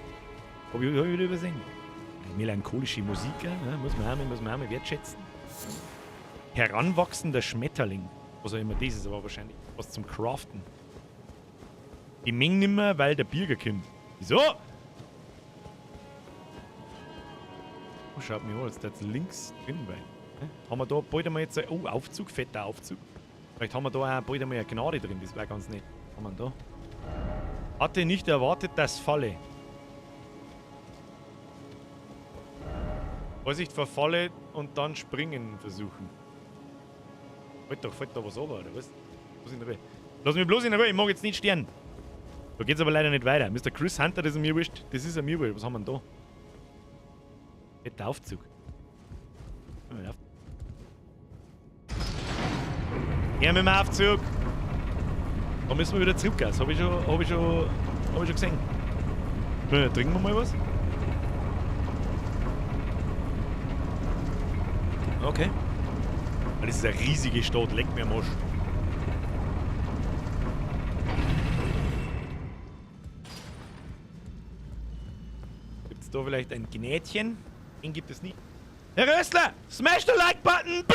Hab ich wieder übersehen. Melancholische Musik, ja, muss man auch mal wertschätzen. Heranwachsender Schmetterling. Was auch immer das ist, aber wahrscheinlich was zum Craften. Die Menge nimmer, weil der Birger kommt. Wieso? Oh, schaut mir an, jetzt da links drin bei. Haben wir da bald einmal jetzt... Oh, Aufzug, fetter Aufzug. Vielleicht haben wir da auch bald einmal eine Gnade drin, das wäre ganz nett. Was haben wir da? Hatte nicht erwartet, dass falle. Vorsicht vor Falle und dann springen versuchen. Fällt da was runter, oder was? Bloß in der Ruhe. Lass mich bloß in der Ruhe, ich mag jetzt nicht sterben. Da geht's aber leider nicht weiter. Mr. Chris Hunter, das ist mir wurscht. Das ist mir wurscht. Was haben wir denn da? Fetter Aufzug. Her mit dem Aufzug! Da müssen wir wieder zurück, das hab ich schon gesehen. Trinken wir mal was? Okay. Das ist eine riesige Stadt, leck mir am Arsch. Gibt's da vielleicht ein Gnädchen? Den gibt es nicht. Herr Rössler, smash the like button!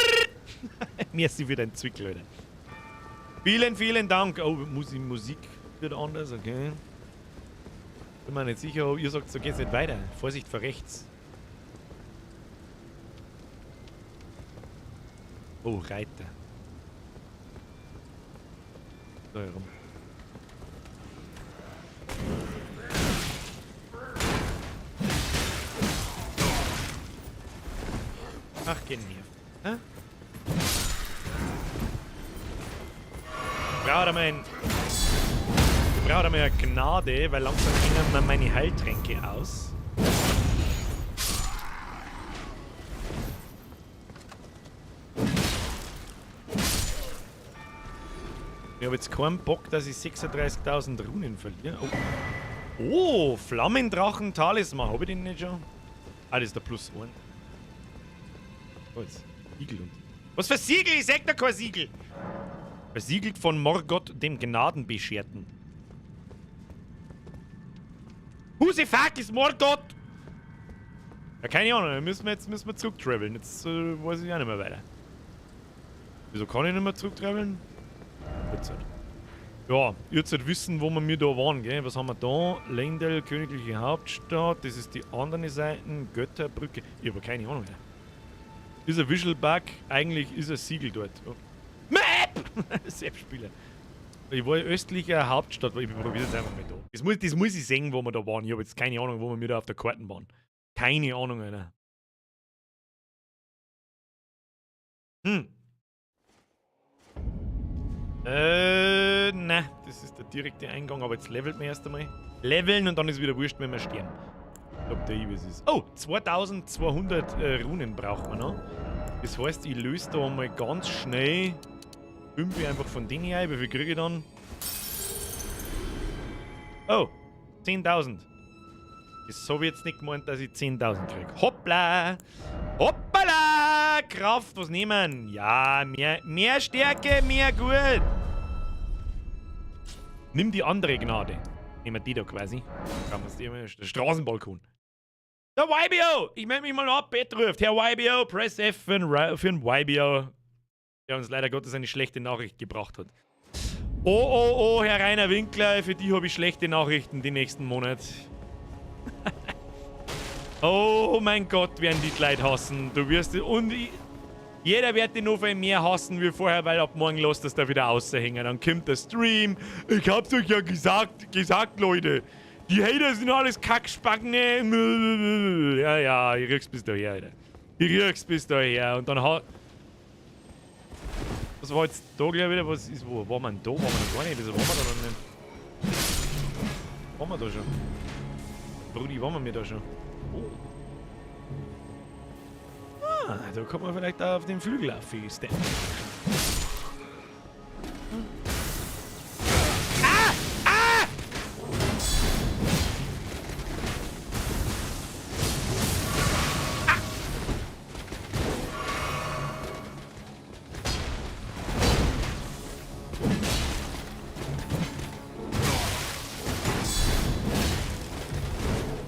Merci für deinen Zwickel, Alter. Vielen, vielen Dank. Oh, Musik wird anders, okay. Bin mir nicht sicher, ob ihr sagt, so geht's nicht weiter. Vorsicht vor rechts. Oh, Reiter. Da herum. Ach, genervt. Hä? Ich brauche einmal eine Gnade, weil langsam gehen mir meine Heiltränke aus. Ich habe jetzt keinen Bock, dass ich 36.000 Runen verliere. Oh, oh, Flammendrachen-Talisman. Habe ich den nicht schon? Ah, das ist der Plus 1. Oh, jetzt. Siegel und. Was für Siegel? Ich sag da kein Siegel! Versiegelt von Morgoth, dem Gnadenbescherten. Who the fuck is Morgoth? Ja, keine Ahnung. Da müssen wir jetzt zurücktraveln. Jetzt weiß ich auch nicht mehr weiter. Wieso kann ich nicht mehr zurücktraveln? Ja, ihr sollt wissen, wo wir mir da waren, gell? Was haben wir da? Leyndell, königliche Hauptstadt. Das ist die andere Seite. Götterbrücke. Ich habe keine Ahnung mehr. Ist ein Visual Bug. Eigentlich ist ein Siegel dort. Oh. Map! Selbstspieler. Ich war in östlicher Hauptstadt. Ich probiere es einfach mal da. Das muss ich sehen, wo wir da waren. Ich habe jetzt keine Ahnung, wo wir mir da auf der Karte waren. Keine Ahnung, Alter. Hm. Ne, das ist der direkte Eingang, aber jetzt levelt man erst einmal. Leveln und dann ist wieder wurscht, wenn wir sterben. Ob der Ibis ist. Oh, 2200 Runen braucht man noch. Das heißt, ich löse da mal ganz schnell 5 einfach von denen ein. Wie viel kriege ich dann? Oh, 10.000. Das habe ich jetzt nicht gemeint, dass ich 10.000 kriege. Hoppla! Hoppala! Kraft, was nehmen? Ja, mehr Stärke, mehr gut. Nimm die andere Gnade. Nehmen wir die da quasi. Der Straßenbalkon. Der YBO! Ich melde mich mal ab, Bett ruft. Herr YBO, press F für ein YBO. Der uns leider Gottes eine schlechte Nachricht gebracht hat. Oh, oh, oh, Herr Rainer Winkler, für die habe ich schlechte Nachrichten die nächsten Monate. Oh mein Gott, werden die Leute hassen. Du wirst... Und jeder wird dich noch viel mehr hassen wie vorher, weil ab morgen lässt das da wieder raushängen. Dann kommt der Stream. Ich hab's euch ja gesagt, Leute. Die Hater sind alles Kackspacken. Ja, ja, ich riech's bis daher, Alter. Ich riech's bis daher. Und dann hat... Was war jetzt da gleich wieder? Was ist, wo war man da? War man noch gar nicht? Wieso waren wir da noch nicht? Waren wir da schon? Brudi, waren wir da schon? Oh. Ah. Ah, da kommt man vielleicht auch auf den Flügel auf, steppen. Ah! Ah! Ah!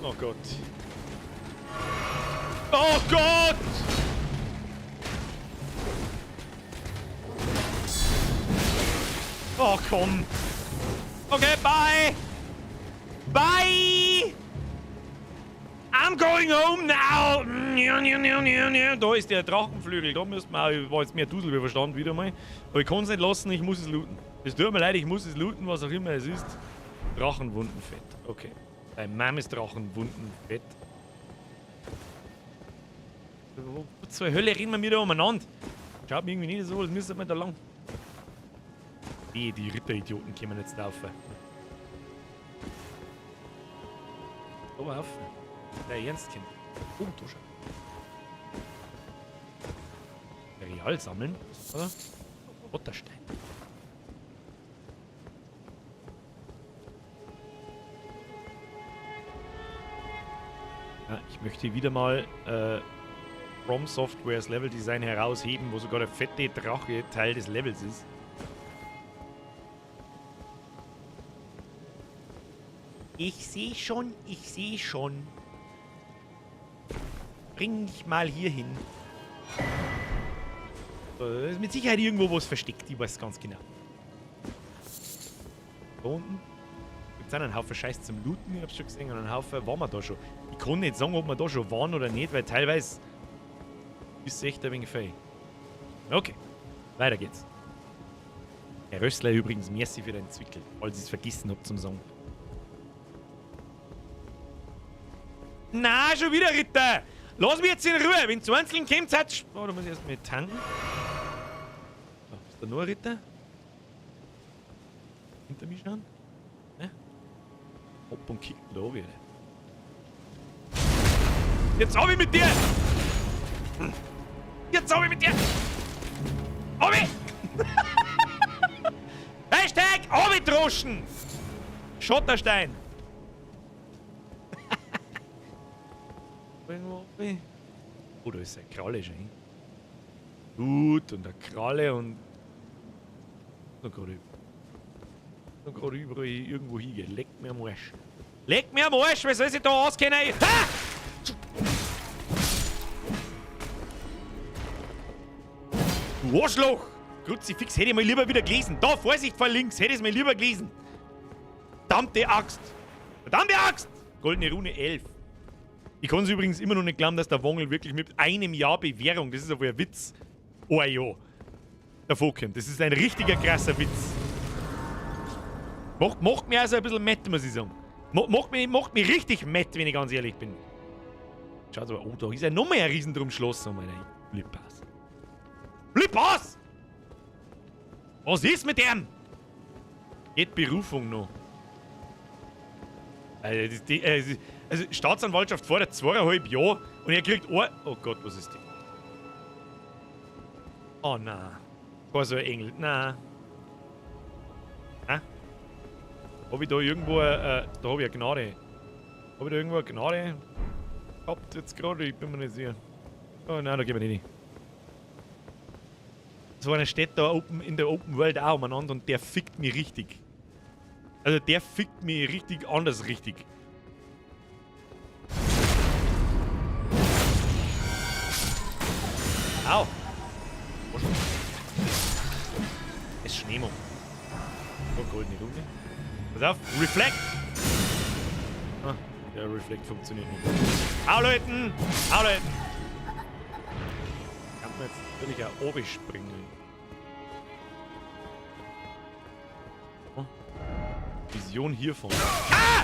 Oh Gott. Oh Gott! Oh komm. Okay, bye. Bye. I'm going home now. Da ist der Drachenflügel. Da müssen wir auch, war jetzt mehr Dusel wie Verstand wieder mal. Aber ich kann es nicht lassen, ich muss es looten. Es tut mir leid, ich muss es looten, was auch immer es ist. Drachenwundenfett. Okay. Dein Mom ist Drachenwundenfett. Wo zur Hölle reden wir mir da umeinander? Schaut mir irgendwie nicht so, als müsste man da lang. Nee, die Ritteridioten können jetzt laufen. Aber auf. Der Ernst kommt. Oh, du schon. Material sammeln, oder? Otterstein. Ja, ich möchte wieder mal From Softwares Level Design herausheben, wo sogar der fette Drache Teil des Levels ist. Ich sehe schon, ich sehe schon. Bring dich mal hier hin. Da ist mit Sicherheit irgendwo was versteckt, ich weiß ganz genau. Da unten gibt's auch einen Haufen Scheiß zum Looten, ich hab's schon gesehen, und einen Haufen waren wir da schon. Ich kann nicht sagen, ob wir da schon waren oder nicht, weil teilweise ist es echt ein wenig fein. Okay, weiter geht's. Herr Rössler übrigens, merci für deinen Zwickel, falls ich's vergessen hab zum Sagen. Na, schon wieder Ritter! Lass mich jetzt in Ruhe! Wenn zu einzeln kommt, seid. Oh, da muss ich erst mal tanken. So, ist da nur ein Ritter? Hinter mir schauen? Ne? Hopp und kick da wieder. Jetzt hab ich mit dir! Jetzt hab ich mit dir! Obi! Hashtag Obi-Droschen! Schotterstein! Oh, da ist eine Kralle schon hin. Gut, und eine Kralle und. Noch gerade überall irgendwo hingehen. Leck mir am Arsch. Leck mir am Arsch, wer soll sich da auskennen? Ha! Du Arschloch! Kruzifix, hätte ich mal lieber wieder gelesen. Da, Vorsicht vor links, hätte ich es mir lieber gelesen. Verdammte Axt! Verdammte Axt! Goldene Rune 11. Ich kann es übrigens immer noch nicht glauben, dass der Wongel wirklich mit einem Jahr Bewährung, das ist ja wohl ein Witz, oh ja, davor kommt. Das ist ein richtiger krasser Witz. Macht mich also ein bisschen mett, muss ich sagen. Macht mich richtig mett, wenn ich ganz ehrlich bin. Schaut aber, oh, da ist ja noch mehr ein Riesendrum-Schloss. Oh, meine Flippass. Flippass! Was ist mit dem? Geht Berufung noch. Also Staatsanwaltschaft fordert 2,5 Jahre und er kriegt ein... Oh Gott, was ist das? Oh nein. War so ein Engel. Nein. Hä? Hab ich da irgendwo... da hab ich eine Gnade. Hab ich da irgendwo eine Gnade gehabt jetzt gerade? Ich bin mir nicht sicher. Oh nein, da gehen wir nicht hin. So einer steht da open, in der Open World auch umeinander und der fickt mich richtig. Also der fickt mich richtig anders richtig. Au! Es ist Schneemann. Oh, goldene Rune. Pass auf, Reflect! Ah, der Reflect funktioniert nicht. Au, Leuten! Au, Leuten! Kann man jetzt natürlich auch oben springen. Oh. Vision hiervon. Ah!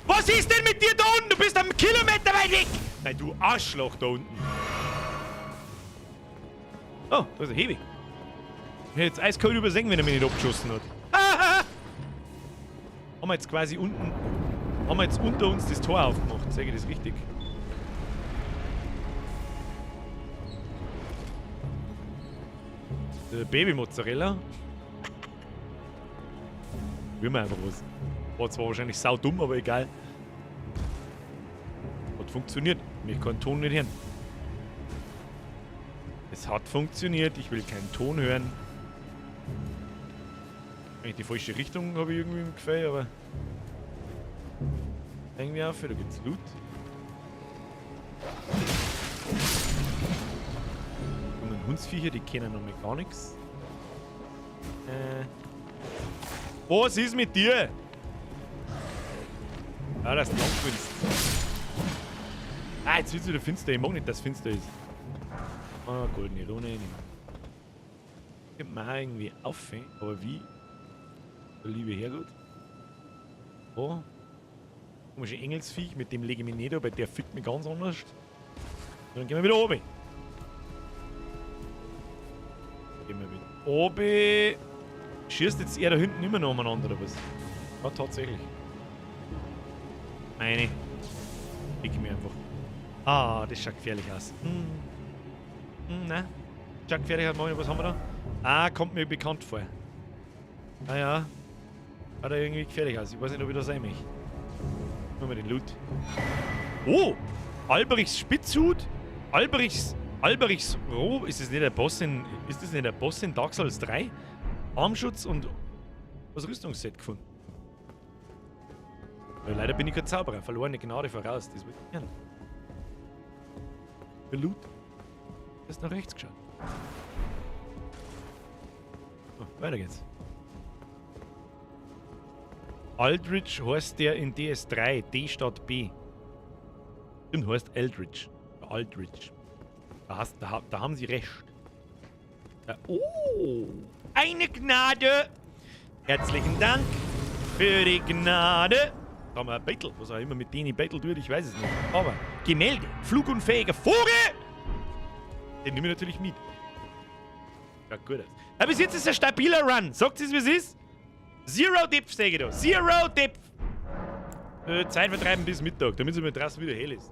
Was ist denn mit dir da unten? Du bist am Kilometer weit weg! Nein, du Arschloch da unten. Oh, da ist ein Hebi. Ich hätte jetzt eiskalt übersehen, wenn er mich nicht abgeschossen hat. Ah! Haben wir jetzt quasi unten... Haben wir jetzt unter uns das Tor aufgemacht? Sag ich das richtig? Baby-Mozzarella. Will man einfach was. War zwar wahrscheinlich saudumm, aber egal. Hat funktioniert. Ich kann Ton nicht hören. Es hat funktioniert. Ich will keinen Ton hören. Eigentlich die falsche Richtung habe ich irgendwie im Gefühl, aber... Irgendwie auf, da gibt's Loot. Und Hundsviecher, die kennen noch mal gar nichts. Was ist mit dir? Ah, das ist lang. Ah, jetzt wird's wieder finster. Ich mag nicht, dass es finster ist. Ah, goldene Rune. Kommt man auch irgendwie auf, aber wie? Der liebe Herrgott. Oh. Komische Engelsviech, mit dem lege ich mich nicht an, weil der fickt mich ganz anders. Und dann gehen wir wieder oben. Gehen wir wieder oben. Schießt jetzt er da hinten immer noch umeinander, oder was? Ja, tatsächlich. Meine. Fick mich einfach. Ah, das schaut gefährlich aus. Hm. Hm, nein. Schaut gefährlich aus. Was haben wir da? Ah, kommt mir bekannt vor. Ah ja. Schaut da irgendwie gefährlich aus. Ich weiß nicht, ob ich da sein möchte. Nur mal den Loot. Oh! Alberichs Spitzhut? Alberichs Roh. Ist das nicht der Boss in. Ist das nicht der Boss in Dark Souls 3? Armschutz und was Rüstungsset gefunden. Aber leider bin ich kein Zauberer. Verlorene Gnade voraus. Das will ich gern. Der Loot. Ist nach rechts geschaut. So, weiter geht's. Aldrich heißt der in DS3, D statt B. Stimmt, heißt Eldritch. Aldrich. Da haben sie recht. Da, oh! Eine Gnade! Herzlichen Dank für die Gnade. Da haben wir ein Battle. Was auch immer mit denen Battle tut, ich weiß es nicht. Aber Gemälde, flugunfähiger Vogel! Den nehme ich natürlich mit. Ja, gut aus. Aber bis jetzt ist ein stabiler Run. Sagt es, wie es ist? Zero Depth, sage ich da. Zero Depth! Zeit vertreiben bis Mittag, damit es mir draußen wieder hell ist.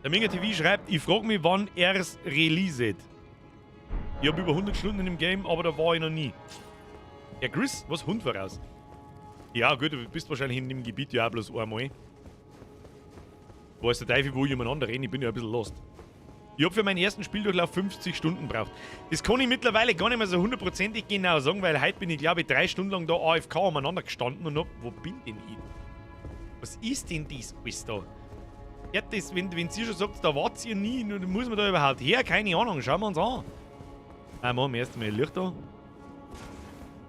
Der Minga TV schreibt, ich frag mich, wann er's releaset. Ich hab über 100 Stunden in dem Game, aber da war ich noch nie. Ja, Chris, was Hund voraus? Ja, gut, du bist wahrscheinlich in dem Gebiet ja auch bloß einmal. Weiß der Teufel, wo ich umeinander renne, ich bin ja ein bisschen lost. Ich hab für meinen ersten Spieldurchlauf 50 Stunden gebraucht. Das kann ich mittlerweile gar nicht mehr so hundertprozentig genau sagen, weil heute bin ich, glaube ich, 3 Stunden lang da AFK umeinander gestanden und hab, wo bin denn ich? Was ist denn das alles da? Ja, das, wenn sie schon sagt, da wart ihr nie, dann muss man da überhaupt her? Keine Ahnung, schauen wir uns an. Ah, machen wir erst mal Licht da.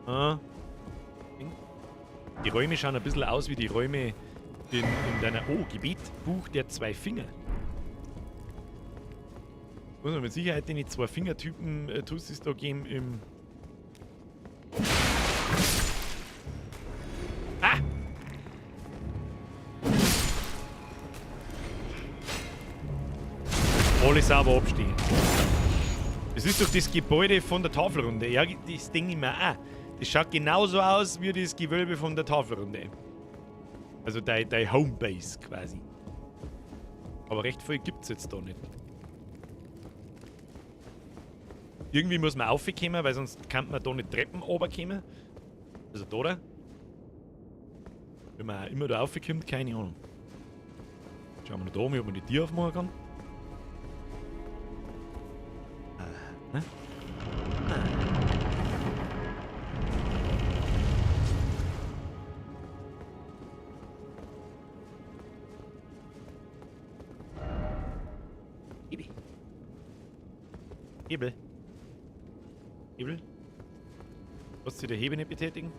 Ah. Die Räume schauen ein bisschen aus wie die Räume in deiner... Oh, Gebet, Buch der 2 Finger. Muss man mit Sicherheit den 2 Fingertypen Tussis da geben im... Ah! Alle sauber abstehen. Das ist doch das Gebäude von der Tafelrunde. Ja, das denke ich mir auch. Das schaut genauso aus wie das Gewölbe von der Tafelrunde. Also dein Homebase quasi. Aber recht viel gibt's jetzt da nicht. Irgendwie muss man raufkommen, weil sonst kann man da nicht Treppen runterkommen. Also da, oder? Wenn man auch immer da raufkommt, keine Ahnung. Schauen wir noch da um, ob man die Tür aufmachen kann. Ne? Hebel. Hebel. Hebel? Lässt sich der Hebel nicht betätigen?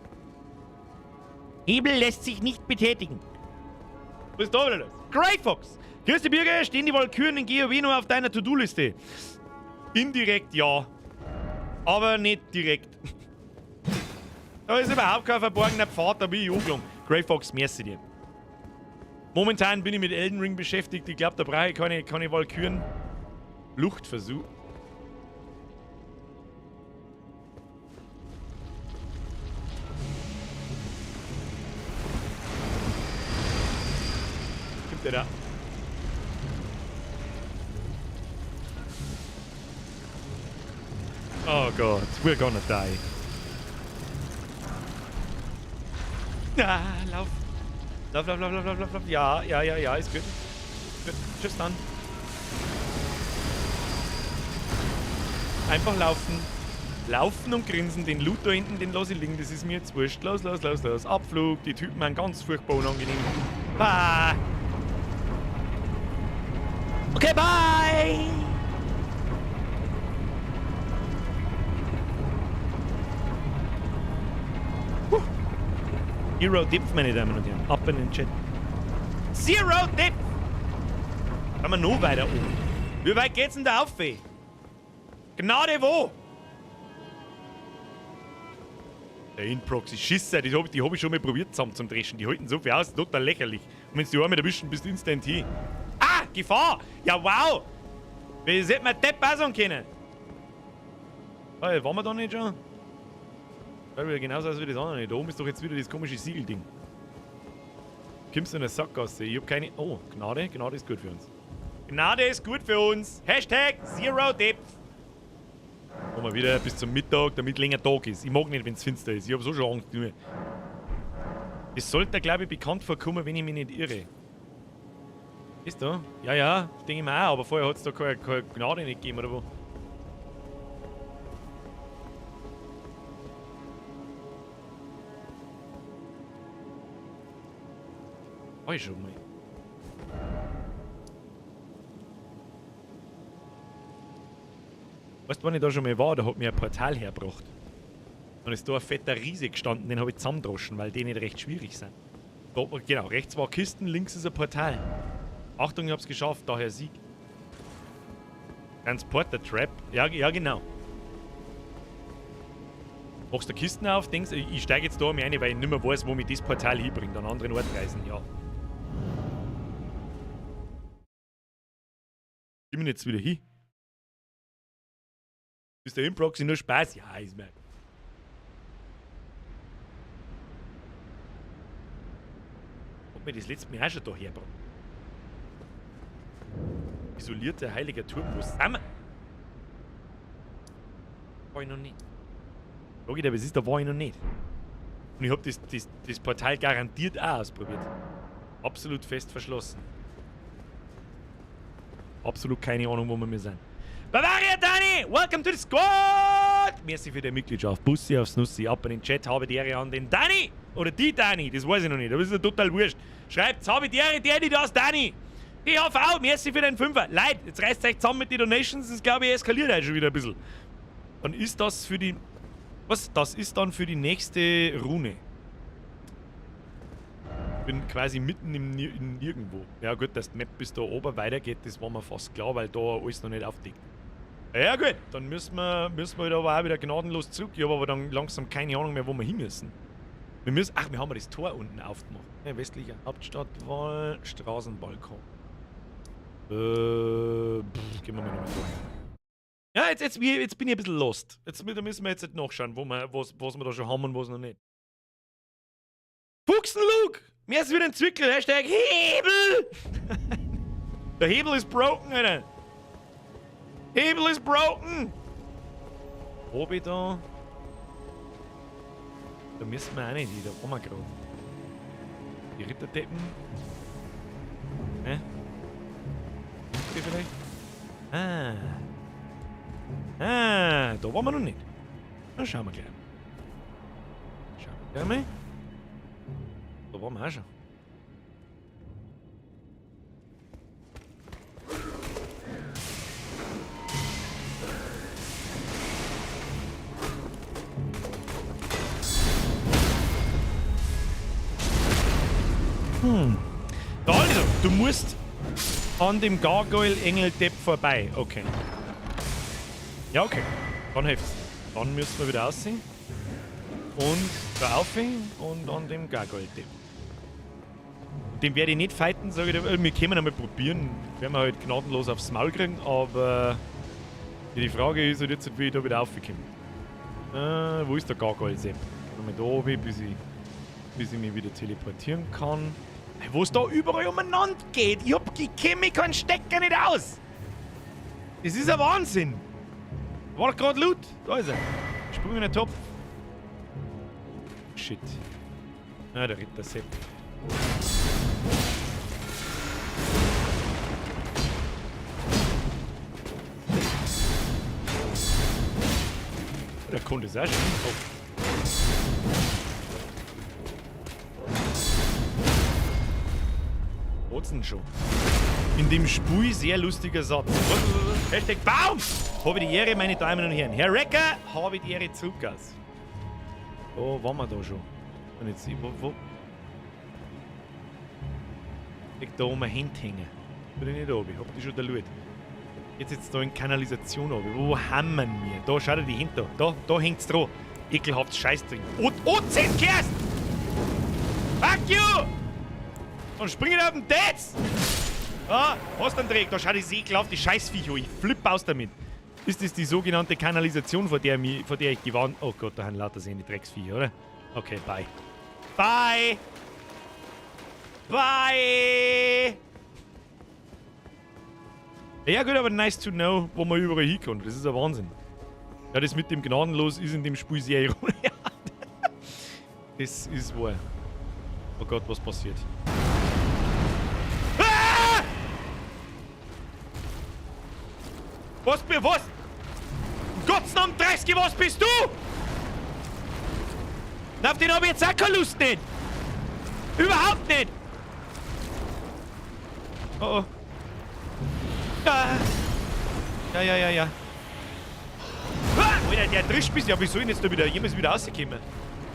Hebel lässt sich nicht betätigen. Was ist da wieder los? Grey Fox! Grüß dich, Birger, stehen die Walküren in GOW noch auf deiner To-Do-Liste? Indirekt ja. Aber nicht direkt. Da ist überhaupt kein verborgener Pfad, da bin ich angelangt. Grey Fox, merci dir. Momentan bin ich mit Elden Ring beschäftigt. Ich glaub, da brauche ich keine Walküren. Fluchtversuch. Gibt der da? God, we're gonna die. Ah, lauf. Lauf, lauf, lauf, lauf, lauf, lauf, lauf. Ja, ja, ja, ja, ist gut. Gut. Tschüss dann. Einfach laufen. Laufen und grinsen. Den Loot da hinten, den lass ich liegen. Das ist mir jetzt wurscht. Los, los, los, los. Abflug. Die Typen sind ganz furchtbar unangenehm. Bye. Okay, bye. Zero Depth, meine Damen und Herren. Up in den Chat. Zero Depth! Haben wir noch weiter oben. Wie weit geht's denn da auf? Ey? Gnade wo? Der Inproxy Schisser, die hab ich schon mal probiert zusammen zum Dreschen. Die halten so viel aus, total lächerlich. Und wenn du die Arme erwischen, bist du instant hin. Ah, Gefahr! Ja, wow! Wie hätte man Depp auch sagen können? Hey, waren wir da nicht schon? Schaut wieder genauso aus wie das andere. Da oben ist doch jetzt wieder das komische Siegelding. Kommst du in eine Sackgasse? Ich hab keine. Oh, Gnade. Gnade ist gut für uns. Gnade ist gut für uns. Hashtag Zero Depth. Machen wir wieder bis zum Mittag, damit länger Tag ist. Ich mag nicht, wenn's finster ist. Ich hab so schon Angst. Das sollte, glaube ich, bekannt vorkommen, wenn ich mich nicht irre. Ist da? Ja, ja, denke ich mir auch, aber vorher hat's da keine Gnade nicht gegeben, oder wo? War ich schon mal. Weißt du, wann ich da schon mal war? Da hat mir ein Portal hergebracht. Dann ist da ein fetter Riese gestanden, den habe ich zusammendroschen, weil die nicht recht schwierig sind. Da, genau, rechts war Kisten, links ist ein Portal. Achtung, ich hab's geschafft, daher Sieg. Transporter Trap. Ja, ja, genau. Machst du Kisten auf, denkst, ich steige jetzt da mal rein, weil ich nicht mehr weiß, wo mich das Portal hinbringt. An anderen Ort reisen, ja. Ich bin jetzt wieder hin. Ist der Inproxy nur Spaß? Ja, ist mir. Hat mir das letzte Mal auch schon da hergebracht. Isolierter heiliger Turm, wo sind wir? War ich noch nicht. Schau ich dir, was ist, da war ich noch nicht. Und ich hab das Portal garantiert auch ausprobiert. Absolut fest verschlossen. Absolut keine Ahnung, wo wir mir sind. Bavaria Dani, welcome to the squad! Merci für die Mitgliedschaft. Bussi aufs Nussi, ab in den Chat, habe die Ehre an den Dani! Oder die Dani, das weiß ich noch nicht, aber das ist ja total wurscht. Schreibt's, habe die Ehre, der, die das, Dani! DHV, merci für den Fünfer. Leute, jetzt reißt euch zusammen mit den Donations, das glaube ich eskaliert heute schon wieder ein bisschen. Dann ist das für die... Was? Das ist dann für die nächste Rune. Bin quasi mitten im Nirgendwo. Ja gut, dass die Map bis da oben weitergeht, das war mir fast klar, weil da alles noch nicht aufdeckt. Ja gut, dann müssen wir da aber auch wieder gnadenlos zurück. Ich habe aber dann langsam keine Ahnung mehr, wo wir hin müssen. Wir müssen... Ach, wir haben ja das Tor unten aufgemacht. Ja, westliche Hauptstadtwall, Straßenbalkon. Gehen wir mal nochmal da. Ja, jetzt bin ich ein bisschen lost. Jetzt, da müssen wir jetzt nicht nachschauen, wo wir, was wir da schon haben und was noch nicht. Fuchsenluke! Mir ist wieder ein Zwickel. Hashtag Hebel! Der Hebel ist broken, Alter. Hebel ist broken! Hab ich da? Da müssen wir auch nicht hin, da waren wir gerade. Die Ritterdeppen. Ne? Die vielleicht? Ah. Ah, da waren wir noch nicht. Na, schauen wir gleich. Schauen wir gleich mal. Da waren wir auch schon. Also, du musst an dem Gargoyle-Engel-Depp vorbei. Okay. Ja, okay. Dann hilft's. Dann müssen wir wieder aussehen. Und da auf und an dem Gargoyle-Depp. Den werde ich nicht fighten, sage ich dir. Wir können einmal probieren. Werden wir halt gnadenlos aufs Maul kriegen, aber die Frage ist halt jetzt, wie ich da wieder raufkomme. Wo ist der Gargoyle-Sepp? Mal da oben, bis ich mich wieder teleportieren kann. Wo es da überall umeinander geht. Ich kenn mich keinen Stecker nicht aus. Das ist ein Wahnsinn. War doch gerade Loot. Da ist er. Sprung in den Topf. Shit. Na, der Ritter Sepp. Der Kunde ist auch schon. Oh. Denn schon? In dem Spiel sehr lustiger Satz. Hashtag Baum! Habe die Ehre, meine Damen und Herren. Herr Recker, habe die Ehre zurück aus. Oh, waren wir da schon? Und jetzt, wo? Ich da oben Hände hängen. Bin ich nicht oben, ich hab die schon da schaut. Jetzt da in Kanalisation oben. Wo haben wir? Da, schau dir die Hände da. Da hängt's dran. Ekelhaft Scheißding. OZ Kerst! Fuck you! Und spring auf den Tetz! Ah, hast einen Dreck. Da schau die ekelhafte Scheißviecher. Ich flipp aus damit. Ist das die sogenannte Kanalisation, vor der ich gewarnt... Oh Gott, da haben lauter die Drecksviecher, oder? Okay, bye. Bye! Bye! Ja gut, aber nice to know, wo man überall hinkommt. Das ist ein Wahnsinn. Ja, das mit dem Gnadenlos ist in dem Spiel sehr ironisch. Das ist wahr. Oh Gott, was passiert? Ah! Was? Was? Um Gottes Namen 30, was bist du? Na, auf den hab ich jetzt auch keine Lust nicht. Überhaupt nicht. Oh oh. Ah. Ja. Ah, Alter, der drischt bist. Ja, wie soll ich denn jetzt da wieder jemals wieder rauskommen?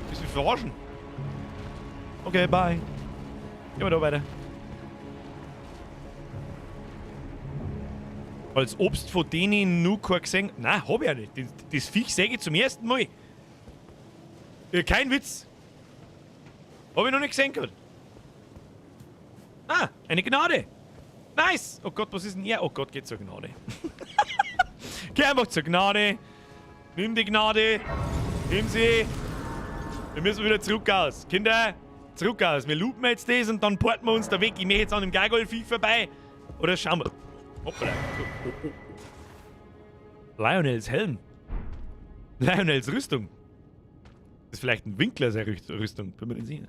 Bist du mich verarschen? Okay, bye. Gehen wir da weiter. Als obst von denen nur kein gesehen. Nein, hab ich ja nicht. Das Viech sehe ich zum ersten Mal. Ja, kein Witz. Hab ich noch nicht gesehen gehabt. Ah, eine Gnade. Nice! Oh Gott, was ist denn er? Oh Gott, geht zur Gnade. Geh einfach zur Gnade. Nimm die Gnade. Nimm sie. Wir müssen wieder zurück aus. Kinder, zurück aus. Wir loopen jetzt das und dann porten wir uns da weg. Ich möchte jetzt an dem Gargoyle-Viech vorbei. Oder schauen wir. Hoppala. Oh, oh, oh. Lionels Helm. Lionels Rüstung. Das ist vielleicht ein Winkler seine Rüstung. Bin mir nicht sicher.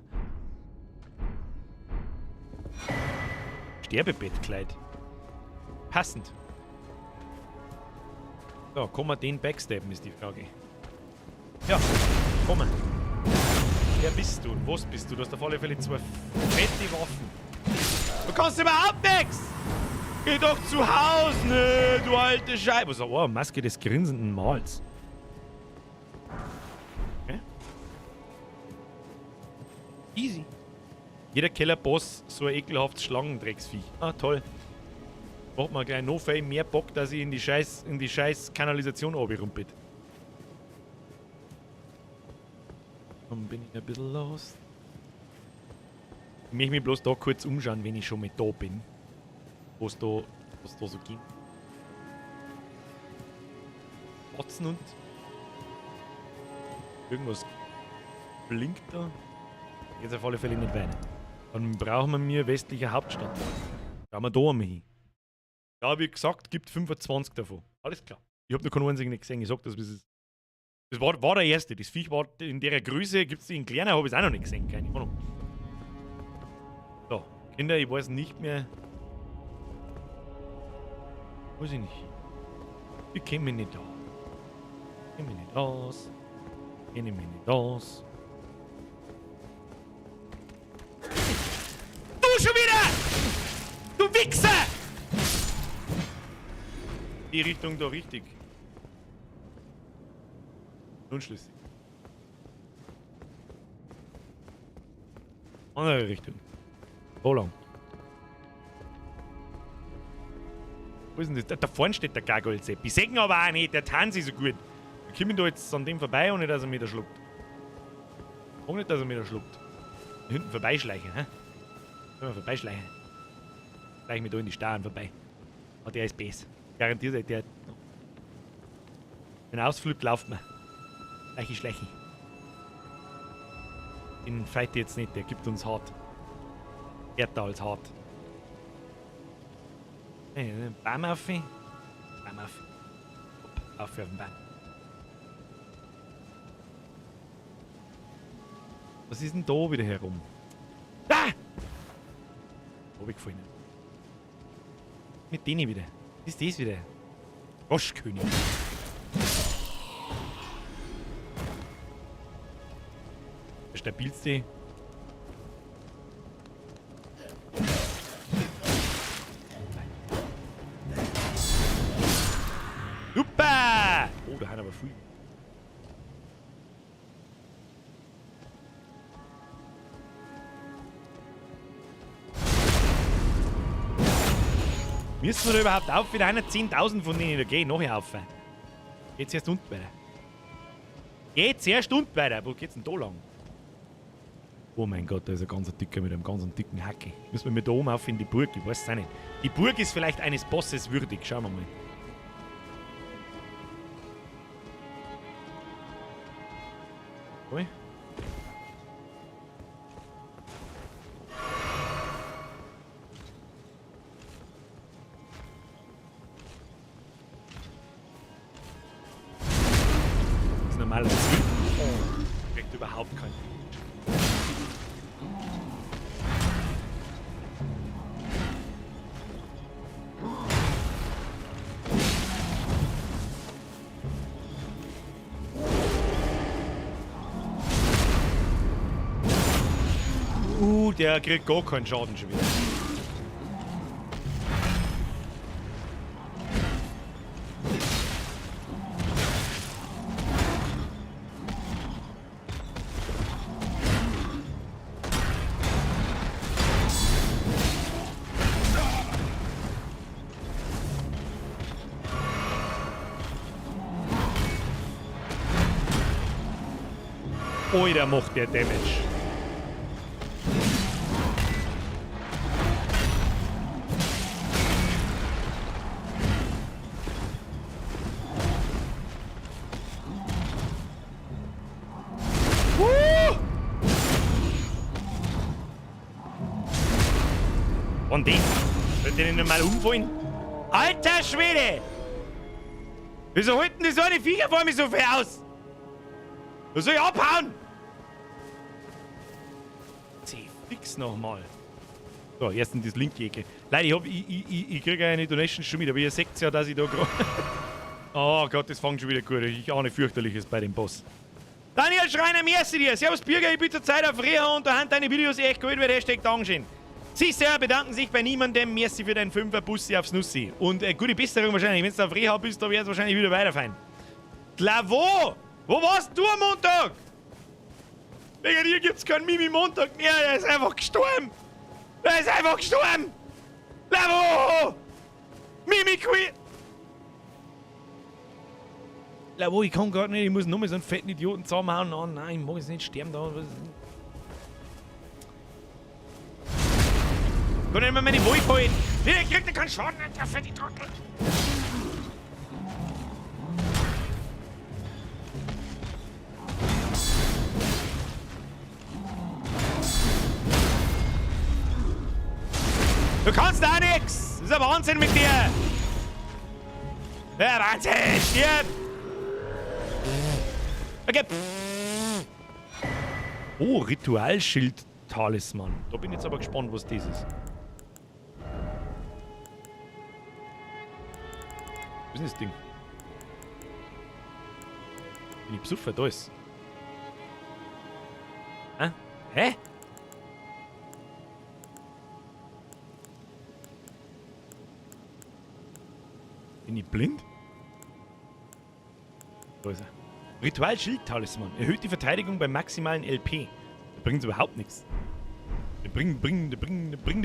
Sterbebettkleid. Passend. So, kann man den backstabben, ist die Frage. Ja, komm mal. Wer bist du und was bist du? Du hast auf alle Fälle zwei fette Waffen. Du kannst überhaupt nichts! Geh doch zu Hause, ne, du alte Scheibe. So, oh, Maske des grinsenden Mals. Okay. Easy. Jeder Kellerboss so ein ekelhaftes Schlangendrecksviech. Ah, toll. Macht man gleich noch viel mehr Bock, dass ich in die scheiß Kanalisation runterrumpelt. Dann bin ich ein bisschen lost. Ich möchte mich bloß da kurz umschauen, wenn ich schon mal da bin. Was da so gibt. Fotzen und irgendwas blinkt da. Jetzt auf alle Fälle nicht weiter. Dann brauchen wir mir westliche Hauptstadt. Schauen wir da einmal hin. Ja, wie gesagt, gibt 25 davon. Alles klar. Ich habe noch keinen einzigen nicht gesehen. Ich sag das, wie es ist. Das war der erste. Das Viech war in der Größe, gibt es die in kleiner, habe ich es auch noch nicht gesehen. Keine Ahnung. So, Kinder, ich weiß nicht mehr. Weiß ich nicht. Ich kenne mich nicht aus. Ich kenne mich nicht aus. Ich kenne mich nicht aus. Du schon wieder! Du Wichser! Die Richtung da richtig. Unschlüssig. Andere Richtung. Wo lang? Wo ist denn das? Da vorne steht der Gargoyle-Sepp. Ich seh ihn aber auch nicht, der tanzt so gut. Wir kommen da jetzt an dem vorbei, ohne dass er mich da schluckt. Ohne dass er mich da schluckt. Da hinten vorbeischleichen, hä? Können wir vorbeischleichen. Schleichen wir da in die Starren vorbei. Aber der ist besser. Garantiert, der. Wenn er ausflippt, lauft man. Schleiche, schleiche. Den fight jetzt nicht, der gibt uns hart. Härter als hart. Hey, Baum auf. Baum auf. Auf den Bein. Was ist denn da wieder herum? Ah! Hab ich gefallen. Mit denen wieder. Was ist das wieder? Froschkönig. Der stabilste. Super! Oh, da hat aber viel. Müssen wir da überhaupt auf? Wieder 10.000 von denen. Da geh ich nachher auf. Geht's erst unten weiter. Geht's erst unten weiter. Wo geht's denn da lang? Oh mein Gott, da ist ein ganz dicker mit einem ganz dicken Hacke. Müssen wir mit da oben auf in die Burg? Ich weiß es auch nicht. Die Burg ist vielleicht eines Bosses würdig. Schauen wir mal. Okay. Das ist normaler Zwiebel. Oh, kriegt überhaupt keinen. Der kriegt gar keinen Schaden schon wieder. Alter, macht der Damage. Und den? Wird der nicht mal umfallen? Alter Schwede! Wieso halten die so eine Viecher vor mir so viel aus? Da soll ich abhauen? Fix nochmal. So, erstens das linke Ecke. Leute, ich kriege eine Donation schon mit, aber ihr seht ja, dass ich da gerade. Oh Gott, das fängt schon wieder gut. Ich ahne fürchterliches bei dem Boss. Daniel Schreiner, merci dir. Servus Birger, ich bin zurzeit auf Reha und da haben deine Videos echt gut, weil Hashtag Dankeschön. Sie selber bedanken sich bei niemandem. Merci für deinen 5er Bussi aufs Nussi. Und gute Besserung wahrscheinlich. Wenn du auf Reha bist, da wär's wahrscheinlich wieder weiterfallen. Klavo! Wo warst du am Montag? Wegen dir gibt's keinen Mimi-Montag mehr. Der ist einfach gestorben. Der ist einfach gestorben. Lavo! Mimi Queen! Lavo, ich kann gar nicht. Ich muss nur mal so einen fetten Idioten zusammenhauen. Oh nein, ich mag jetzt nicht sterben da. Kann ich nicht mehr meine Wolf holen. Nee, der kriegt keinen Schaden, der fette Trottel. Du kannst da nix! Das ist ein Wahnsinn mit dir! Ja, Wahnsinn! Stirb! Okay. Oh, Ritualschild-Talisman. Da bin ich jetzt aber gespannt, was das ist. Was ist denn das Ding? Bin ich besoffen? Da ist. Hä? Hä? Bin ich blind? Da ist er. Ritual-Schild-Talisman. Erhöht die Verteidigung beim maximalen LP. Das bringt überhaupt nichts. Das bringt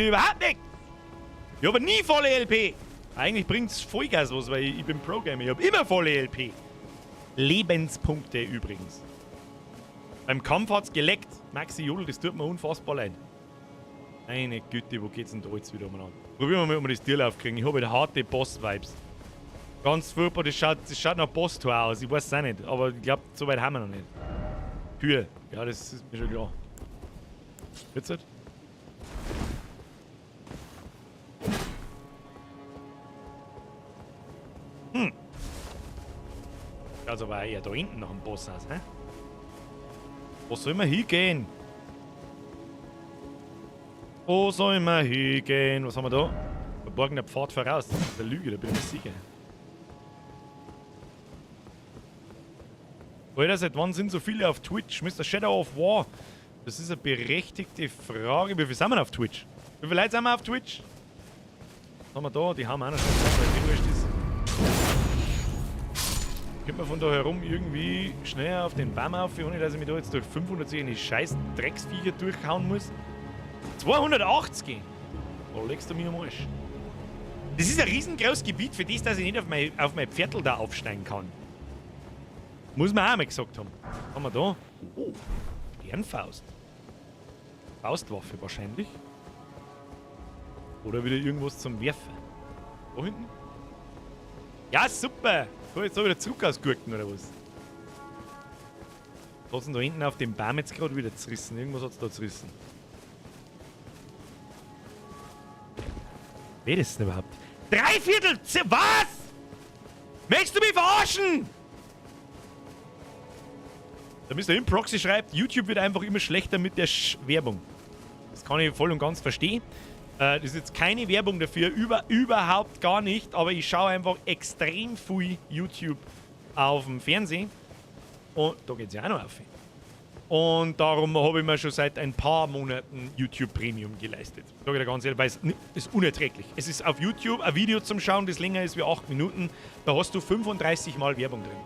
überhaupt nichts! Ich habe nie volle LP! Eigentlich bringt's Vollgas was, weil ich bin Pro-Gamer. Ich habe immer volle LP. Lebenspunkte übrigens. Beim Kampf hat's geleckt. Maxi Jodl, das tut mir unfassbar leid. Meine Güte, wo geht's denn da jetzt wieder umeinander? Probieren wir mal, ob wir das Tier aufkriegen. Ich habe halt harte Boss-Vibes. Ganz furchtbar, das schaut nach Boss-Tor aus. Ich weiß es auch nicht, aber ich glaube, so weit haben wir noch nicht. Tür. Ja, das ist mir schon klar. Jetzt halt. Hm. Schaut aber eher da hinten nach dem Boss aus, hä? Wo soll man hingehen? Wo soll man hingehen? Was haben wir da? Verborgener Pfad voraus. Das ist eine Lüge, da bin ich mir sicher. Alter, seit wann sind so viele auf Twitch? Mr. Shadow of War. Das ist eine berechtigte Frage. Wie viel sind wir auf Twitch? Wie viele Leute sind wir auf Twitch? Was haben wir da? Die haben wir auch noch schon zusammen, weil es wurscht ist. Könnte man von da herum irgendwie schnell auf den Baum auf, ohne dass ich mich da jetzt durch 500 in die scheiß Drecksviecher durchhauen muss? 280! Da legst du mir am Arsch. Das ist ein riesengroßes Gebiet für das, dass ich nicht auf mein Pferdl da aufsteigen kann. Muss man auch mal gesagt haben. Was haben wir da? Oh, Ehrenfaust. Faustwaffe wahrscheinlich. Oder wieder irgendwas zum Werfen. Da hinten? Ja, super! So, jetzt auch wieder zurück aus Gurken oder was? Was hat's denn da hinten auf dem Baum jetzt gerade wieder zerrissen? Irgendwas hat's da zerrissen. Wer ist denn überhaupt? 3/4! Was? Möchtest du mich verarschen? Der Mr. Improxy schreibt, YouTube wird einfach immer schlechter mit der Werbung. Das kann ich voll und ganz verstehen. Das ist jetzt keine Werbung dafür, überhaupt gar nicht, aber ich schaue einfach extrem viel YouTube auf dem Fernsehen. Und da geht's ja auch noch auf. Und darum habe ich mir schon seit ein paar Monaten YouTube Premium geleistet. Sag ich dir ganz ehrlich, weil es ist unerträglich. Es ist auf YouTube ein Video zum Schauen, das länger ist wie 8 Minuten. Da hast du 35 Mal Werbung drin.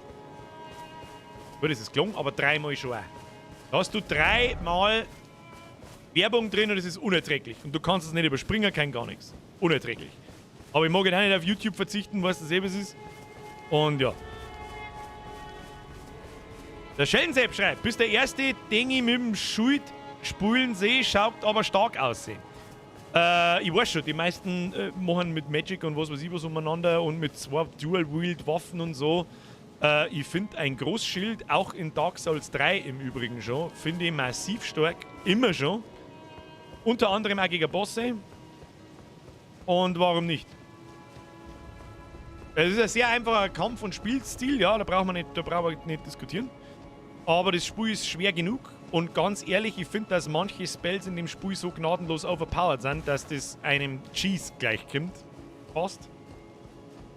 Gut, das ist gelungen, aber 3-mal schon auch. Da hast du 3-mal Werbung drin und es ist unerträglich. Und du kannst es nicht überspringen, kein gar nichts. Unerträglich. Aber ich mag auch nicht auf YouTube verzichten, weißt du, was es ist. Und ja. Der Schellensepp schreibt, bist der erste Dingi mit dem Schuld spulen See, schaut aber stark aussehen. Ich weiß schon, die meisten machen mit Magic und was weiß ich was umeinander und mit 2 Dual-Wield-Waffen und so. Ich finde ein Großschild, auch in Dark Souls 3 im Übrigen schon, finde ich massiv stark, immer schon. Unter anderem auch gegen Bosse. Und warum nicht? Es ist ein sehr einfacher Kampf- und Spielstil, ja, da braucht man nicht diskutieren. Aber das Spiel ist schwer genug und ganz ehrlich, ich finde, dass manche Spells in dem Spiel so gnadenlos overpowered sind, dass das einem Cheese gleichkommt. Fast.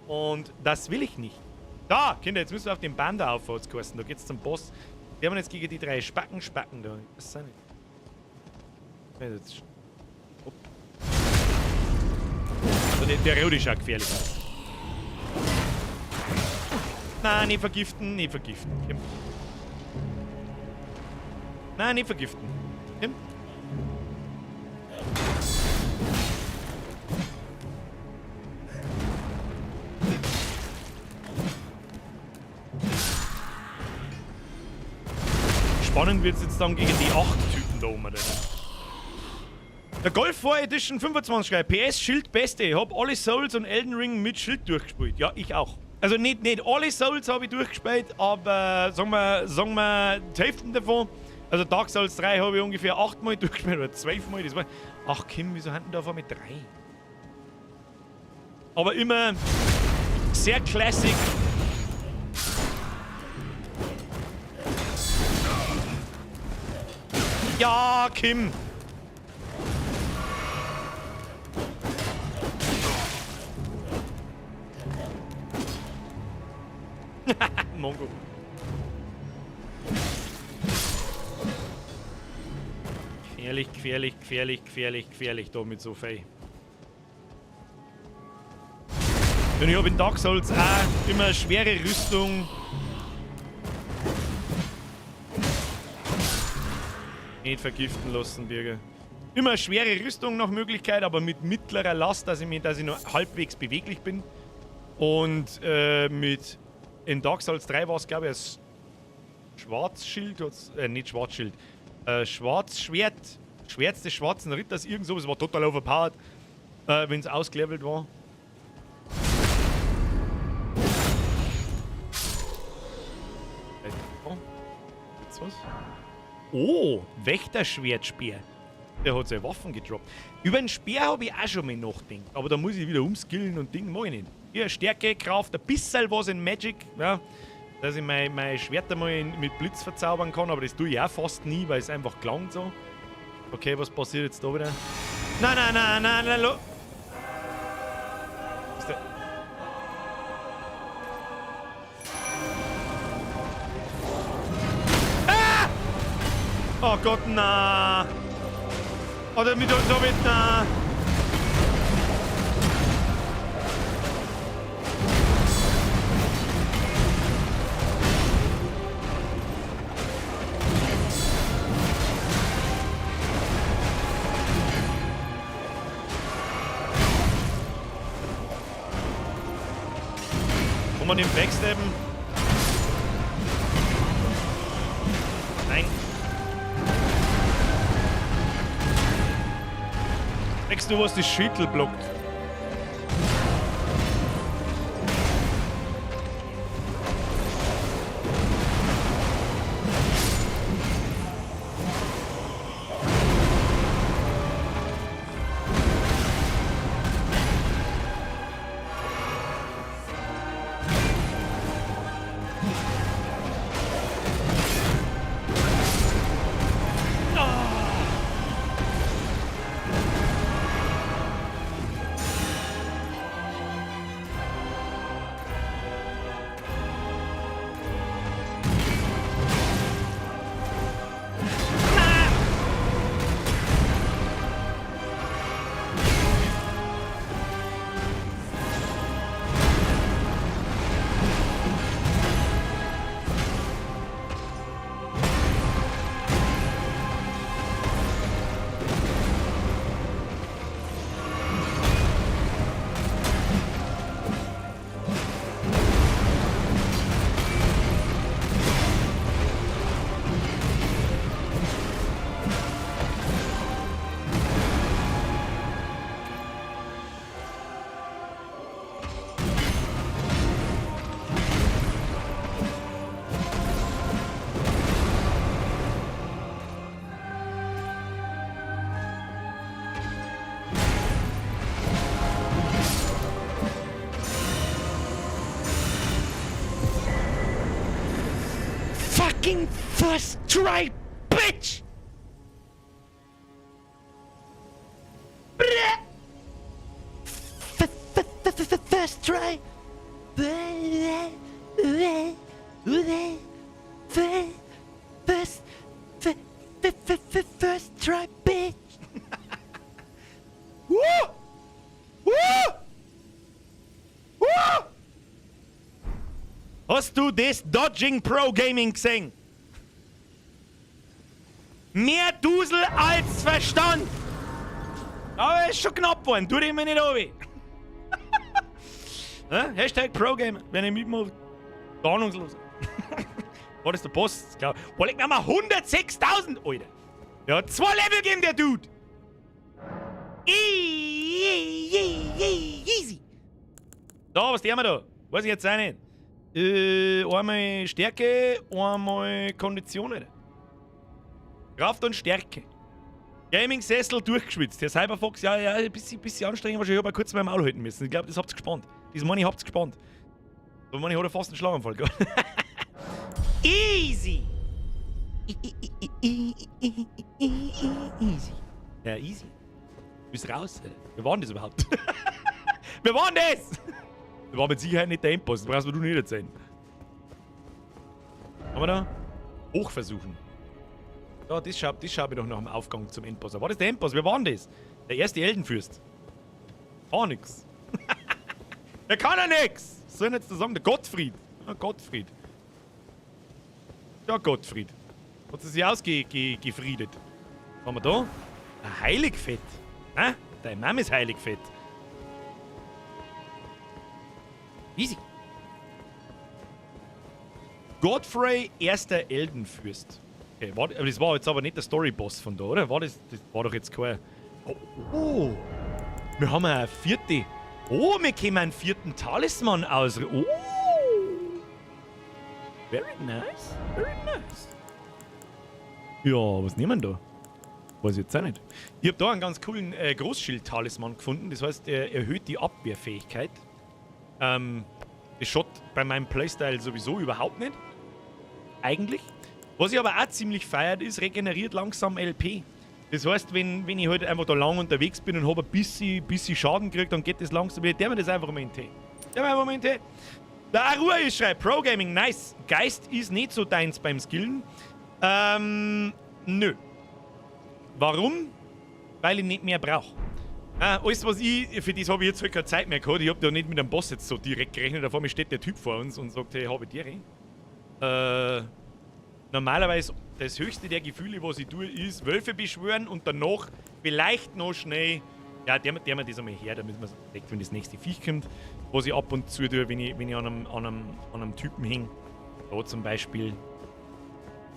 Und das will ich nicht. Da, Kinder, jetzt müssen wir auf den Baum da aufwärts kosten. Da geht's zum Boss. Wir haben jetzt gegen die 3 Spacken da. Das ist nicht. Jetzt. Hopp. Also der Rudi schaut gefährlich aus. Nein, nicht vergiften, nicht vergiften. Komm. Nein, nicht vergiften. Komm. Spannend wird's jetzt dann gegen die 8 Typen da oben. Der Golf 4 Edition 25 schreibt, PS Schild Beste, ich hab alle Souls und Elden Ring mit Schild durchgespielt. Ja, ich auch. Also nicht alle Souls habe ich durchgespielt, aber sagen wir die Hälfte davon. Also Dark Souls 3 habe ich ungefähr 8 Mal durchgespielt oder 12 Mal. Das war, ach Kim, wieso haben denn da auf einmal 3? Aber immer sehr classic. Ja, Kim! Mongo. Gefährlich, gefährlich, gefährlich, gefährlich, gefährlich da mit so viel. Und ich hab in Dark Souls auch immer schwere Rüstung. Nicht vergiften lassen, Birger. Immer schwere Rüstung nach Möglichkeit, aber mit mittlerer Last, dass ich noch halbwegs beweglich bin. Und mit in Dark Souls 3 war es, glaube ich, ein Schwarzschild, nicht Schwarzschild, Schwarzschwert, Schwert des Schwarzen Ritters, irgend sowas, war total overpowered, wenn es ausgelevelt war. Oh, gibt's was? Oh, Wächterschwertspeer. Der hat seine Waffen gedroppt. Über den Speer habe ich auch schon mal nachgedacht. Aber da muss ich wieder umskillen und Ding, mach ich nicht. Hier, Stärke, Kraft, ein bisschen was in Magic. Ja. Dass ich mein Schwert einmal mit Blitz verzaubern kann, aber das tue ich auch fast nie, weil es einfach klangt so. Okay, was passiert jetzt da wieder? Nein, nein, nein, nein, nein, lo. Ist der... Ah! Oh Gott, na. Oder mit uns damit, na. Kann man den backstabben? Nein. Denkst du, was das Schüttel blockt? Fucking first try, bitch! First try. First try, bitch! Woo! Woo! Woo! Hast du das Dodging Pro Gaming gesehen? Mehr Dusel als Verstand! Aber ist schon knapp geworden, tu dich mir nicht runter. Hashtag ProGamer, wenn ich mitmache. Ahnungslos. War das der Boss? Glaub. Boah, leg mir mal 106.000, Alter! Der hat 2 Level gegeben, der Dude! Easy! So, was tun wir da? Weiß ich jetzt auch nicht. Einmal Stärke, einmal Kondition, Alter. Kraft und Stärke. Gaming-Sessel durchgeschwitzt. Der Cyberfox, ja, ja, ein bisschen anstrengend, wahrscheinlich. Ich hab auch kurz mein Maul halten müssen. Ich glaub, das habt ihr gespannt. Das meine ich, habt's gespannt. Aber meine ich, hat er fast einen Schlaganfall gehabt. Easy! Easy. Ja, easy. Du bist raus, Alter. Wer war denn das überhaupt? Wer war denn das? Das war mit Sicherheit nicht der Endboss, das brauchst du nicht erzählen. Haben wir da? Hochversuchen. Ja, das schaut mir doch nach dem Aufgang zum Endboss. War das der Endboss? Wer war denn das? Der erste Eldenfürst. Gar nix. Der kann ja nix! Was soll ich denn jetzt da sagen? Der Gottfried. Ja, Gottfried. Ja, Gottfried. Hat sie sich ausgefriedet. Was haben wir da? Ein Heiligfett. Hä? Deine Mama ist Heiligfett. Easy. Godfrey, erster Eldenfürst. Okay, warte, aber das war jetzt aber nicht der Story-Boss von da, oder? War das, das war doch jetzt kein... Oh, oh. Wir haben eine vierte... Oh, wir können einen vierten Talisman aus... Oh. Very nice. Very nice. Ja, was nehmen wir da? Weiß ich jetzt auch nicht. Ich hab da einen ganz coolen Großschild-Talisman gefunden. Das heißt, er erhöht die Abwehrfähigkeit. Das Das schaut bei meinem Playstyle sowieso überhaupt nicht. Eigentlich. Was ich aber auch ziemlich feiert, ist, regeneriert langsam LP. Das heißt, wenn ich halt einfach da lang unterwegs bin und habe ein bisschen Schaden gekriegt, dann geht das langsam wieder. Der mir das einfach mal in den Tee. Der mir einfach mal in den Tee. Der Arua ist schreibt, Pro Gaming, nice. Geist ist nicht so deins beim Skillen. Nö. Warum? Weil ich nicht mehr brauche. Ah, alles, was ich, für das habe ich jetzt halt keine Zeit mehr gehabt. Ich habe da nicht mit dem Boss jetzt so direkt gerechnet. Da vor mir steht der Typ vor uns und sagt, hey, habe die. Normalerweise, das höchste der Gefühle, was ich tue, ist Wölfe beschwören und danach vielleicht noch schnell. Ja, der mir das einmal her, damit man es entdeckt, wenn das nächste Viech kommt. Was ich ab und zu tue, wenn ich an einem Typen hänge. Da zum Beispiel.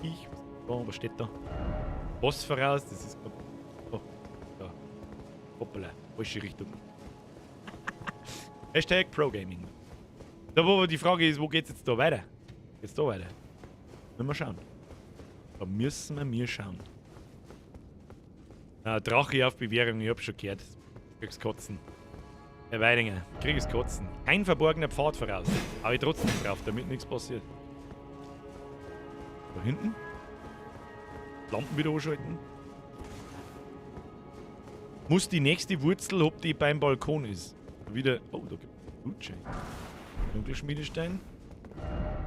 Ich, was steht da? Boss voraus, das ist. Oh, da. Hoppala, falsche Richtung. Hashtag ProGaming. Da, wo die Frage ist, wo geht's jetzt da weiter? Geht's da weiter? Müssen wir schauen. Da müssen wir schauen. Ah, Drache auf Bewährung, ich hab schon gehört. Krieg's Kotzen. Herr Weidinger, krieg es Kotzen. Kein verborgener Pfad voraus. Aber ich trotzdem drauf, damit nichts passiert. Da hinten. Lampen wieder anschalten. Muss die nächste Wurzel, ob die beim Balkon ist. Wieder. Oh, da gibt es Gutschein. Dunkelschmiedestein.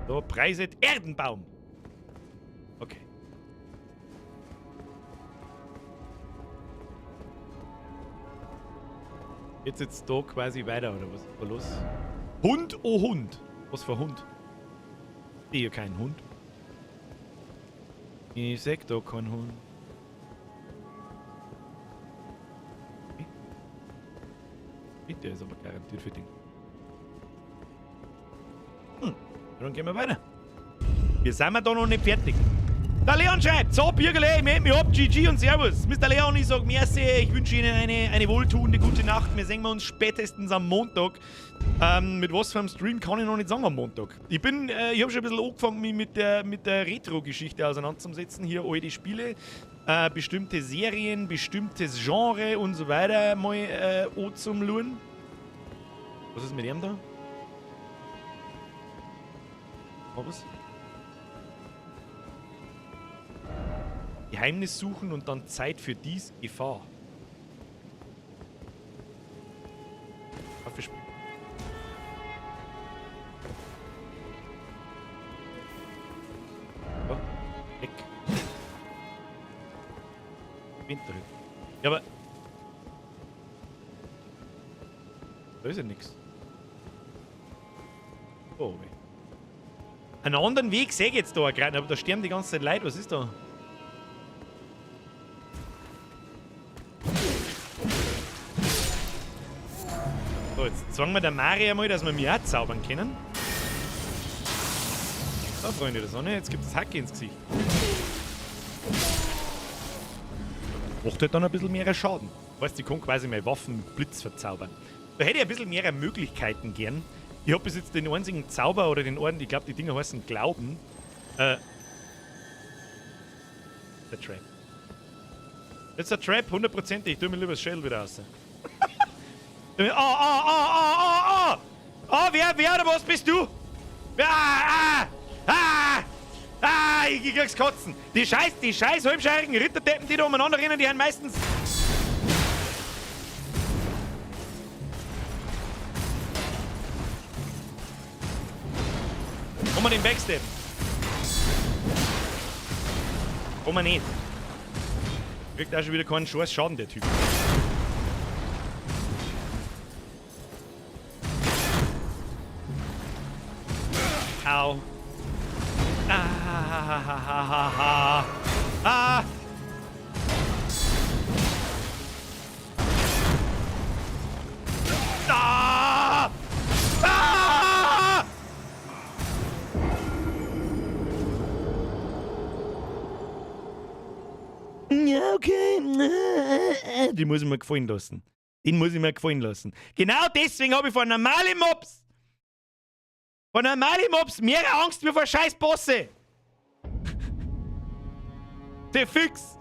Da, preiset Erdenbaum. Okay. Jetzt da quasi weiter, oder was ist da los? Hund, oh Hund. Was für Hund? Ich sehe keinen Hund. Ich seh da keinen Hund. Der ist aber garantiert für den. Dann gehen wir weiter. Wir sind wir da noch nicht fertig. Der Leon schreibt, so Bürgerle, ich melde mich ab, GG und Servus. Mr. Leon, ich sag merci, ich wünsche Ihnen eine wohltuende gute Nacht. Wir sehen uns spätestens am Montag. Mit was für einem Stream kann ich noch nicht sagen am Montag. Ich habe schon ein bisschen angefangen, mich mit der Retro-Geschichte auseinanderzusetzen. Hier alte Spiele, bestimmte Serien, bestimmtes Genre und so weiter mal anzumluren. Was ist mit ihm da? Oh, was? Geheimnis suchen und dann Zeit für dies Gefahr. Waffe. Oh, weg. Winterhütte. Ja, aber. Da ist ja nichts. Oh, weh. Einen anderen Weg sehe ich jetzt da gerade, aber da sterben die ganze Zeit Leute. Was ist da? So, jetzt zeigen wir der Mari einmal, dass wir mich auch zaubern können. So, Freunde der Sonne, jetzt gibt es Hacke ins Gesicht. Macht halt dann ein bisschen mehr Schaden. Weißt du, ich kann quasi meine Waffen mit Blitz verzaubern. Da hätte ich ein bisschen mehr Möglichkeiten gern. Ich habe bis jetzt den einzigen Zauber oder den Orden, ich glaube, die Dinger heißen Glauben. Der Trap. Jetzt der Trap, hundertprozentig. Ich tue mir lieber das Schädel wieder raus. Ah, ah, ah, ah, ah, ah! Ah, wer oder was bist du? Ah, ah, ah, ah, ich krieg's Kotzen. Die scheiß halbscheirigen Ritterdeppen, die da umeinander rennen, die haben meistens... Komm mal den Backstep. Komm mal nicht. Kriegt auch schon wieder keinen scheiß Schaden, der Typ. Au. Ah, ha, ha, ha, ha, ha. Ah. Ah. Ah. Ja, okay. Die muss ich mir gefallen lassen. Den muss ich mir gefallen lassen. Genau deswegen habe ich vor normalen Mobs. Vor normalen Mobs mehr Angst wie vor scheiß Bosse. Der Fix.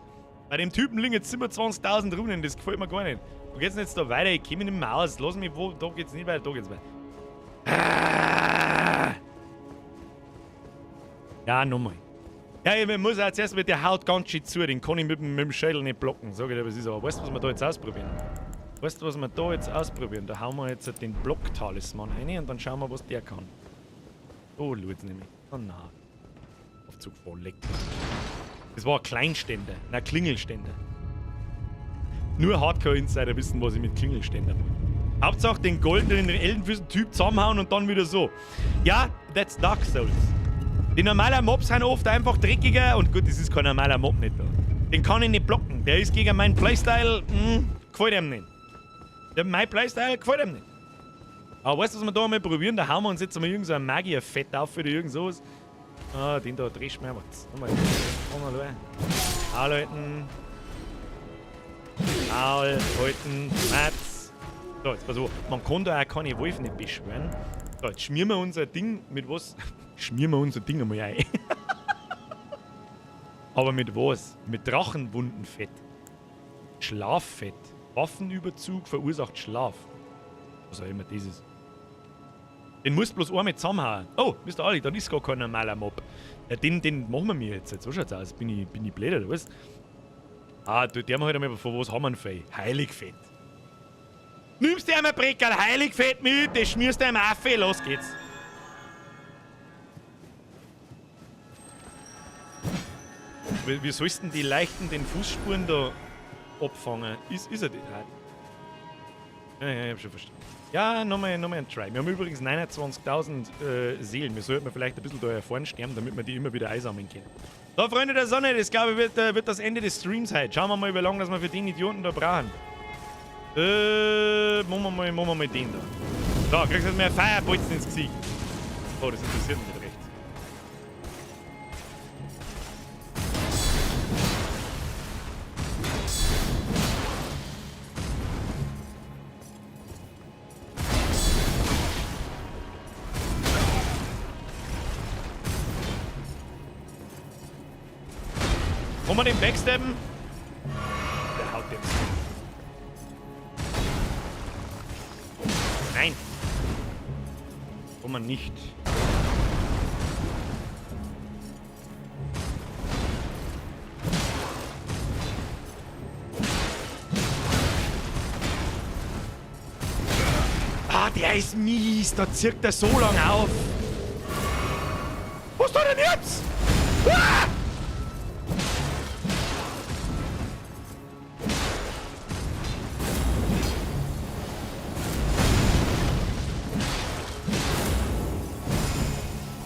Bei dem Typen liegen jetzt 27.000 Runen, das gefällt mir gar nicht. Wo geht's denn jetzt da weiter? Ich komme nicht mehr aus. Lass mich wo, da geht's nicht weiter, da geht's weiter. Ah! Ja, nochmal. Ja, ich muss auch zuerst mit der Haut ganz schön zu, den kann ich mit dem Schädel nicht blocken. Sag ich dir, was ist aber. Weißt du, was wir da jetzt ausprobieren? Weißt du, was wir da jetzt ausprobieren? Da hauen wir jetzt den Block-Talisman rein und dann schauen wir, was der kann. Oh, schau jetzt nämlich. Oh nein. Aufzug voll leck. Das war ein Kleinständer. Nein, Klingelständer. Nur Hardcore-Insider wissen, was ich mit Klingelständer meine. Hauptsache den goldenen Eldenfüßen-Typ zusammenhauen und dann wieder so. Ja, that's Dark Souls. Die normalen Mobs sind oft einfach dreckiger und gut, das ist kein normaler Mob nicht da. Den kann ich nicht blocken. Der ist gegen meinen Playstyle, gefällt ihm nicht. Mein Playstyle gefällt ihm nicht. Aber weißt du, was wir da mal probieren? Da hauen wir uns jetzt mal irgend so ein Magier-Fett auf oder irgend sowas. Ah, den da dreschen wir einfach. Nochmal. Anhalten. Halten. Mats. So, jetzt pass auf. Man kann da auch keine Wolfe nicht beschwören. So, jetzt schmieren wir unser Ding mit was? Schmieren wir unser Ding einmal ein. Aber mit was? Mit Drachenwundenfett. Schlaffett. Waffenüberzug verursacht Schlaf. Was auch immer das ist. Den musst du bloß einmal zusammenhauen. Oh, Mr. Ali, dann ist gar kein normaler Mob. Ja, den machen wir mir jetzt. So schaut's aus. Bin ich blöd oder was? Ah, du, der halt einmal, von was haben wir denn Fell? Heiligfett. Nimmst du einmal Breckerl Heiligfett mit, das schmierst du einem Affe, los geht's. Wie sollst denn die leichten den Fußspuren da abfangen? Ist er das? Ja, ja, ich hab schon verstanden. Ja, nochmal ein Try. Wir haben übrigens 29.000 Seelen. Wir sollten vielleicht ein bisschen da erfahren sterben, damit wir die immer wieder einsammeln können. So, Freunde der Sonne, das glaube ich wird das Ende des Streams heute. Schauen wir mal, wie lange das wir für den Idioten da brauchen. Machen wir mal den da. So, kriegst du jetzt mehr Feierbolzen ins Gesicht. Oh, das interessiert mich nicht recht. Kann man den backstabben? Der haut jetzt. Nein. Kann man nicht. Ah, der ist mies. Da zirkt er so lang auf. Was tut er denn jetzt? Ah!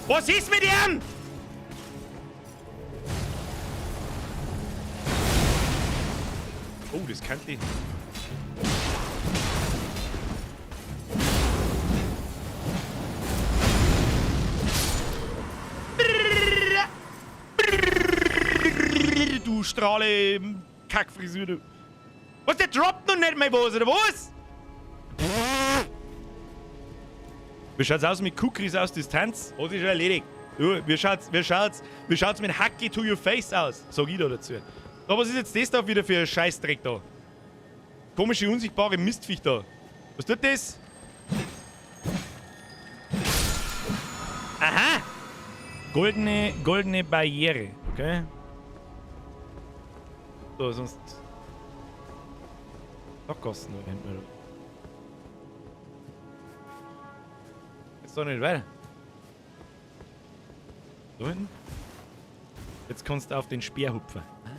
Was ist mit ihm? Oh, das könnte ich. Du Strahle, Kackfrisur, du. Was, der droppt noch nicht mal was, oder was? Wie schaut's aus mit Kukris aus Distanz? Hat sich schon erledigt. Du, wie schaut's mit Hacki to your face aus? Sag ich da dazu. So, was ist jetzt das da wieder für ein Scheißdreck da? Komische, unsichtbare Mistviech da. Was tut das? Aha! Goldene Barriere. Okay. So, sonst... Sackgassen da hinten, oder? Jetzt doch nicht weiter. Da hinten? Jetzt kannst du auf den Speer hupfen. Ah.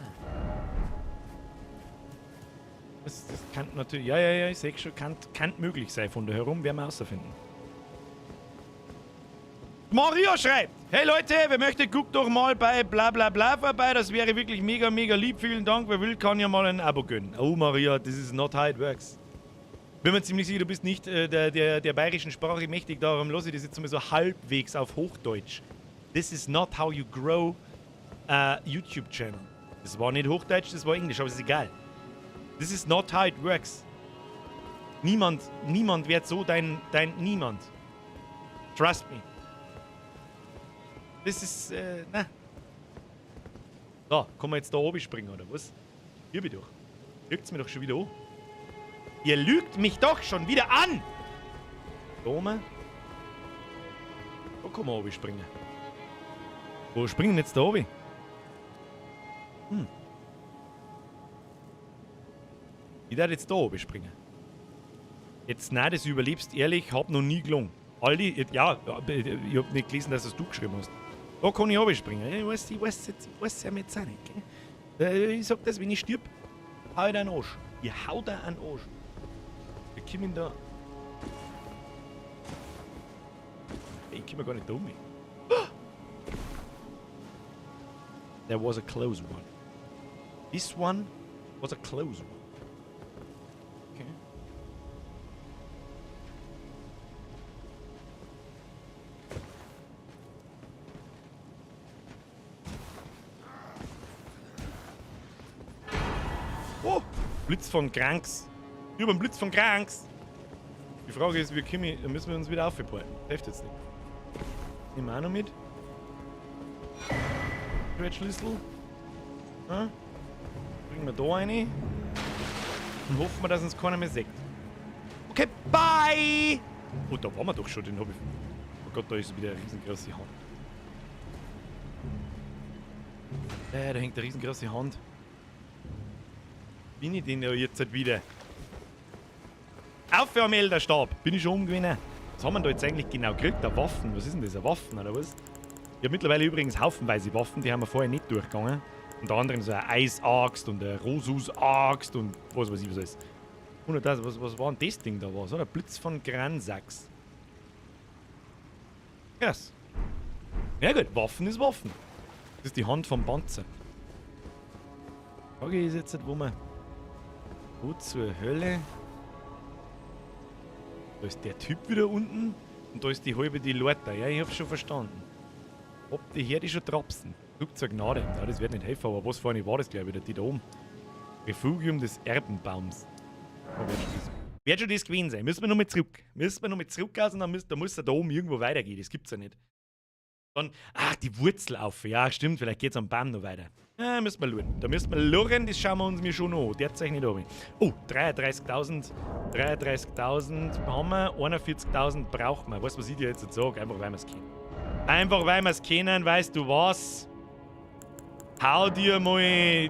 Das kann natürlich... Ja, ja, ja, ich seh schon, kann möglich sein. Von da herum werden wir rausfinden. Maria schreibt: Hey Leute, wer möchte, guckt doch mal bei bla bla bla vorbei. Das wäre wirklich mega, mega lieb. Vielen Dank. Wer will, kann ja mal ein Abo gönnen. Oh Maria, this is not how it works. Bin mir ziemlich sicher, du bist nicht der bayerischen Sprache mächtig, darum lasse ich das jetzt mal so halbwegs auf Hochdeutsch. This is not how you grow a YouTube channel. Das war nicht Hochdeutsch, das war Englisch, aber ist egal. This is not how it works. Niemand wird so dein niemand. Trust me. Das ist, na. So, kann man jetzt da oben springen, oder was? Hier bin ich doch. Lügt's mir doch schon wieder an. Ihr lügt mich doch schon wieder an! Da oben. Da kann man oben springen. Wo springen jetzt da oben? Hm. Ich darf jetzt da oben springen. Jetzt, nein, das überlebst ehrlich, hab noch nie gelungen. Aldi, ja, ich hab nicht gelesen, dass das du geschrieben hast. Da kann ich oben springen. Ich weiß ja jetzt auch nicht, gell? Ich sag das, wenn ich stirb, hau ich da einen Arsch. Ich hau da einen Arsch. Wir kommen da. Ich komme gar nicht da um. There was a close one. This one was a close one. Okay. Oh, Blitz von Kranks. Über den Blitz von Kranks. Die Frage ist, wie komme ich, da müssen wir uns wieder aufhalten. Hilft jetzt nicht. Nehmen wir auch noch mit. Schlüssel. Ja. Bringen wir da rein. Und hoffen wir, dass uns keiner mehr sieht. Okay, bye! Oh, da waren wir doch schon, den hab ich. Oh Gott, da ist wieder eine riesengroße Hand. Da hängt eine riesengroße Hand. Bin ich denn ja jetzt halt wieder? Auf am Elderstab! Bin ich schon umgewinnen? Was haben wir da jetzt eigentlich genau gekriegt? Da Waffen. Was ist denn das? Eine Waffen oder was? Ich habe mittlerweile übrigens haufenweise Waffen, die haben wir vorher nicht durchgegangen. Unter anderem so eine Eisaxt und eine Rosus-Axt und was weiß ich was alles. 100.000, was war denn das Ding da? Was, oder? Blitz von Gransax. Krass. Ja gut, Waffen ist Waffen. Das ist die Hand vom Panzer. Frage ist jetzt, wo man... Wo zur Hölle? Da ist der Typ wieder unten und da ist die halbe die Leute. Ja, ich hab's schon verstanden. Ob die Herde schon trapsen. Zurück zur Gnade. Ja, das wird nicht helfen, aber was vorne war das gleich wieder? Die da oben. Refugium des Erbenbaums. Oh, wird schon das gewesen sein. Müssen wir nochmal zurück. Müssen wir nochmal zurück aus und dann muss, da muss er da oben irgendwo weitergehen. Das gibt's ja nicht. Dann, ach, die Wurzel auf. Ja, stimmt, vielleicht geht's am Baum noch weiter. Ja, müssen wir schauen. Da müssen wir schauen, das schauen wir uns mir schon an. Der zeichnet an. Oh, 33.000. 33.000 haben wir, 41.000 brauchen wir. Weißt du, was ich dir jetzt sage? Einfach, weil wir es kennen. Einfach, weil wir es kennen, weißt du was? Hau dir mal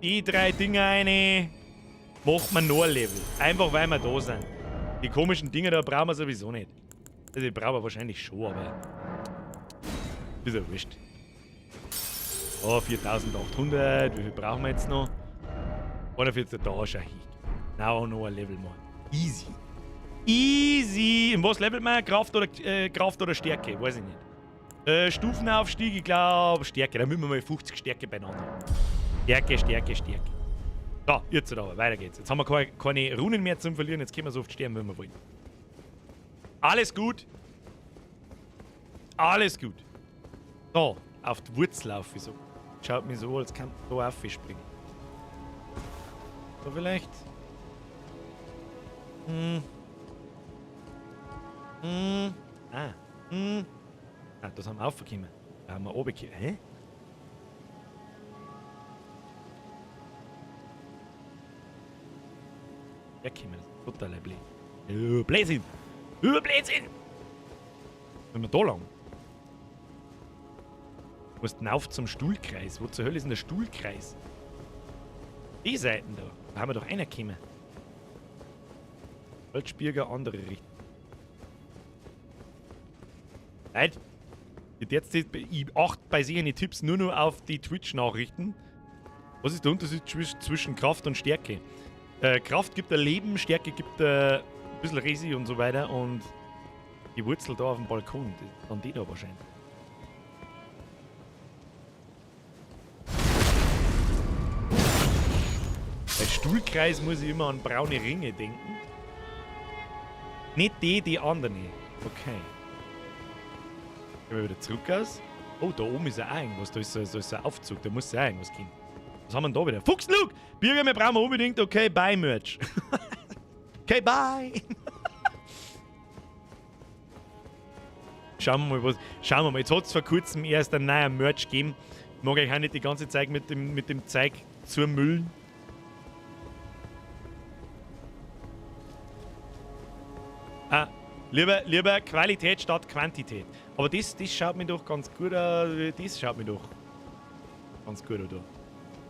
die drei Dinger rein. Macht man noch ein Level. Einfach, weil wir da sind. Die komischen Dinger da brauchen wir sowieso nicht. Also, die brauchen wir wahrscheinlich schon, aber... Ist ja wurscht. Oh, 4800. Wie viel brauchen wir jetzt noch? 41, da schau ich. Now noch ein Level machen. Easy. Easy. In was levelt man? Kraft oder Stärke? Weiß ich nicht. Stufenaufstieg, ich glaube Stärke. Da müssen wir mal 50 Stärke beieinander haben. Stärke, Stärke, Stärke. So, jetzt aber. Weiter geht's. Jetzt haben wir keine Runen mehr zum Verlieren. Jetzt können wir so oft sterben, wenn wir wollen. Alles gut. Alles gut. So, auf die Wurzel auf. So. Schaut mir so, als kann man da aufspringen. So vielleicht. Hm. Hm. Ah. Hm. Ah, das haben wir aufgekommen. Da haben wir oben. Hä? Ja, kommen. Totaler Blödsinn. Blödsinn! Blödsinn! Wenn wir da lang. Du musst hinauf zum Stuhlkreis. Wo zur Hölle ist denn der Stuhlkreis? Die Seiten da. Da haben wir doch einer gekommen. Waldspieger, andere Richtung. Leute, jetzt, ich achte bei solchen Tipps nur noch auf die Twitch-Nachrichten. Was ist der Unterschied zwischen Kraft und Stärke? Kraft gibt ein Leben, Stärke gibt ein bisschen Resi und so weiter. Und die Wurzel da auf dem Balkon, dann die da wahrscheinlich. Bei Stuhlkreis muss ich immer an braune Ringe denken. Nicht die, die anderen. Okay. Gehen wir wieder zurück aus. Oh, da oben ist ja auch irgendwas. Da ist so ein Aufzug. Da muss ja auch irgendwas gehen. Was haben wir denn da wieder? Fuchsluke! Birger, wir brauchen unbedingt. Okay, bye, Merch. Okay, bye! Schauen wir mal, was. Schauen wir mal. Jetzt hat es vor kurzem erst einen neuen Merch gegeben. Mag ich auch nicht die ganze Zeit mit dem Zeug zumüllen. Ah, Lieber Qualität statt Quantität. Aber das schaut mir doch ganz gut aus. Das schaut mir doch ganz gut aus.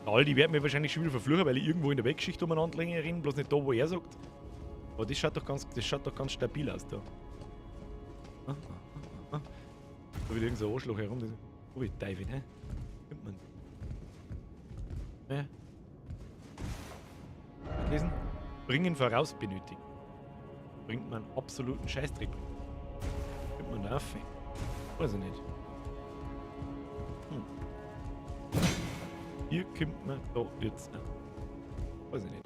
Der Aldi wird mir wahrscheinlich schon wieder verfluchen, weil ich irgendwo in der Weggeschichte umeinander renne, bloß nicht da, wo er sagt. Aber das schaut doch ganz stabil aus da. Ah. Da wieder irgend so ein Arschloch herum. Oh, wie Teufel, hä? Kommt man. Ja. Lesen. Bringen voraus benötigt. Bringt man absoluten Scheißdreck. Kommt man da auf? Weiß ich nicht. Hier kommt man da jetzt an. Weiß ich nicht.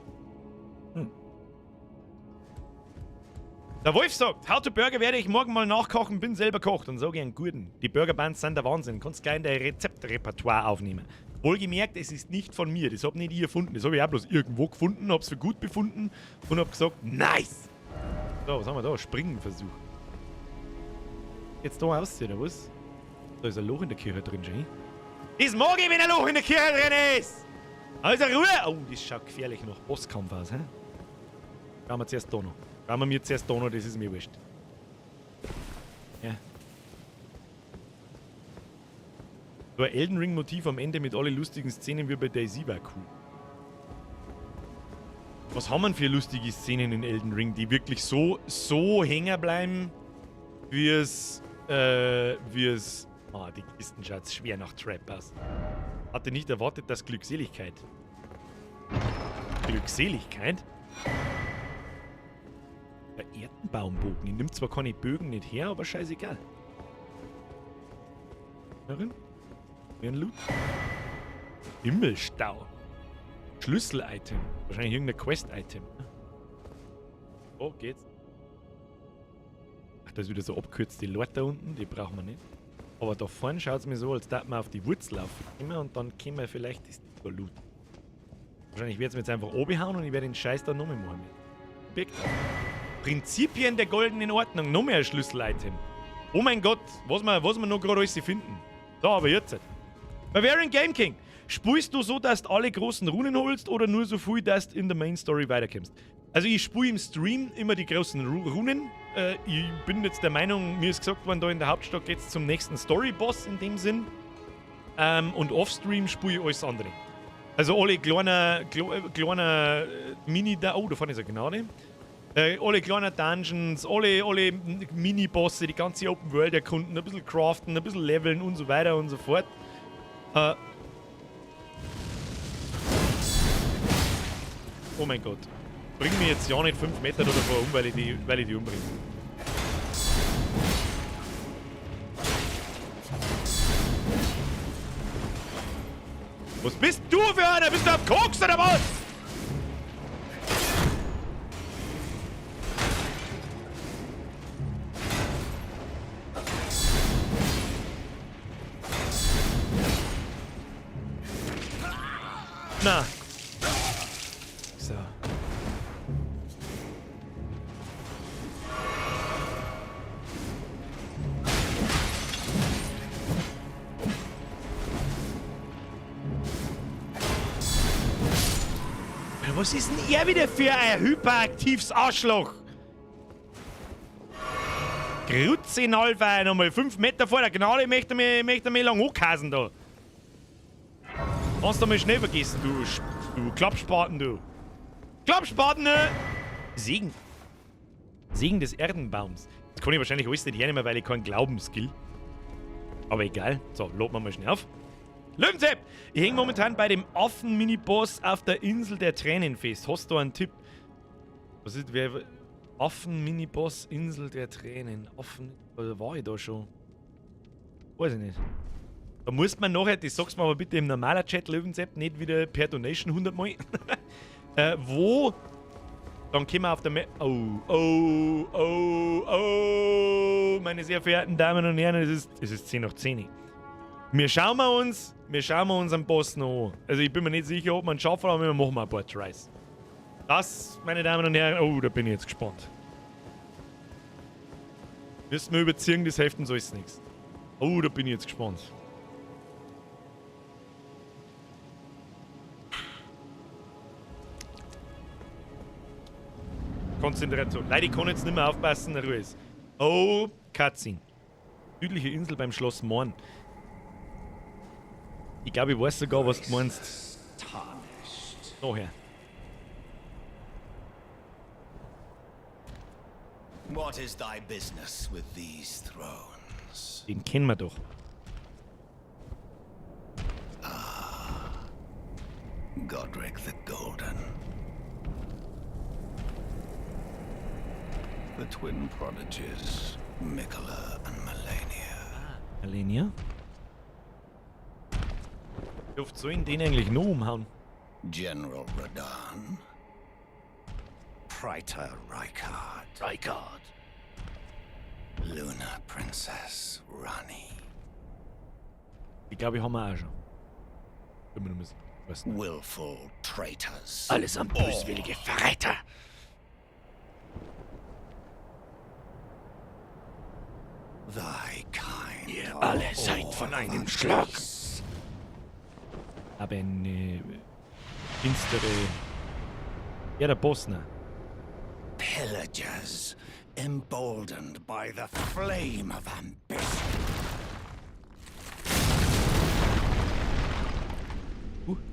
Der Wolf sagt, How to Burger werde ich morgen mal nachkochen, bin selber Koch. Dann sage ich einen guten. Die Burger Buns sind der Wahnsinn. Kannst gleich in dein Rezeptrepertoire aufnehmen. Wohlgemerkt, es ist nicht von mir. Das hab nicht ich erfunden. Das habe ich auch bloß irgendwo gefunden, hab's für gut befunden und hab gesagt, nice! So, was haben wir da? Springenversuch. Jetzt da aussehen, oder was? Da ist ein Loch in der Kirche drin, schon. Das mag ich, wenn ein Loch in der Kirche drin ist! Also Ruhe! Oh, das schaut gefährlich nach Bosskampf aus, hä? Schauen wir zuerst da noch. Schauen wir mir zuerst da noch, das ist mir wurscht. Ja. So ein Elden Ring-Motiv am Ende mit alle lustigen Szenen wie bei DayZ war cool. Was haben wir für lustige Szenen in Elden Ring, die wirklich so hängen bleiben, wie es. Ah, die Kisten schaut schwer nach Trap aus. Hatte nicht erwartet, dass Glückseligkeit. Glückseligkeit? Der Erdenbaumbogen. Ich nehme zwar keine Bögen nicht her, aber scheißegal. Darin? Wie ein Loot. Himmelstau. Schlüssel-Item. Wahrscheinlich irgendein Quest-Item. Oh, geht's. Ach, da ist wieder so abgekürzte Leute da unten. Die brauchen wir nicht. Aber da vorne schaut es mir so, als würde man auf die Wurzel aufkommen und dann können wir vielleicht das da looten. Wahrscheinlich werde ich es mir jetzt einfach oben hauen und ich werde den Scheiß da nochmal machen. Birgt. Prinzipien der goldenen Ordnung. Noch mehr ein Schlüssel-Item. Oh mein Gott, was wir noch gerade alles finden. So, aber jetzt. Bavarian Game King. Spielst du so, dass du alle großen Runen holst oder nur so viel, dass du in der Main Story weiterkommst? Also ich spiele im Stream immer die großen Runen. Ich bin jetzt der Meinung, mir ist gesagt worden, da in der Hauptstadt geht's zum nächsten Story-Boss in dem Sinn. Und off-Stream spiele ich alles andere. Also alle kleinen Mini... Oh, da vorne ist eine Gnade. Alle kleinen Dungeons, alle Mini-Bosse, die ganze Open World erkunden, ein bisschen craften, ein bisschen leveln und so weiter und so fort. Oh mein Gott. Bring mir jetzt ja nicht 5 Meter da davor um, weil ich die umbringe. Was bist du für einer? Bist du auf Koks oder was? Na. So. Was ist denn er wieder für ein hyperaktives Arschloch? Grütze nochmal 5 Meter vor der Gnade möchte mich lang ankasen da. Kannst du mal schnell vergessen, du Klappspaten, du. Klappspaten, ne? Segen. Segen des Erdenbaums. Das kann ich wahrscheinlich alles nicht hernehmen, weil ich keinen Glaubensskill. Aber egal. So, loben wir mal schnell auf. Löwenzepp! Ich hänge momentan bei dem Affen-Mini-Boss auf der Insel der Tränen fest. Hast du einen Tipp? Was ist, wer... Affen-Mini-Boss, Insel der Tränen. Affen... Oder war ich da schon? Weiß ich nicht. Da muss man nachher, das sagst du mir aber bitte im normalen Chat, Löwenzepp, nicht wieder per Donation 100 Mal. Wo? Dann kommen wir auf der Map. Oh, oh, oh, oh, meine sehr verehrten Damen und Herren, es ist 10 nach 10. Wir schauen unseren Boss noch an. Also ich bin mir nicht sicher, ob wir ihn schaffen, aber wir machen mal ein paar Tries. Das, meine Damen und Herren, oh, da bin ich jetzt gespannt. Müssen wir überziehen, das hilft uns alles nichts. Oh, da bin ich jetzt gespannt. Konzentration. Leute, ich kann jetzt nicht mehr aufpassen, Ruhe ist. Oh, Cutscene. Südliche Insel beim Schloss Morn. Ich glaube, ich weiß sogar, was du meinst. Nachher. What is thy business with these thrones? Den kennen wir doch. Godric the Golden. The twin prodigies, Mikola and Melania. Alenia? Wie oft sollen den eigentlich noch umhauen? General Radan. Praetor Rykard. Rykard. Luna Princess Rani. Ich glaube, ich haben wir auch schon. Bin mir nicht mehr sicher. Willful traitors. Allesamt böswillige Verräter. Thy kind. Ihr alle seid von einem Schlag. Aber eine finstere. Ja, der Boss, ne? Pillagers, emboldened by the flame of ambition.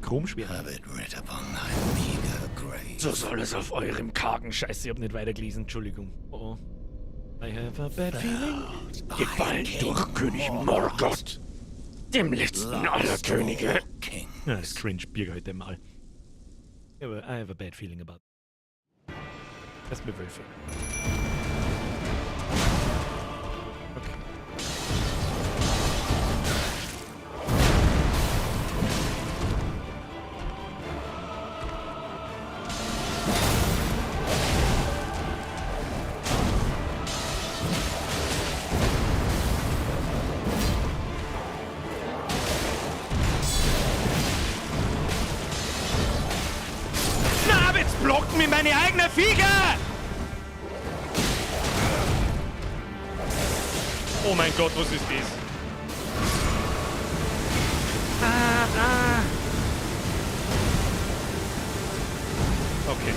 Chromschwert. Have it writ upon thy meager grave. So soll es auf eurem kargen Scheiße, ich hab nicht weitergelesen, Entschuldigung. Oh. I have a bad feeling. Gefallen durch König Morgott, dem letzten aller Könige. King. Ja, das ist cringe, Birger heute mal. I have a bad feeling about. Lass mir Wölfe. Okay. Na, aber jetzt blocken mir meine eigene Viecher! Oh mein Gott, was ist das? Ah, ah. Okay.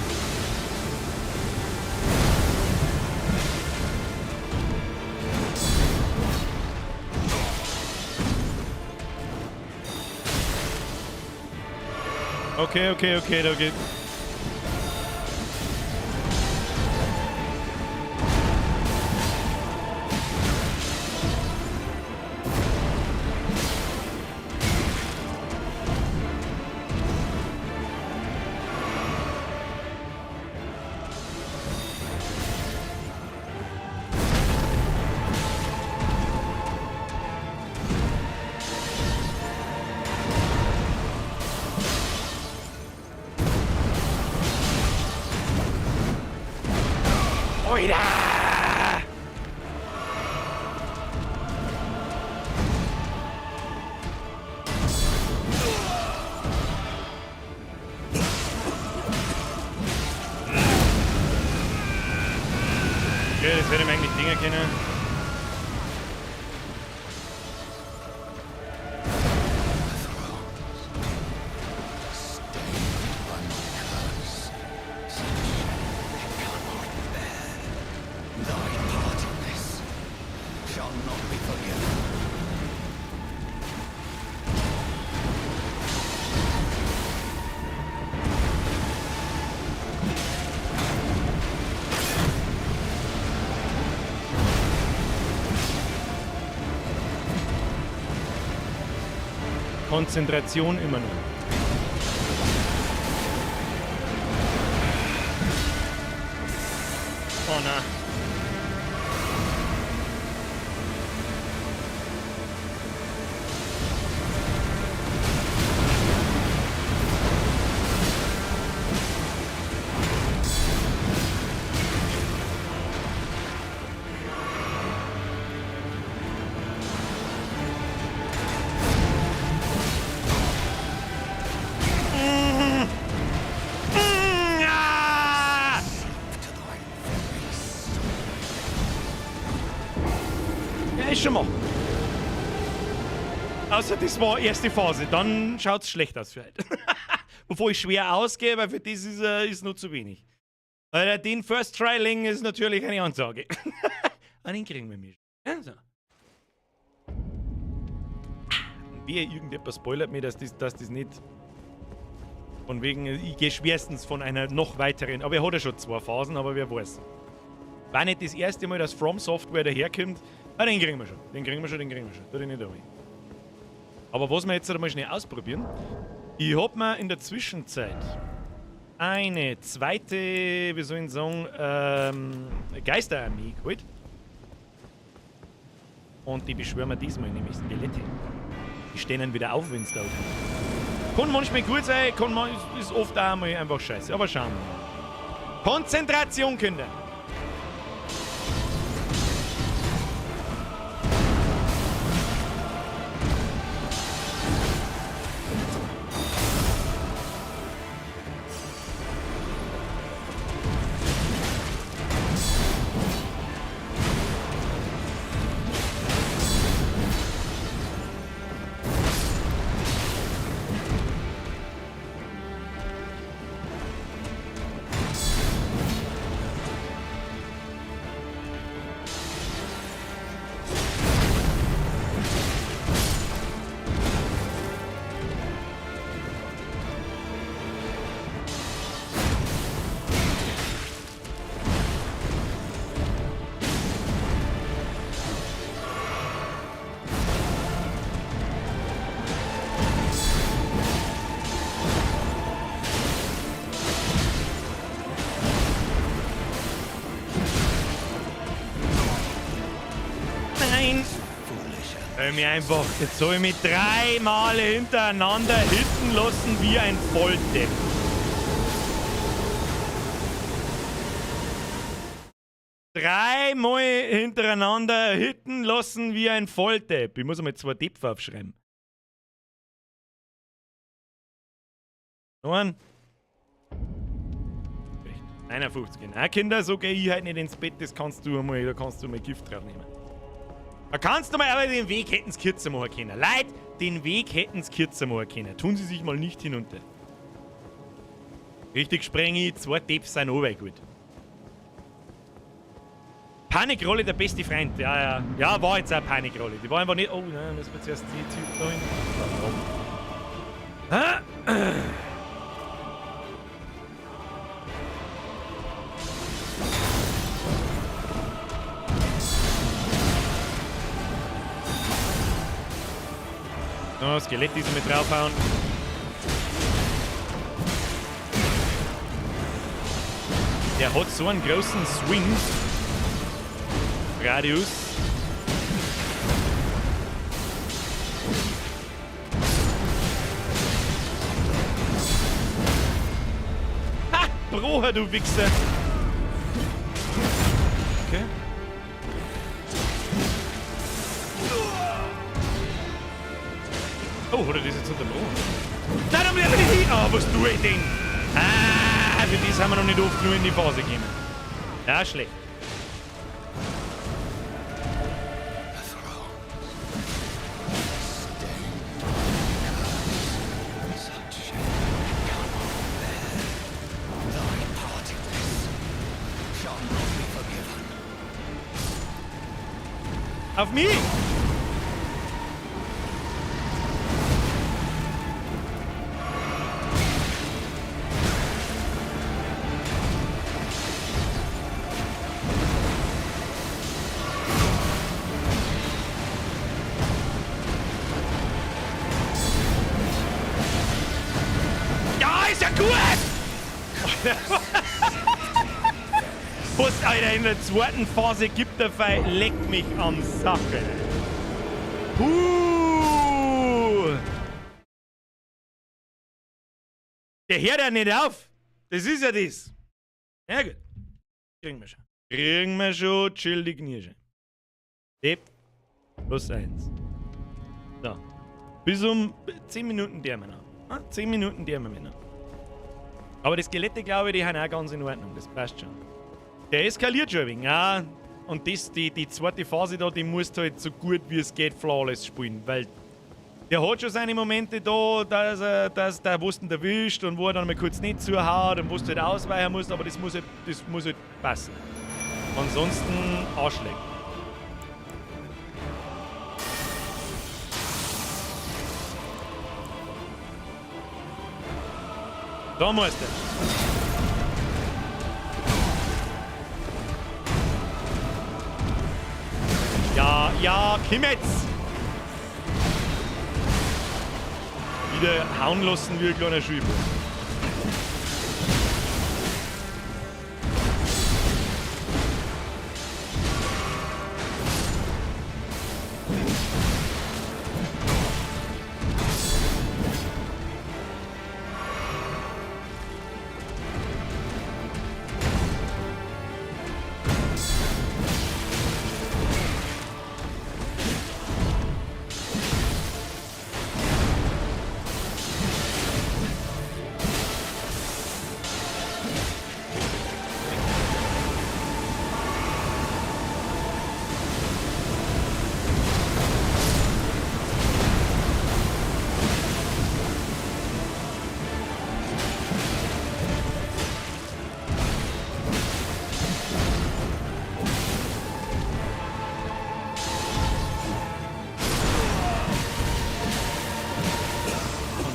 Okay, da geht. Oida! Okay, das hätte ich mir eigentlich Dinger können. Thy part in this shall not be forgiven. Konzentration immer noch. Oh na. Ja, ist schon mal. Außer das war erste Phase, dann schaut's schlecht aus für heute. Bevor ich schwer ausgehe, weil für das ist noch zu wenig. Weil den First Try legen ist natürlich eine Ansage. Ah, den kriegen wir nicht. Also. Und wer irgendetwas spoilert mir, dass das nicht. Von wegen, ich gehe schwerstens von einer noch weiteren. Aber er hat ja schon 2 Phasen, aber wer weiß. War nicht das erste Mal, dass From Software daherkommt. Ah, den kriegen wir schon. Den kriegen wir schon, den kriegen wir schon. Da bin ich nicht dabei. Aber was wir jetzt einmal schnell ausprobieren. Ich hab mir in der Zwischenzeit eine zweite, wie soll ich sagen, Geisterarmee geholt. Und die beschwören wir diesmal, nämlich Skelette. Die stehen dann wieder auf, wenn's da kommt. Kann manchmal gut sein, kann man, ist oft auch mal einfach scheiße. Aber schauen wir mal. Konzentration, Kinder! Mir einfach, jetzt soll ich mich 3 Mal hintereinander hitten lassen wie ein Volldepp. 3 Mal hintereinander hitten lassen wie ein Volldepp. Ich muss einmal 2 Depfer aufschreiben. 9. 51. Na Kinder, so geh ich halt nicht ins Bett, das kannst du einmal, da kannst du mal Gift drauf nehmen. Da kannst du mal, aber den Weg hätten's kürzer machen können. Leute, den Weg hätten's kürzer machen können. Tun sie sich mal nicht hinunter. Richtig sprengi, 2 Depfs sind auch gut. Panikrolle, der beste Freund. Ja, ja. Ja, war jetzt auch Panikrolle. Die war einfach nicht. Oh, nein, müssen wir zuerst die Typ da hin. Ah. Oh, Skelett ist mit draufhauen. Der hat so einen großen Swing. Radius. Ha! Broher, du Wichser! Okay. Oh, hat er das jetzt unterbrochen? Nein, dann bleib ich nicht! Ah, was tue ich denn? Ah, für das haben wir noch nicht oft genug in die Phase gekommen. Ja, schlecht. Auf mich! Ja, ist ja gut! Was, Alter, in der zweiten Phase gibt der Pfeil, leck mich am Sack, Alter. Puh. Der hört ja nicht auf. Das ist ja das. Ja gut. Kriegen wir schon. Kriegen wir schon, chill die Knie. Depp plus 1. So. Bis um 10 Minuten der wir noch. Ah, 10 Minuten der wir noch. Aber die Skelette, glaube ich, die sind auch ganz in Ordnung. Das passt schon. Der eskaliert schon ein wenig, ja. Und das, die zweite Phase da, die musst du halt so gut wie es geht flawless spielen, weil der hat schon seine Momente da, dass er, dass der wo ihn erwischt und wo er dann mal kurz nicht zuhaut und wo du halt ausweichen musst, aber das muss halt passen. Ansonsten Arschlecken. Da musst du. Ja, ja, komm jetzt! Wieder hauen lassen wie ein kleiner Schüler.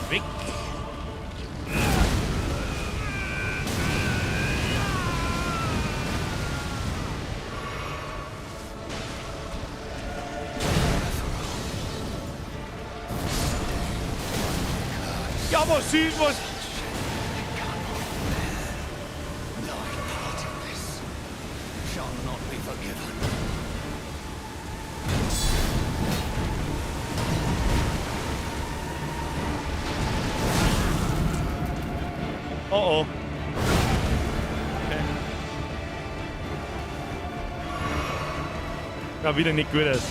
Weg. Ja, was ist, was? Shall not be forgiven. Oh oh. Okay. Ja, wieder nicht gut aus.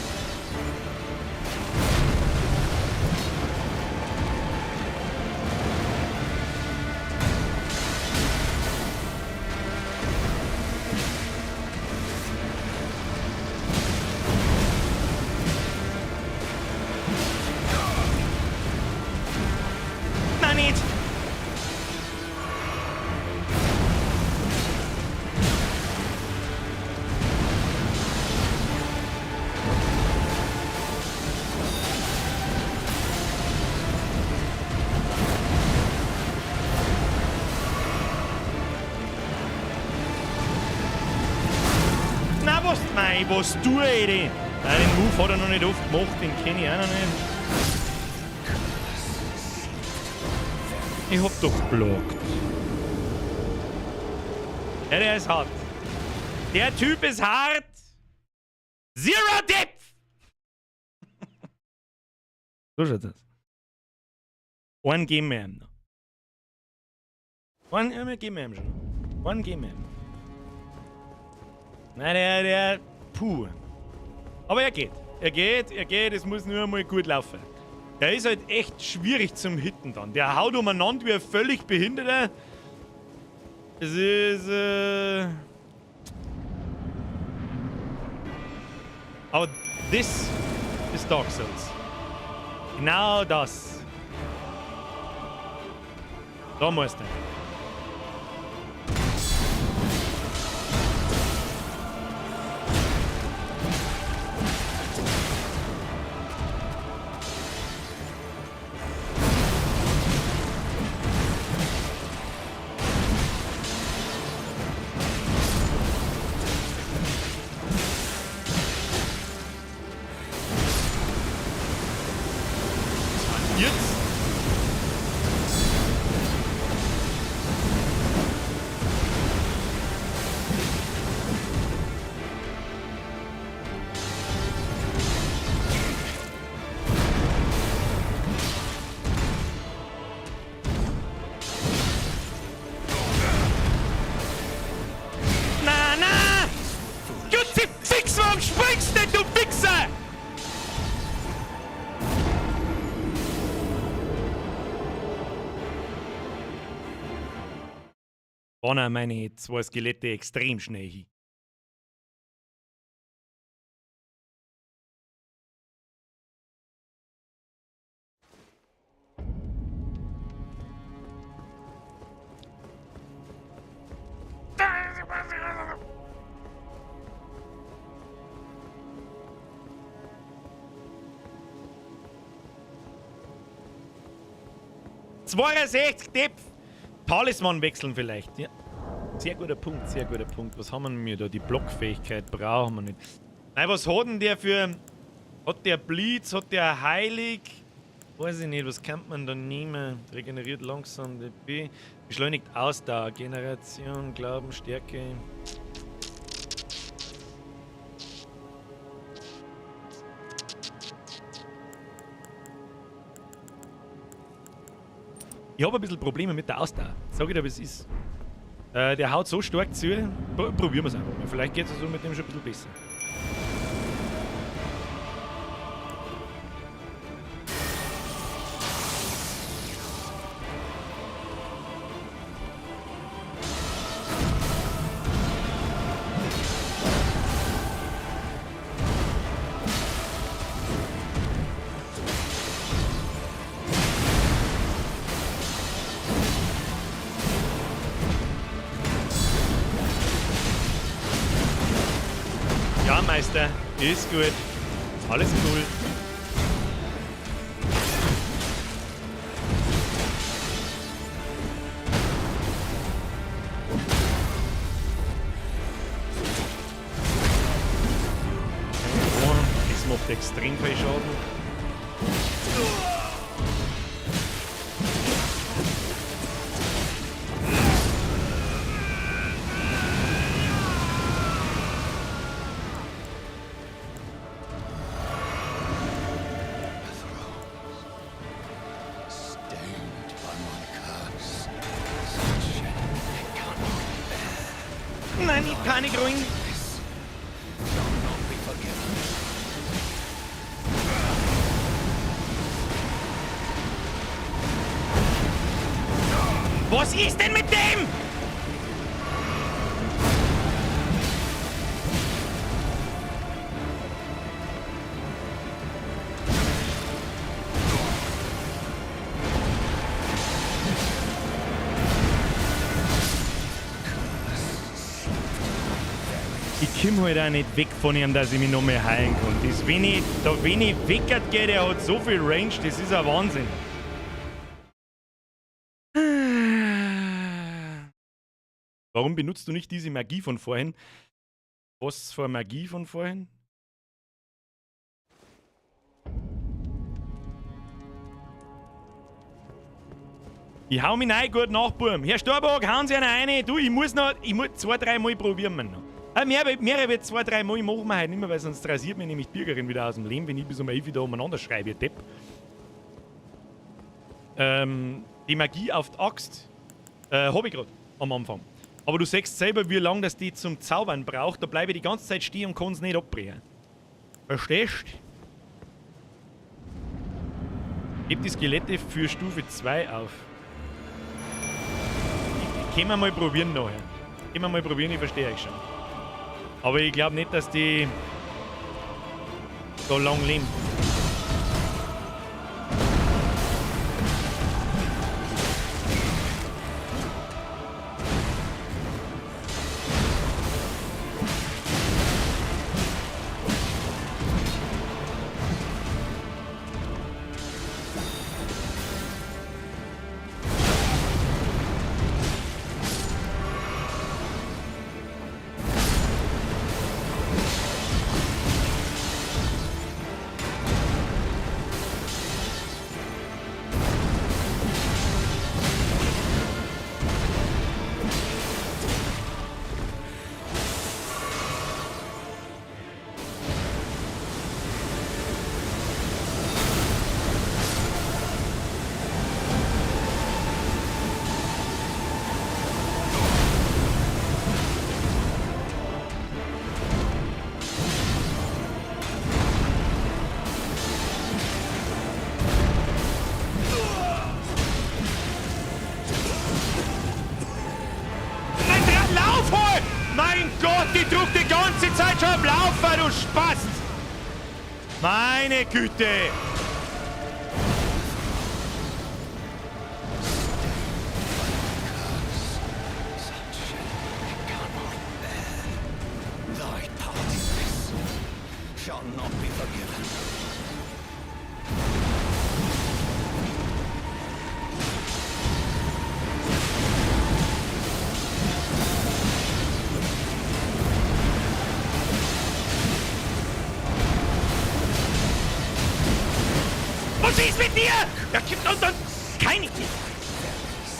Nein, nicht! Na, was, nein, was tue ich denn? Nein, den Move hat er noch nicht oft gemacht, den kenne ich auch noch nicht. Ich hab doch geblockt. Ja, der ist hart. Der Typ ist hart. Zero Depth! So schaut's aus. Einen geben wir ihm noch. Einen, ja, wir geben ihm schon noch. Einen geben wir ihm noch. Nein, der, puh. Aber er geht. Er geht, er geht, es muss nur einmal gut laufen. Der ist halt echt schwierig zum Hitten dann. Der haut umeinander wie ein völlig Behinderter. Es ist, Aber this is Dark Souls. Genau das. Da muss der. Jetzt? Na, na! Fix, warum springst denn, du Wichser? Waren meine zwei Skelette extrem schnell hin. ...62 Depth! Talisman wechseln vielleicht. Ja. Sehr guter Punkt, sehr guter Punkt. Was haben wir da? Die Blockfähigkeit brauchen wir nicht. Nein, was hat denn der für... Hat der Blitz? Hat der Heilig? Weiß ich nicht, was kann man da nehmen? Regeneriert langsam DP. Beschleunigt Ausdauer, Generation, Glauben, Stärke. Ich habe ein bisschen Probleme mit der Ausdauer. Sag ich dir, wie es ist. Der haut so stark zu. Probieren wir es einfach mal. Vielleicht geht es so mit dem schon ein bisschen besser. Ja, Meister, ist gut. Alles cool. Oh, das macht extrem viel Schaden. Nein, nicht Panik ruhig. Was ist denn mit dem? Ich komm halt auch nicht weg von ihm, dass ich mich noch mehr heilen kann. Das, wenn ich, da, wenn ich weggehe, der hat so viel Range, das ist ein Wahnsinn. Warum benutzt du nicht diese Magie von vorhin? Was für Magie von vorhin? Ich hau mich rein, gut nach, Burm. Herr Starbuck, hauen Sie einen rein. Du, ich muss noch, ich muss 2, 3 Mal probieren wir noch. Mehr als 2, 3 Mal machen wir heute nicht mehr, weil sonst rasiert mir nämlich die Bürgerin wieder aus dem Leben, wenn ich bis um 11 da umeinander schreibe, ihr Depp. Die Magie auf die Axt hab ich grad am Anfang. Aber du siehst selber, wie lange das die zum Zaubern braucht. Da bleibe ich die ganze Zeit stehen und kann's nicht abbrechen. Verstehst? Gib die Skelette für Stufe 2 auf. Können wir mal probieren nachher. Können wir mal probieren, ich verstehe euch schon. Aber ich glaub nicht, dass die so lang leben. Mein Gott, die druckt die ganze Zeit schon am Laufen, du Spast! Meine Güte! ist mit dir? Ja, und dann... Keine...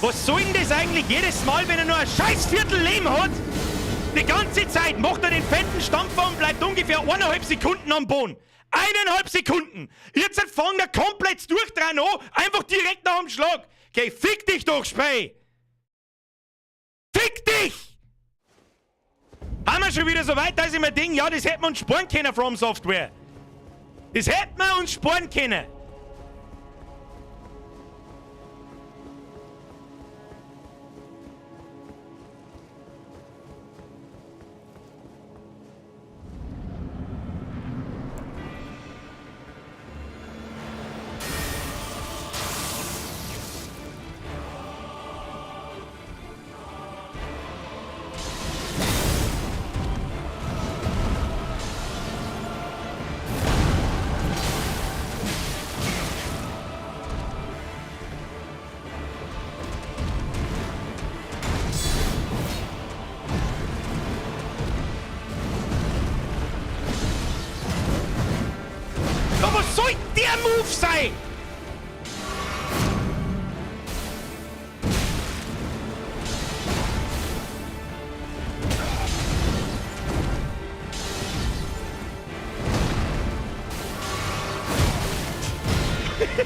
Was soll denn das eigentlich jedes Mal, wenn er nur ein scheiß Viertel Leben hat? Die ganze Zeit macht er den fetten Stampfer und bleibt ungefähr 1,5 Sekunden am Boden. 1,5 Sekunden! Jetzt fängt er komplett durch dran an, einfach direkt nach dem Schlag. Okay, fick dich doch, Spey! Fick dich! Haben wir schon wieder so weit, dass ich mir denke, ja, das hätten wir uns sparen können, From Software. Das hätten wir uns sparen können. Was soll der Move sein?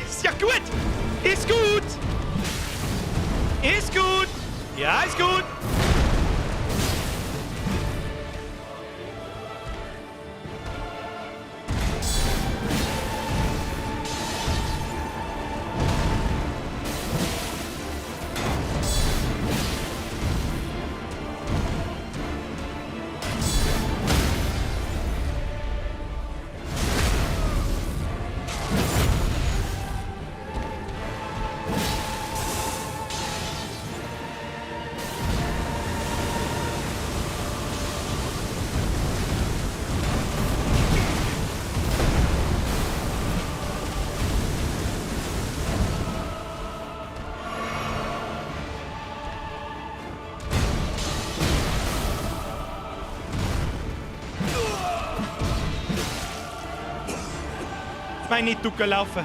Ist ja gut! Ist gut! Ist gut! Ja, ist gut! Meine Ducker laufen.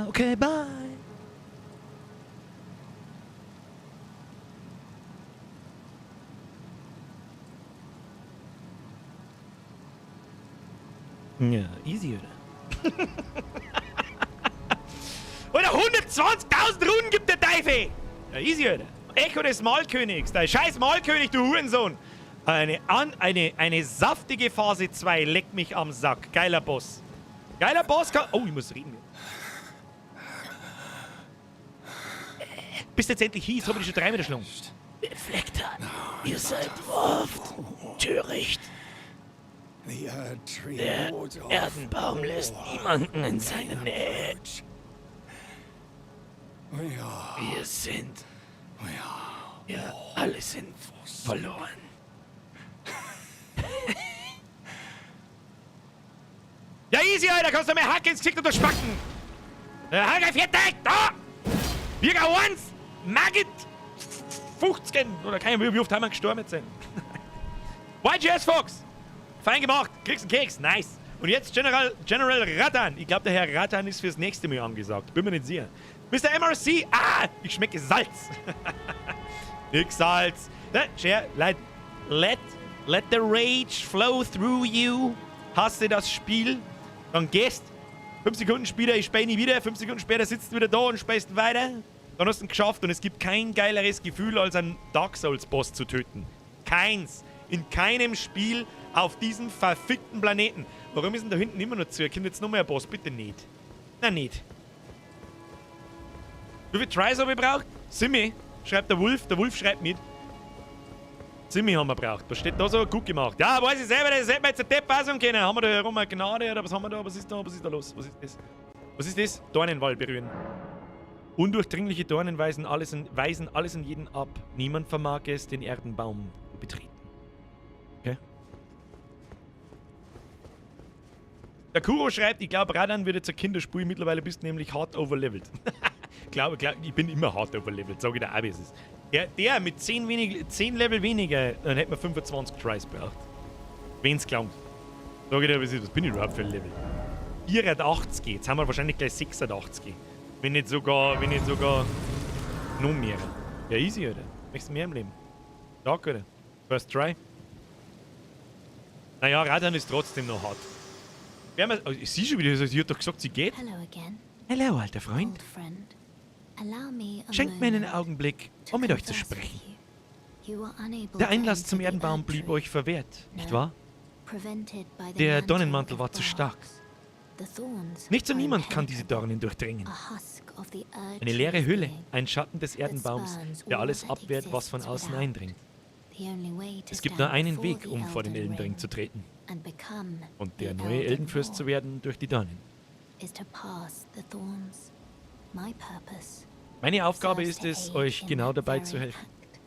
Okay, bye. Ja, easy, oder? Oder 120.000 Runden gibt der Teufel! Ja, easy, oder? Echo des Mahlkönigs, der scheiß Mahlkönig, du Hurensohn! Eine saftige Phase 2, leck mich am Sack. Geiler Boss. Geiler Boss kann... Oh, ich muss reden. Bist jetzt endlich hier, jetzt hab ich dich schon 3 Meter geschlagen. Befleckter, ihr seid oft töricht. Der Erdenbaum lässt niemanden in seine Nähe. Wir sind... Wir alle sind verloren. Ja, easy, Alter! Kannst du mir Hack ins Gesicht und spacken! Hack fertig! Da! Birger 1! Maggot! 15! Oder keine Ahnung, wie oft haben wir gestorben sind. YGS Fox! Fein gemacht! Kriegst einen Keks! Nice! Und jetzt General Radahn. Ich glaube, der Herr Radahn ist fürs nächste Mal angesagt. Bin mir nicht sicher. Mr. MRC! Ah! Ich schmecke Salz! Nix Salz! Share, let the rage flow through you. Hasse das Spiel. Dann gehst. 5 Sekunden später, ich spiele nie wieder. 5 Sekunden später sitzt du wieder da und spielst weiter. Dann hast du ihn geschafft und es gibt kein geileres Gefühl, als einen Dark Souls-Boss zu töten. Keins. In keinem Spiel auf diesem verfickten Planeten. Warum ist denn da hinten immer noch zu? Ihr könnt jetzt noch mehr Boss, bitte nicht. Na, nicht. Wie viele Tries habe ich gebraucht? Simi, schreibt der Wolf. Der Wolf schreibt mit. Simi haben wir gebraucht. Was steht da so? Gut gemacht. Ja, weiß ich selber, das hätten wir jetzt eine Depp passen können. Haben wir da herum eine Gnade oder was haben wir da? Was ist da? Was ist da los? Was ist das? Was ist das? Dornenwall berühren. Undurchdringliche Dornen weisen alles und jeden ab. Niemand vermag es, den Erdenbaum zu betreten. Okay. Der Kuro schreibt, ich glaube, Radahn würde zur Kinderspur. Mittlerweile bist du nämlich hart overlevelt. Glaub, ich bin immer hart overlevelt, sag ich dir auch, wie es ist. Der mit 10 Level weniger, dann hätten wir 25 Tries braucht. Wenn's gelangt. Sag ich dir, was bin ich überhaupt für ein Level? 84, jetzt haben wir wahrscheinlich gleich 86. Wenn nicht sogar noch mehr. Ja, easy, oder? Möchtest du mehr im Leben? Stark, oder? First try. Naja, Radahn ist trotzdem noch hart. Oh, sie schon wieder, sie hat doch gesagt, sie geht. Hello again. Hello, alter Freund. Old friend. Allow me a Schenkt mir einen moment Augenblick, to um mit euch zu converse with sprechen. you. You were unable Der to Einlass enter zum the Erdenbaum blieb Erdtree. euch verwehrt, nicht No. wahr? Prevented by the Der mantle Dornenmantel of war zu stark. barbs. The thorns Nicht so are niemand kann diese impenetrable. Dornen durchdringen. A husk of the Erd Eine leere tree's Hülle, being ein Schatten des that Erdenbaums, spurns der all alles that abwehrt, was von exists außen without. eindringt. The only way to Es gibt nur stand einen before Weg, the um vor den Elden Elden Ring Ring zu treten and become und the der neue Elden Eldenfürst zu Lord werden durch die Dornen. is to pass the thorns. My purpose Meine Aufgabe serves ist to es, aid euch in genau that dabei very zu helfen. act.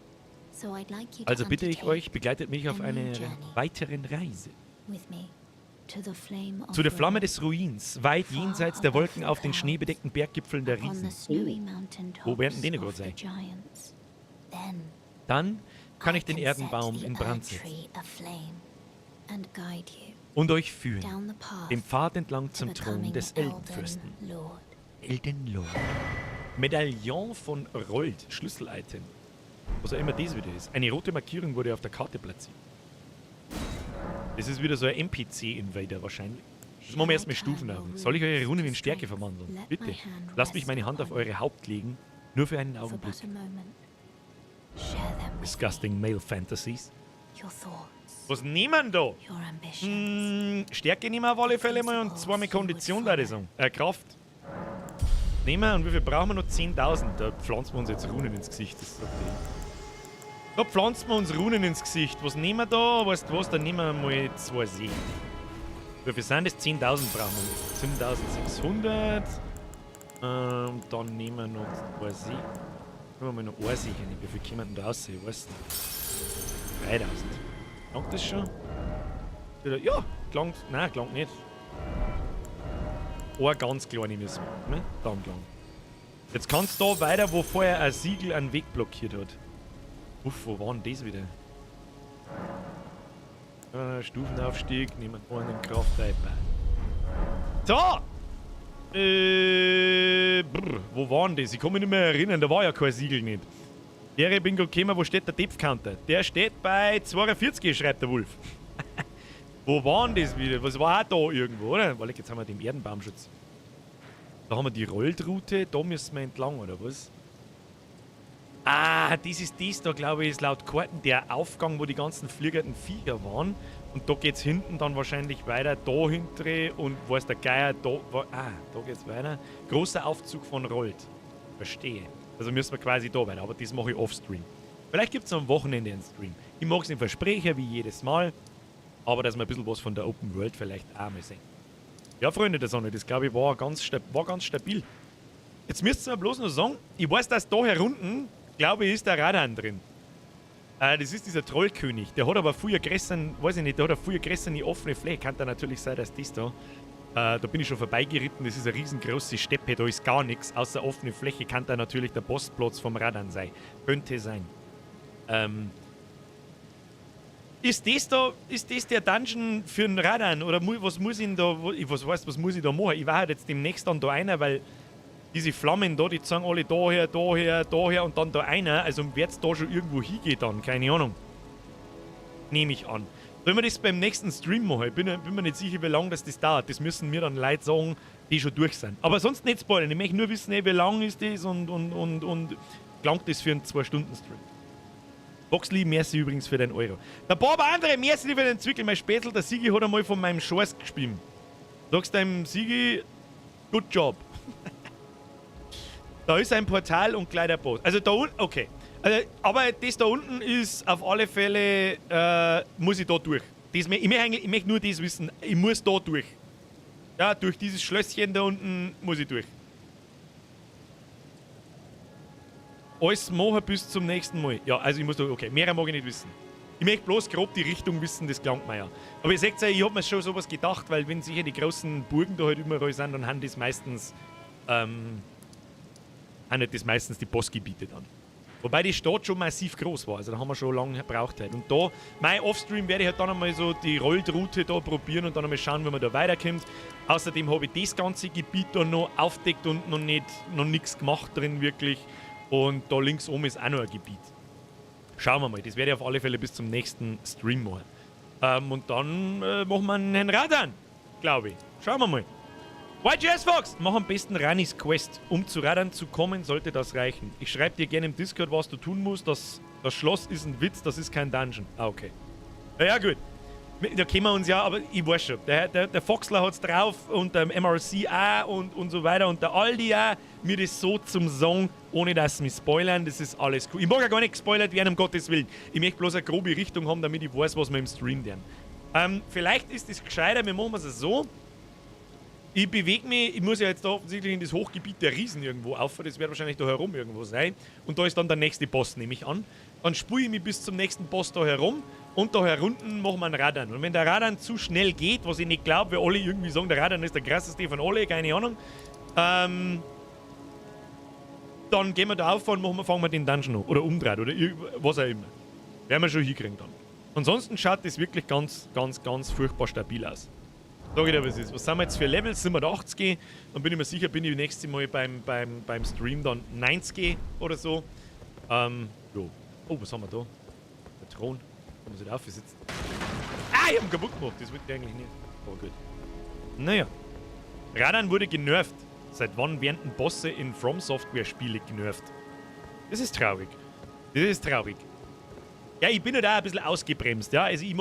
So I'd like you to Also bitte ich undertake euch, begleitet mich auf a new einer journey weiteren Reise. with me to the flame of Zu der Flamme ruin, des Ruins, weit far jenseits der above Wolken the auf den clouds, schneebedeckten Berggipfeln der upon the Riesen. snowy Oh, mountain wo werden tops denn of gerade the sein? giants. Then Dann kann I ich den can set Erdenbaum the in Brand Erdtree setzen aflame and guide you und euch führen, down the path den Pfad entlang to zum Thron becoming des Elden Eldenfürsten. Lord. Elden Lord. Medaillon von Rold, Schlüssel-Item. Was auch immer das wieder ist. Eine rote Markierung wurde auf der Karte platziert. Das ist wieder so ein NPC-Invader wahrscheinlich. Das machen wir erstmal Stufen auf. Soll ich eure Runen in Stärke verwandeln? Bitte. Lasst mich meine Hand auf eure Haupt legen. Nur für einen For Augenblick. but a moment. Share them with me. Disgusting Male Fantasies. Your thoughts, Was nehmen wir da? your ambitions. Stärke nehmen wir auf alle Fälle mal und zweimal Kondition, würde ich sagen. Kraft. Nehmen wir und wie viel brauchen wir noch? 10.000. Da pflanzen wir uns jetzt Runen ins Gesicht. Das sagt ich. Da pflanzen wir uns Runen ins Gesicht. Was nehmen wir da? Weißt du was? Dann nehmen wir mal 2 Seen. Wie viel sind das? 10.000 brauchen wir. 7.600. Dann nehmen wir noch 2 Seen. Nehmen wir mal noch 1 See hin. Wie viel kommen denn da raus? Ich weiß nicht. 3.000. Langt das schon? Ja, gelangt. Nein, gelangt nicht. Ein ganz kleine müssen wir. Ne? Dann gelangt. Jetzt kannst du da weiter, wo vorher ein Siegel einen Weg blockiert hat. Uff, wo war denn das wieder? Stufenaufstieg, nehmen wir einen Kraft dabei. So! Brr, wo waren das? Ich kann mich nicht mehr erinnern, da war ja kein Siegel nicht. Der bin gekommen, wo steht der Depth Counter? Der steht bei 42, schreibt der Wolf. Wo waren das wieder? Was war auch da irgendwo, oder? Weil jetzt haben wir den Erdenbaumschutz. Da haben wir die Rollroute, da müssen wir entlang, oder was? Ah, das ist das da, glaube ich, ist laut Karten der Aufgang, wo die ganzen fliegenden Viecher waren. Und da geht's hinten dann wahrscheinlich weiter, da hinten und weiß der Geier, da, da geht's weiter. Großer Aufzug von Rold. Verstehe. Also müssen wir quasi da weiter, aber das mache ich offstream. Vielleicht gibt's am Wochenende einen Stream. Ich mag's nicht versprechen, wie jedes Mal, aber dass wir ein bisschen was von der Open World vielleicht auch mal sehen. Ja, Freunde der Sonne, das glaube ich war ganz stabil. Jetzt müsst ihr mir bloß noch sagen, ich weiß, dass da herunten, glaube ich, ist der Radahn drin. Das ist dieser Trollkönig. Der hat aber früher größeren, weiß ich nicht, der hat eine früher größere offene Fläche. Kann da natürlich sein, dass das da. Da bin ich schon vorbeigeritten. Das ist eine riesengroße Steppe, da ist gar nichts. Außer offene Fläche kann da natürlich der Bossplatz vom Radahn sein. Könnte sein. Ist das da, ist das der Dungeon für den Radahn? Oder was muss ich denn da, was weiß, was muss ich da machen? Ich war halt jetzt demnächst dann da einer, weil diese Flammen da, die zeigen alle daher, daher, daher und dann da einer. Also wird's da schon irgendwo hingehen dann? Keine Ahnung. Nehme ich an. Sollen wir das beim nächsten Stream machen? Ich bin mir nicht sicher, wie lange das dauert. Das müssen mir dann Leute sagen, die schon durch sind. Aber sonst nicht spoilern. Ich möchte nur wissen, ey, wie lang ist das und gelangt das für einen 2-Stunden-Stream. Boxli, merci übrigens für den Euro. Der Bob andere, merci für den Zwickel. Mein Spätzl, der Sigi hat einmal von meinem Schorst gespielt. Sagst deinem Sigi, good job. Da ist ein Portal und gleich der Boss. Also da unten, okay. Also, aber das da unten ist auf alle Fälle, muss ich da durch. Das, ich möchte nur das wissen, ich muss da durch. Ja, durch dieses Schlösschen da unten muss ich durch. Alles machen bis zum nächsten Mal. Ja, also ich muss da, okay, mehr mag ich nicht wissen. Ich möchte bloß grob die Richtung wissen, das gelangt mir ja. Aber ihr seht ja, ich hab mir schon sowas gedacht, weil wenn sicher die großen Burgen da halt überall sind, dann haben das meistens, die Bossgebiete dann. Wobei die Stadt schon massiv groß war, also da haben wir schon lange gebraucht halt. Und da, mein Offstream werde ich halt dann einmal so die Rollroute da probieren und dann einmal schauen, wie man da weiterkommt. Außerdem habe ich das ganze Gebiet da noch aufdeckt und noch nichts gemacht drin wirklich. Und da links oben ist auch noch ein Gebiet. Schauen wir mal, das werde ich auf alle Fälle bis zum nächsten Stream machen. Und dann machen wir einen Radahn, glaube ich. Schauen wir mal. YGS Fox, mach am besten Ranis Quest. Um zu Radahn zu kommen, sollte das reichen. Ich schreibe dir gerne im Discord, was du tun musst. Das Schloss ist ein Witz, das ist kein Dungeon. Ah, okay. Na ja, gut. Da kennen wir uns ja, aber ich weiß schon. Der Foxler hat's drauf und der MRC auch und so weiter und der Aldi auch. Mir das so zum Song, ohne dass sie mich spoilern, das ist alles cool. Ich mag ja gar nicht gespoilert werden, um Gottes Willen. Ich möchte bloß eine grobe Richtung haben, damit ich weiß, was wir im Stream tun. Vielleicht ist es gescheiter, wir machen es so. Ich bewege mich, ich muss ja jetzt da offensichtlich in das Hochgebiet der Riesen irgendwo auf, das wird wahrscheinlich da herum irgendwo sein. Und da ist dann der nächste Boss, nehme ich an. Dann spule ich mich bis zum nächsten Boss da herum und da herunten machen wir einen Radahn. Und wenn der Radahn zu schnell geht, was ich nicht glaube, weil alle irgendwie sagen, der Radahn ist der krasseste von alle, keine Ahnung, dann gehen wir da auf und fangen wir den Dungeon an. Oder umdreht oder was auch immer. Werden wir schon hinkriegen dann. Ansonsten schaut das wirklich ganz, ganz, ganz furchtbar stabil aus. Sag ich dir, was ist. Was sind wir jetzt für Levels? Sind wir da 80? Dann bin ich mir sicher, bin ich nächstes Mal beim Stream dann 90 oder so. Jo. Oh, was haben wir da? Der Thron. Da muss ich da aufsitzen. Ah, ich hab ihn kaputt gemacht. Das wollte ich eigentlich nicht. Aber gut. Naja. Radahn wurde genervt. Seit wann werden denn Bosse in From Software Spiele genervt? Das ist traurig. Das ist traurig. Ja, ich bin halt auch ein bisschen ausgebremst, ja. Also ich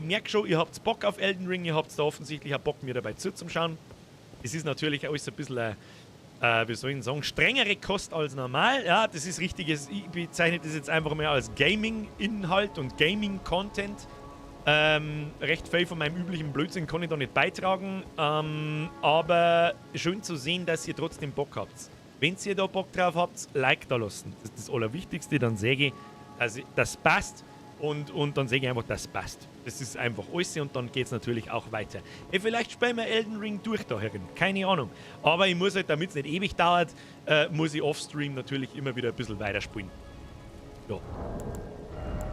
merke schon, ihr habt Bock auf Elden Ring, ihr habt da offensichtlich auch Bock, mir dabei zuzuschauen. Es ist natürlich alles ein bisschen, wie soll ich sagen, strengere Kost als normal. Ja, das ist richtig, ich bezeichne das jetzt einfach mal als Gaming-Inhalt und Gaming-Content. Recht viel von meinem üblichen Blödsinn kann ich da nicht beitragen, aber schön zu sehen, dass ihr trotzdem Bock habt. Wenn ihr da Bock drauf habt, Like da lassen. Das ist das Allerwichtigste, dann sage ich, also das passt. Und dann sage ich einfach, das passt. Das ist einfach alles und dann geht es natürlich auch weiter. Hey, vielleicht spielen wir Elden Ring durch da herin. Keine Ahnung. Aber ich muss halt, damit es nicht ewig dauert, muss ich offstream natürlich immer wieder ein bisschen weiterspielen. Ja.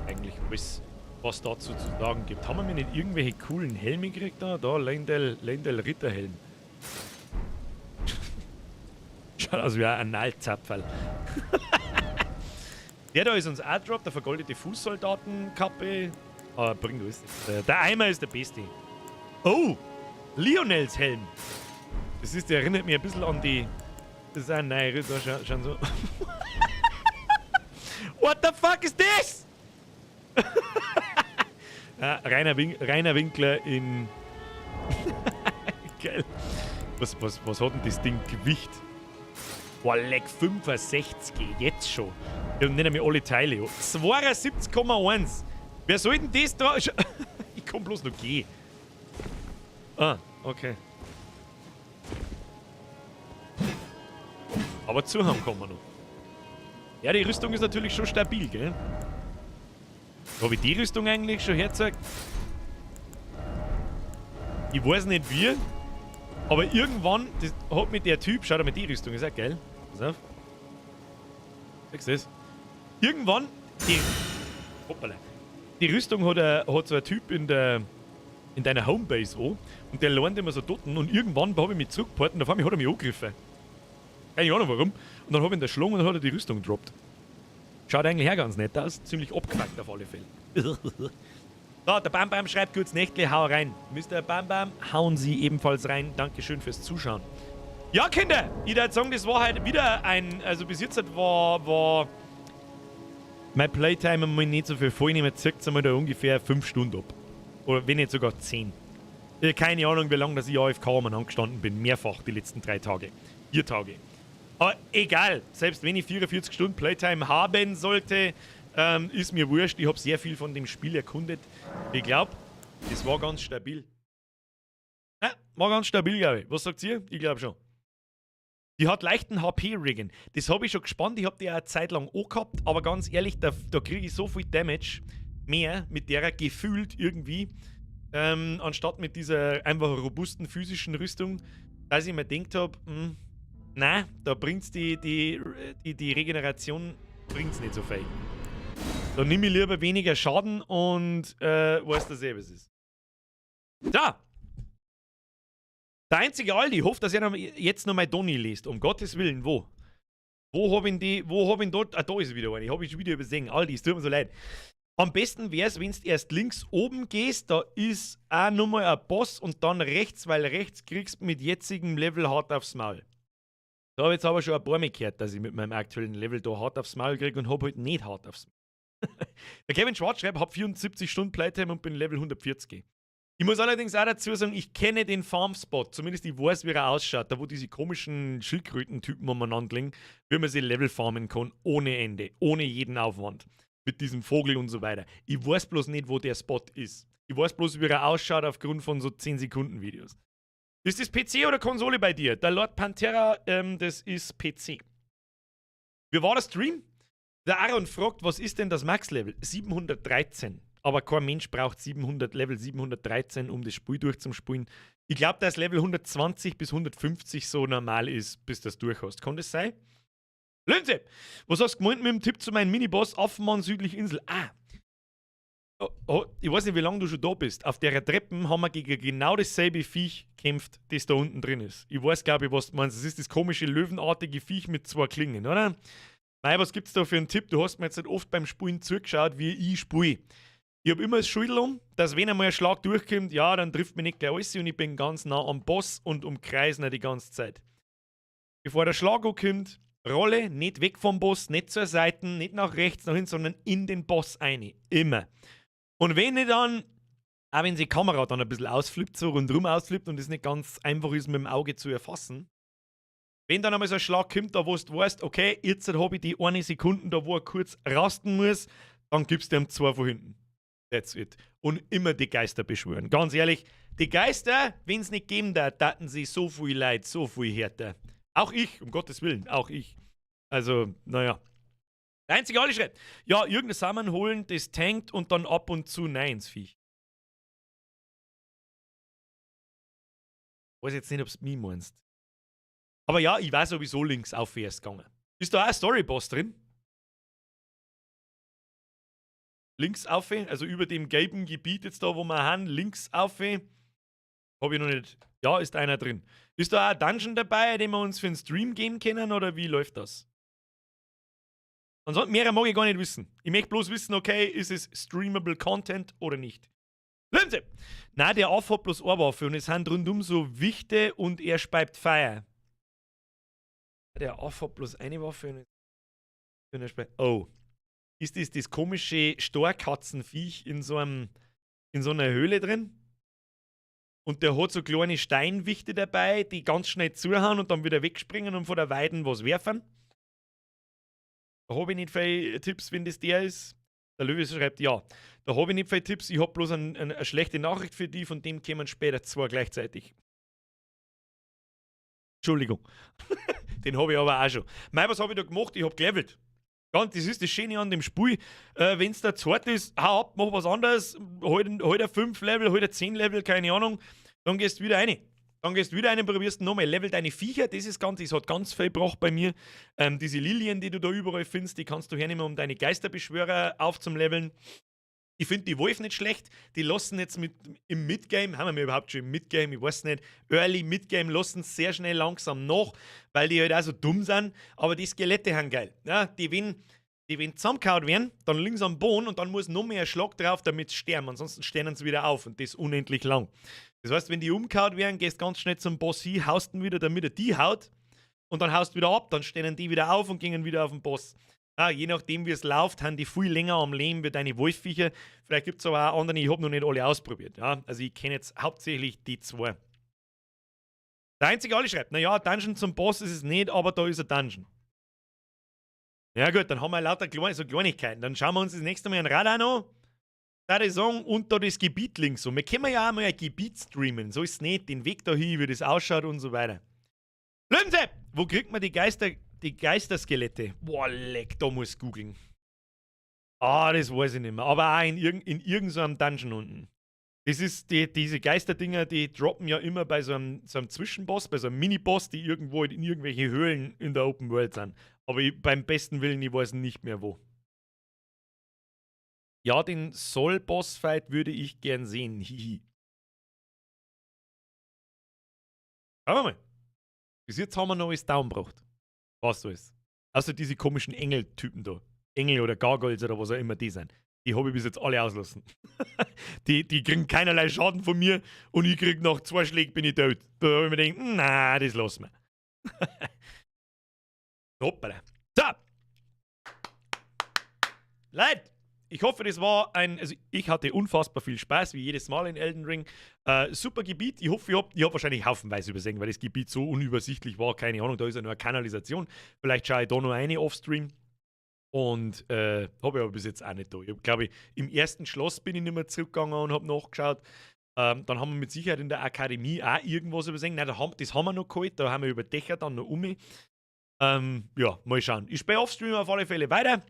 Eigentlich alles, was dazu zu sagen gibt. Haben wir mir nicht irgendwelche coolen Helme gekriegt da? Da, Leyndell Ritterhelm. Schaut aus wie ein Analzapferl. Der da ist uns auch Drop, der vergoldete Fußsoldatenkappe. Ah, bringt alles nichts. Der Eimer ist der beste. Oh! Lionels Helm. Das ist, der erinnert mich ein bisschen an die. Das ist ein neuer Ritter, schon so. What the fuck is this? Ja, Rainer Winkler in. Geil. Was hat denn das Ding Gewicht? Boah, leck, 65, jetzt schon. Wir nennen mir alle Teile. 72,1. Wer soll denn das da? Ich komm bloß noch gehen. Ah, okay. Aber zuhauen kann man noch. Ja, die Rüstung ist natürlich schon stabil, gell? Hab ich die Rüstung eigentlich schon hergezeigt? Ich weiß nicht wie, aber irgendwann das hat mit der Typ, schau dir mal die Rüstung, ist auch geil. Pass auf. Siehst du das? Irgendwann, die, hoppala, die Rüstung hat so ein Typ in deiner Homebase an und der lernt immer so dort und irgendwann habe ich mich zurückgehalten und auf einmal hat er mich angegriffen. Keine Ahnung warum. Und dann habe ich ihn erschlagen und dann hat er die Rüstung gedroppt. Schaut eigentlich auch ganz nett aus. Ziemlich abgefuckt auf alle Fälle. So, der Bam Bam schreibt kurz Nächtle, hau rein. Mr. Bam Bam, hauen Sie ebenfalls rein. Dankeschön fürs Zuschauen. Ja, Kinder, ich würde sagen, das war halt wieder ein. Also bis jetzt war mein Playtime einmal nicht so viel voll nehmen, zirkt einmal da ungefähr 5 Stunden ab. Oder wenn nicht sogar 10. Keine Ahnung, wie lange dass ich AFK umeinander gestanden bin. Mehrfach die letzten 3 Tage. 4 Tage. Aber egal, selbst wenn ich 44 Stunden Playtime haben sollte, ist mir wurscht. Ich hab sehr viel von dem Spiel erkundet. Ich glaub, das war ganz stabil. Ja, war ganz stabil, glaub ich. Was sagt ihr? Ich glaub schon. Die hat leichten HP-Regen. Das hab ich schon gespannt. Ich hab die auch eine Zeit lang auch gehabt. Aber ganz ehrlich, da krieg ich so viel Damage mehr mit der gefühlt irgendwie, anstatt mit dieser einfach robusten physischen Rüstung, dass ich mir gedacht hab, nein, da bringt's die Regeneration bringt's nicht so viel. Da nimm ich lieber weniger Schaden und weiß, dass eh was ist. Da! Der einzige Aldi hofft, dass er jetzt noch mal Donny liest. Um Gottes Willen, wo? Wo hab ich die, wo hab ich dort? Ah, da ist wieder eine. Hab ich schon wieder übersehen. Aldi, es tut mir so leid. Am besten wär's, wenn's erst links oben gehst, da ist auch nochmal ein Boss und dann rechts, weil rechts kriegst du mit jetzigem Level hart aufs Maul. Da hab ich jetzt aber schon ein paar Mal gehört, dass ich mit meinem aktuellen Level da hart aufs Maul krieg und hab halt nicht hart aufs Maul. Der Kevin Schwarz schreibt, hab 74 Stunden Playtime und bin Level 140. Ich muss allerdings auch dazu sagen, ich kenne den Farm-Spot. Zumindest ich weiß, wie er ausschaut. Da, wo diese komischen Schildkröten-Typen umeinander liegen, wie man sie Level farmen kann, ohne Ende, ohne jeden Aufwand. Mit diesem Vogel und so weiter. Ich weiß bloß nicht, wo der Spot ist. Ich weiß bloß, wie er ausschaut aufgrund von so 10-Sekunden-Videos. Ist das PC oder Konsole bei dir? Der Lord Pantera, das ist PC. Wie war der Stream? Der Aaron fragt, was ist denn das Max-Level? 713. Aber kein Mensch braucht Level 713, um das Spiel durchzuspielen. Ich glaub, dass Level 120 bis 150 so normal ist, bis du das durch hast. Kann das sein? Linse, was hast du gemeint mit dem Tipp zu meinem Miniboss Affenmann südlich Insel? Ah. Oh, oh, ich weiß nicht, wie lange du schon da bist. Auf der Treppen haben wir gegen genau dasselbe Viech gekämpft, das da unten drin ist. Ich weiß, glaub ich, was du meinst. Das ist das komische löwenartige Viech mit 2 Klingen, oder? Mei, was gibt's da für einen Tipp? Du hast mir jetzt nicht oft beim Spulen zugeschaut, wie ich spule. Ich hab immer das Schüttel um, dass wenn einmal ein Schlag durchkommt, ja, dann trifft mich nicht gleich alles und ich bin ganz nah am Boss und umkreise ihn die ganze Zeit. Bevor der Schlag ankommt, Rolle, nicht weg vom Boss, nicht zur Seite, nicht nach rechts, nach hinten, sondern in den Boss rein. Immer. Und wenn ich dann, auch wenn die Kamera dann ein bisschen ausflippt, so rundherum ausflippt und es nicht ganz einfach ist, mit dem Auge zu erfassen, wenn dann einmal so ein Schlag kommt, da wo du weißt, okay, jetzt hab ich die eine Sekunde, da wo er kurz rasten muss, dann gibst du ihm 2 von hinten. That's it. Und immer die Geister beschwören. Ganz ehrlich, die Geister, wenn's nicht geben da, taten sie so viel Leid, so viel härter. Auch ich, um Gottes Willen, auch ich. Also, naja. Der einzige Ali schreibt, ja, irgendein Samen holen, das tankt und dann ab und zu nein ins Viech. Weiß jetzt nicht, ob's mich meinst. Aber ja, ich war sowieso links auf erst gegangen. Ist da auch ein Storyboss drin? Links auf, also über dem gelben Gebiet jetzt da, wo wir haben, links auf. Hab ich noch nicht. Ja, ist einer drin. Ist da auch ein Dungeon dabei, den wir uns für einen Stream geben können, oder wie läuft das? Ansonsten, mehr mag ich gar nicht wissen. Ich möchte bloß wissen, okay, ist es streamable Content oder nicht? Linse! Na, der Affe hat bloß eine Waffe und es sind rundum so Wichte und er speibt Feuer. Der Affe hat bloß eine Waffe und er speibt. Oh. Ist das das komische Storkatzenviech in so einer Höhle drin? Und der hat so kleine Steinwichte dabei, die ganz schnell zuhauen und dann wieder wegspringen und von der Weiden was werfen. Da habe ich nicht viele Tipps, wenn das der ist. Der Löwe schreibt, ja. Da habe ich nicht viele Tipps. Ich habe bloß eine schlechte Nachricht für die, von dem kämen später zwei gleichzeitig. Entschuldigung. Den habe ich aber auch schon. Mei, was habe ich da gemacht? Ich habe gelevelt. Ganz, das ist das Schöne an dem Spiel. Wenn es da zu hart ist, hau ab, mach was anderes, halt ein 5 Level, halt ein 10 Level, keine Ahnung, dann gehst du wieder rein. Dann gehst du wieder rein und probierst nochmal. Level deine Viecher, das hat ganz viel gebracht bei mir. Diese Lilien, die du da überall findest, die kannst du hernehmen, um deine Geisterbeschwörer aufzuleveln. Ich finde die Wolf nicht schlecht. Die lassen jetzt mit im Midgame, haben wir überhaupt schon im Midgame, ich weiß nicht, Early Midgame lassen sehr schnell langsam nach, weil die halt auch so dumm sind. Aber die Skelette sind geil. Ja, die, wenn zusammengehauen werden, dann liegen sie am Boden und dann muss noch mehr Schlag drauf, damit sie sterben. Ansonsten stehen sie wieder auf und das unendlich lang. Das heißt, wenn die umgehauen werden, gehst ganz schnell zum Boss hin, haust ihn wieder, damit er die haut und dann haust wieder ab, dann stehen die wieder auf und gehen wieder auf den Boss. Ja, je nachdem, wie es läuft, haben die viel länger am Leben wie deine Wolfviecher. Vielleicht gibt es aber auch andere, ich habe noch nicht alle ausprobiert. Ja? Also ich kenne jetzt hauptsächlich die zwei. Der einzige Ali schreibt, naja, Dungeon zum Boss ist es nicht, aber da ist ein Dungeon. Ja gut, dann haben wir lauter kleine, so Kleinigkeiten. Dann schauen wir uns das nächste Mal einen Radar an. Da ich sagen, und da das Gebiet links so. Wir können ja auch mal ein Gebiet streamen. So ist es nicht. Den Weg dahin, wie das ausschaut und so weiter. Löwensepp! Wo kriegt man die Geisterskelette? Boah, leck, da muss ich googeln. Ah, das weiß ich nicht mehr. Aber auch in irgendeinem Dungeon unten. Das ist diese Geisterdinger, die droppen ja immer bei so einem Zwischenboss, bei so einem Miniboss, die irgendwo in irgendwelche Höhlen in der Open World sind. Aber ich, beim besten Willen, ich weiß nicht mehr, wo. Ja, den Sol-Boss-Fight würde ich gern sehen. Hihi. Schauen wir mal. Bis jetzt haben wir noch alles down gebracht. Was so ist. Außer diese komischen Engel-Typen da. Engel oder Gargoyles oder was auch immer die sind. Die habe ich bis jetzt alle auslassen. Die kriegen keinerlei Schaden von mir und ich krieg nach zwei Schlägen bin ich tot. Da habe ich mir gedacht, na, das lassen wir. Hoppala. So. Leute, ich hoffe, das war ein. Also, ich hatte unfassbar viel Spaß, wie jedes Mal in Elden Ring. Super Gebiet. Ich hoffe, ich hab wahrscheinlich haufenweise übersehen, weil das Gebiet so unübersichtlich war. Keine Ahnung, da ist ja nur eine Kanalisation. Vielleicht schaue ich da noch eine offstream. Und habe ich aber bis jetzt auch nicht da. Ich glaube, im ersten Schloss bin ich nicht mehr zurückgegangen und habe nachgeschaut. Dann haben wir mit Sicherheit in der Akademie auch irgendwas übersehen. Nein, das haben wir noch geholt. Da haben wir über Dächer dann noch um. Ja, mal schauen. Ich spiele offstream auf alle Fälle weiter.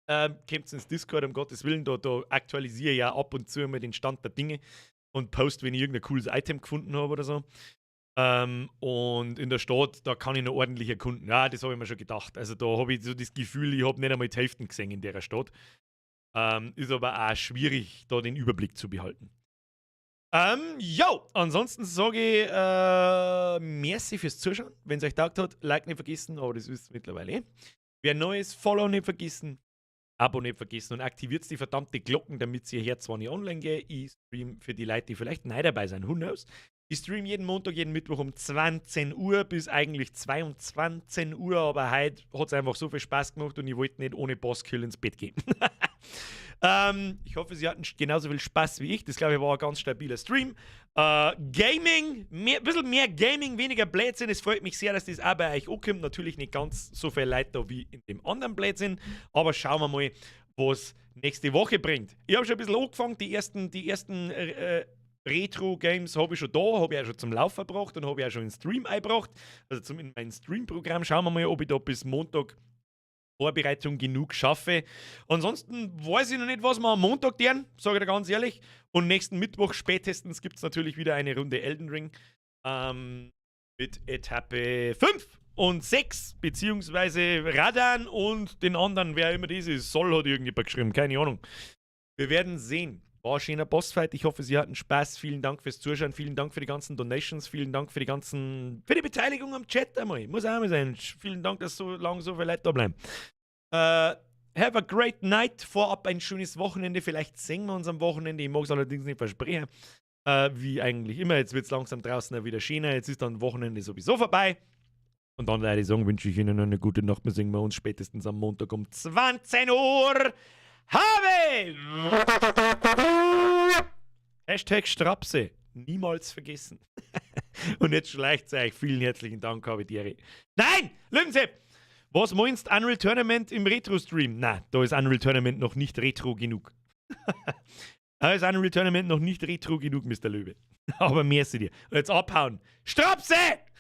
Kommt ins Discord, um Gottes Willen, da aktualisiere ich ja ab und zu immer den Stand der Dinge und post, wenn ich irgendein cooles Item gefunden habe oder so. Und in der Stadt, da kann ich noch ordentlich erkunden. Ja, das habe ich mir schon gedacht. Also da habe ich so das Gefühl, ich habe nicht einmal die Hälfte gesehen in der Stadt. Ist aber auch schwierig, da den Überblick zu behalten. Jo, ansonsten sage ich merci fürs Zuschauen. Wenn es euch taugt hat, Like nicht vergessen, aber das wisst ihr mittlerweile eh. Wer neu ist, Follow nicht vergessen, Abo nicht vergessen und aktiviert die verdammte Glocken, damit ihr hört, wann ich online gehe. Ich stream für die Leute, die vielleicht neu dabei sind, who knows. Ich stream jeden Montag, jeden Mittwoch um 20 Uhr bis eigentlich 22 Uhr, aber heute hat es einfach so viel Spaß gemacht und ich wollte nicht ohne Bosskill ins Bett gehen. Ich hoffe, Sie hatten genauso viel Spaß wie ich. Das, glaube ich, war ein ganz stabiler Stream. Gaming, ein bisschen mehr Gaming, weniger Blödsinn. Es freut mich sehr, dass das auch bei euch ankommt. Natürlich nicht ganz so viel Leute da wie in dem anderen Blödsinn, aber schauen wir mal, was nächste Woche bringt. Ich habe schon ein bisschen angefangen, die ersten Retro-Games habe ich schon da, habe ich auch schon zum Laufen gebracht und habe ich auch schon in den Stream eingebracht. Also in mein Stream-Programm. Schauen wir mal, ob ich da bis Montag Vorbereitung genug schaffe. Ansonsten weiß ich noch nicht, was wir am Montag tun, sage ich dir ganz ehrlich. Und nächsten Mittwoch spätestens gibt es natürlich wieder eine Runde Elden Ring mit Etappe 5 und 6, beziehungsweise Radahn und den anderen, wer immer das ist. Sol hat irgendjemand geschrieben, keine Ahnung. Wir werden sehen. War ein schöner Bossfight. Ich hoffe, Sie hatten Spaß. Vielen Dank fürs Zuschauen. Vielen Dank für die ganzen Donations. Vielen Dank für die Beteiligung am Chat einmal. Muss auch mal sein. Vielen Dank, dass so lange so viele Leute da bleiben. Have a great night. Vorab ein schönes Wochenende. Vielleicht sehen wir uns am Wochenende. Ich mag es allerdings nicht versprechen. Wie eigentlich immer. Jetzt wird es langsam draußen wieder schöner. Jetzt ist dann Wochenende sowieso vorbei. Und dann würde ich sagen, wünsche ich Ihnen eine gute Nacht. Wir sehen wir uns spätestens am Montag um 20 Uhr. Habe! #Strapse. Niemals vergessen. Und jetzt schleicht euch. Vielen herzlichen Dank, habe die Ehre. Nein! Löwensepp! Was meinst, Unreal Tournament im Retro-Stream? Na, da ist Unreal Tournament noch nicht retro genug. Da ist Unreal Tournament noch nicht retro genug, Mr. Löwe. Aber merci dir. Und jetzt abhauen. Strapse!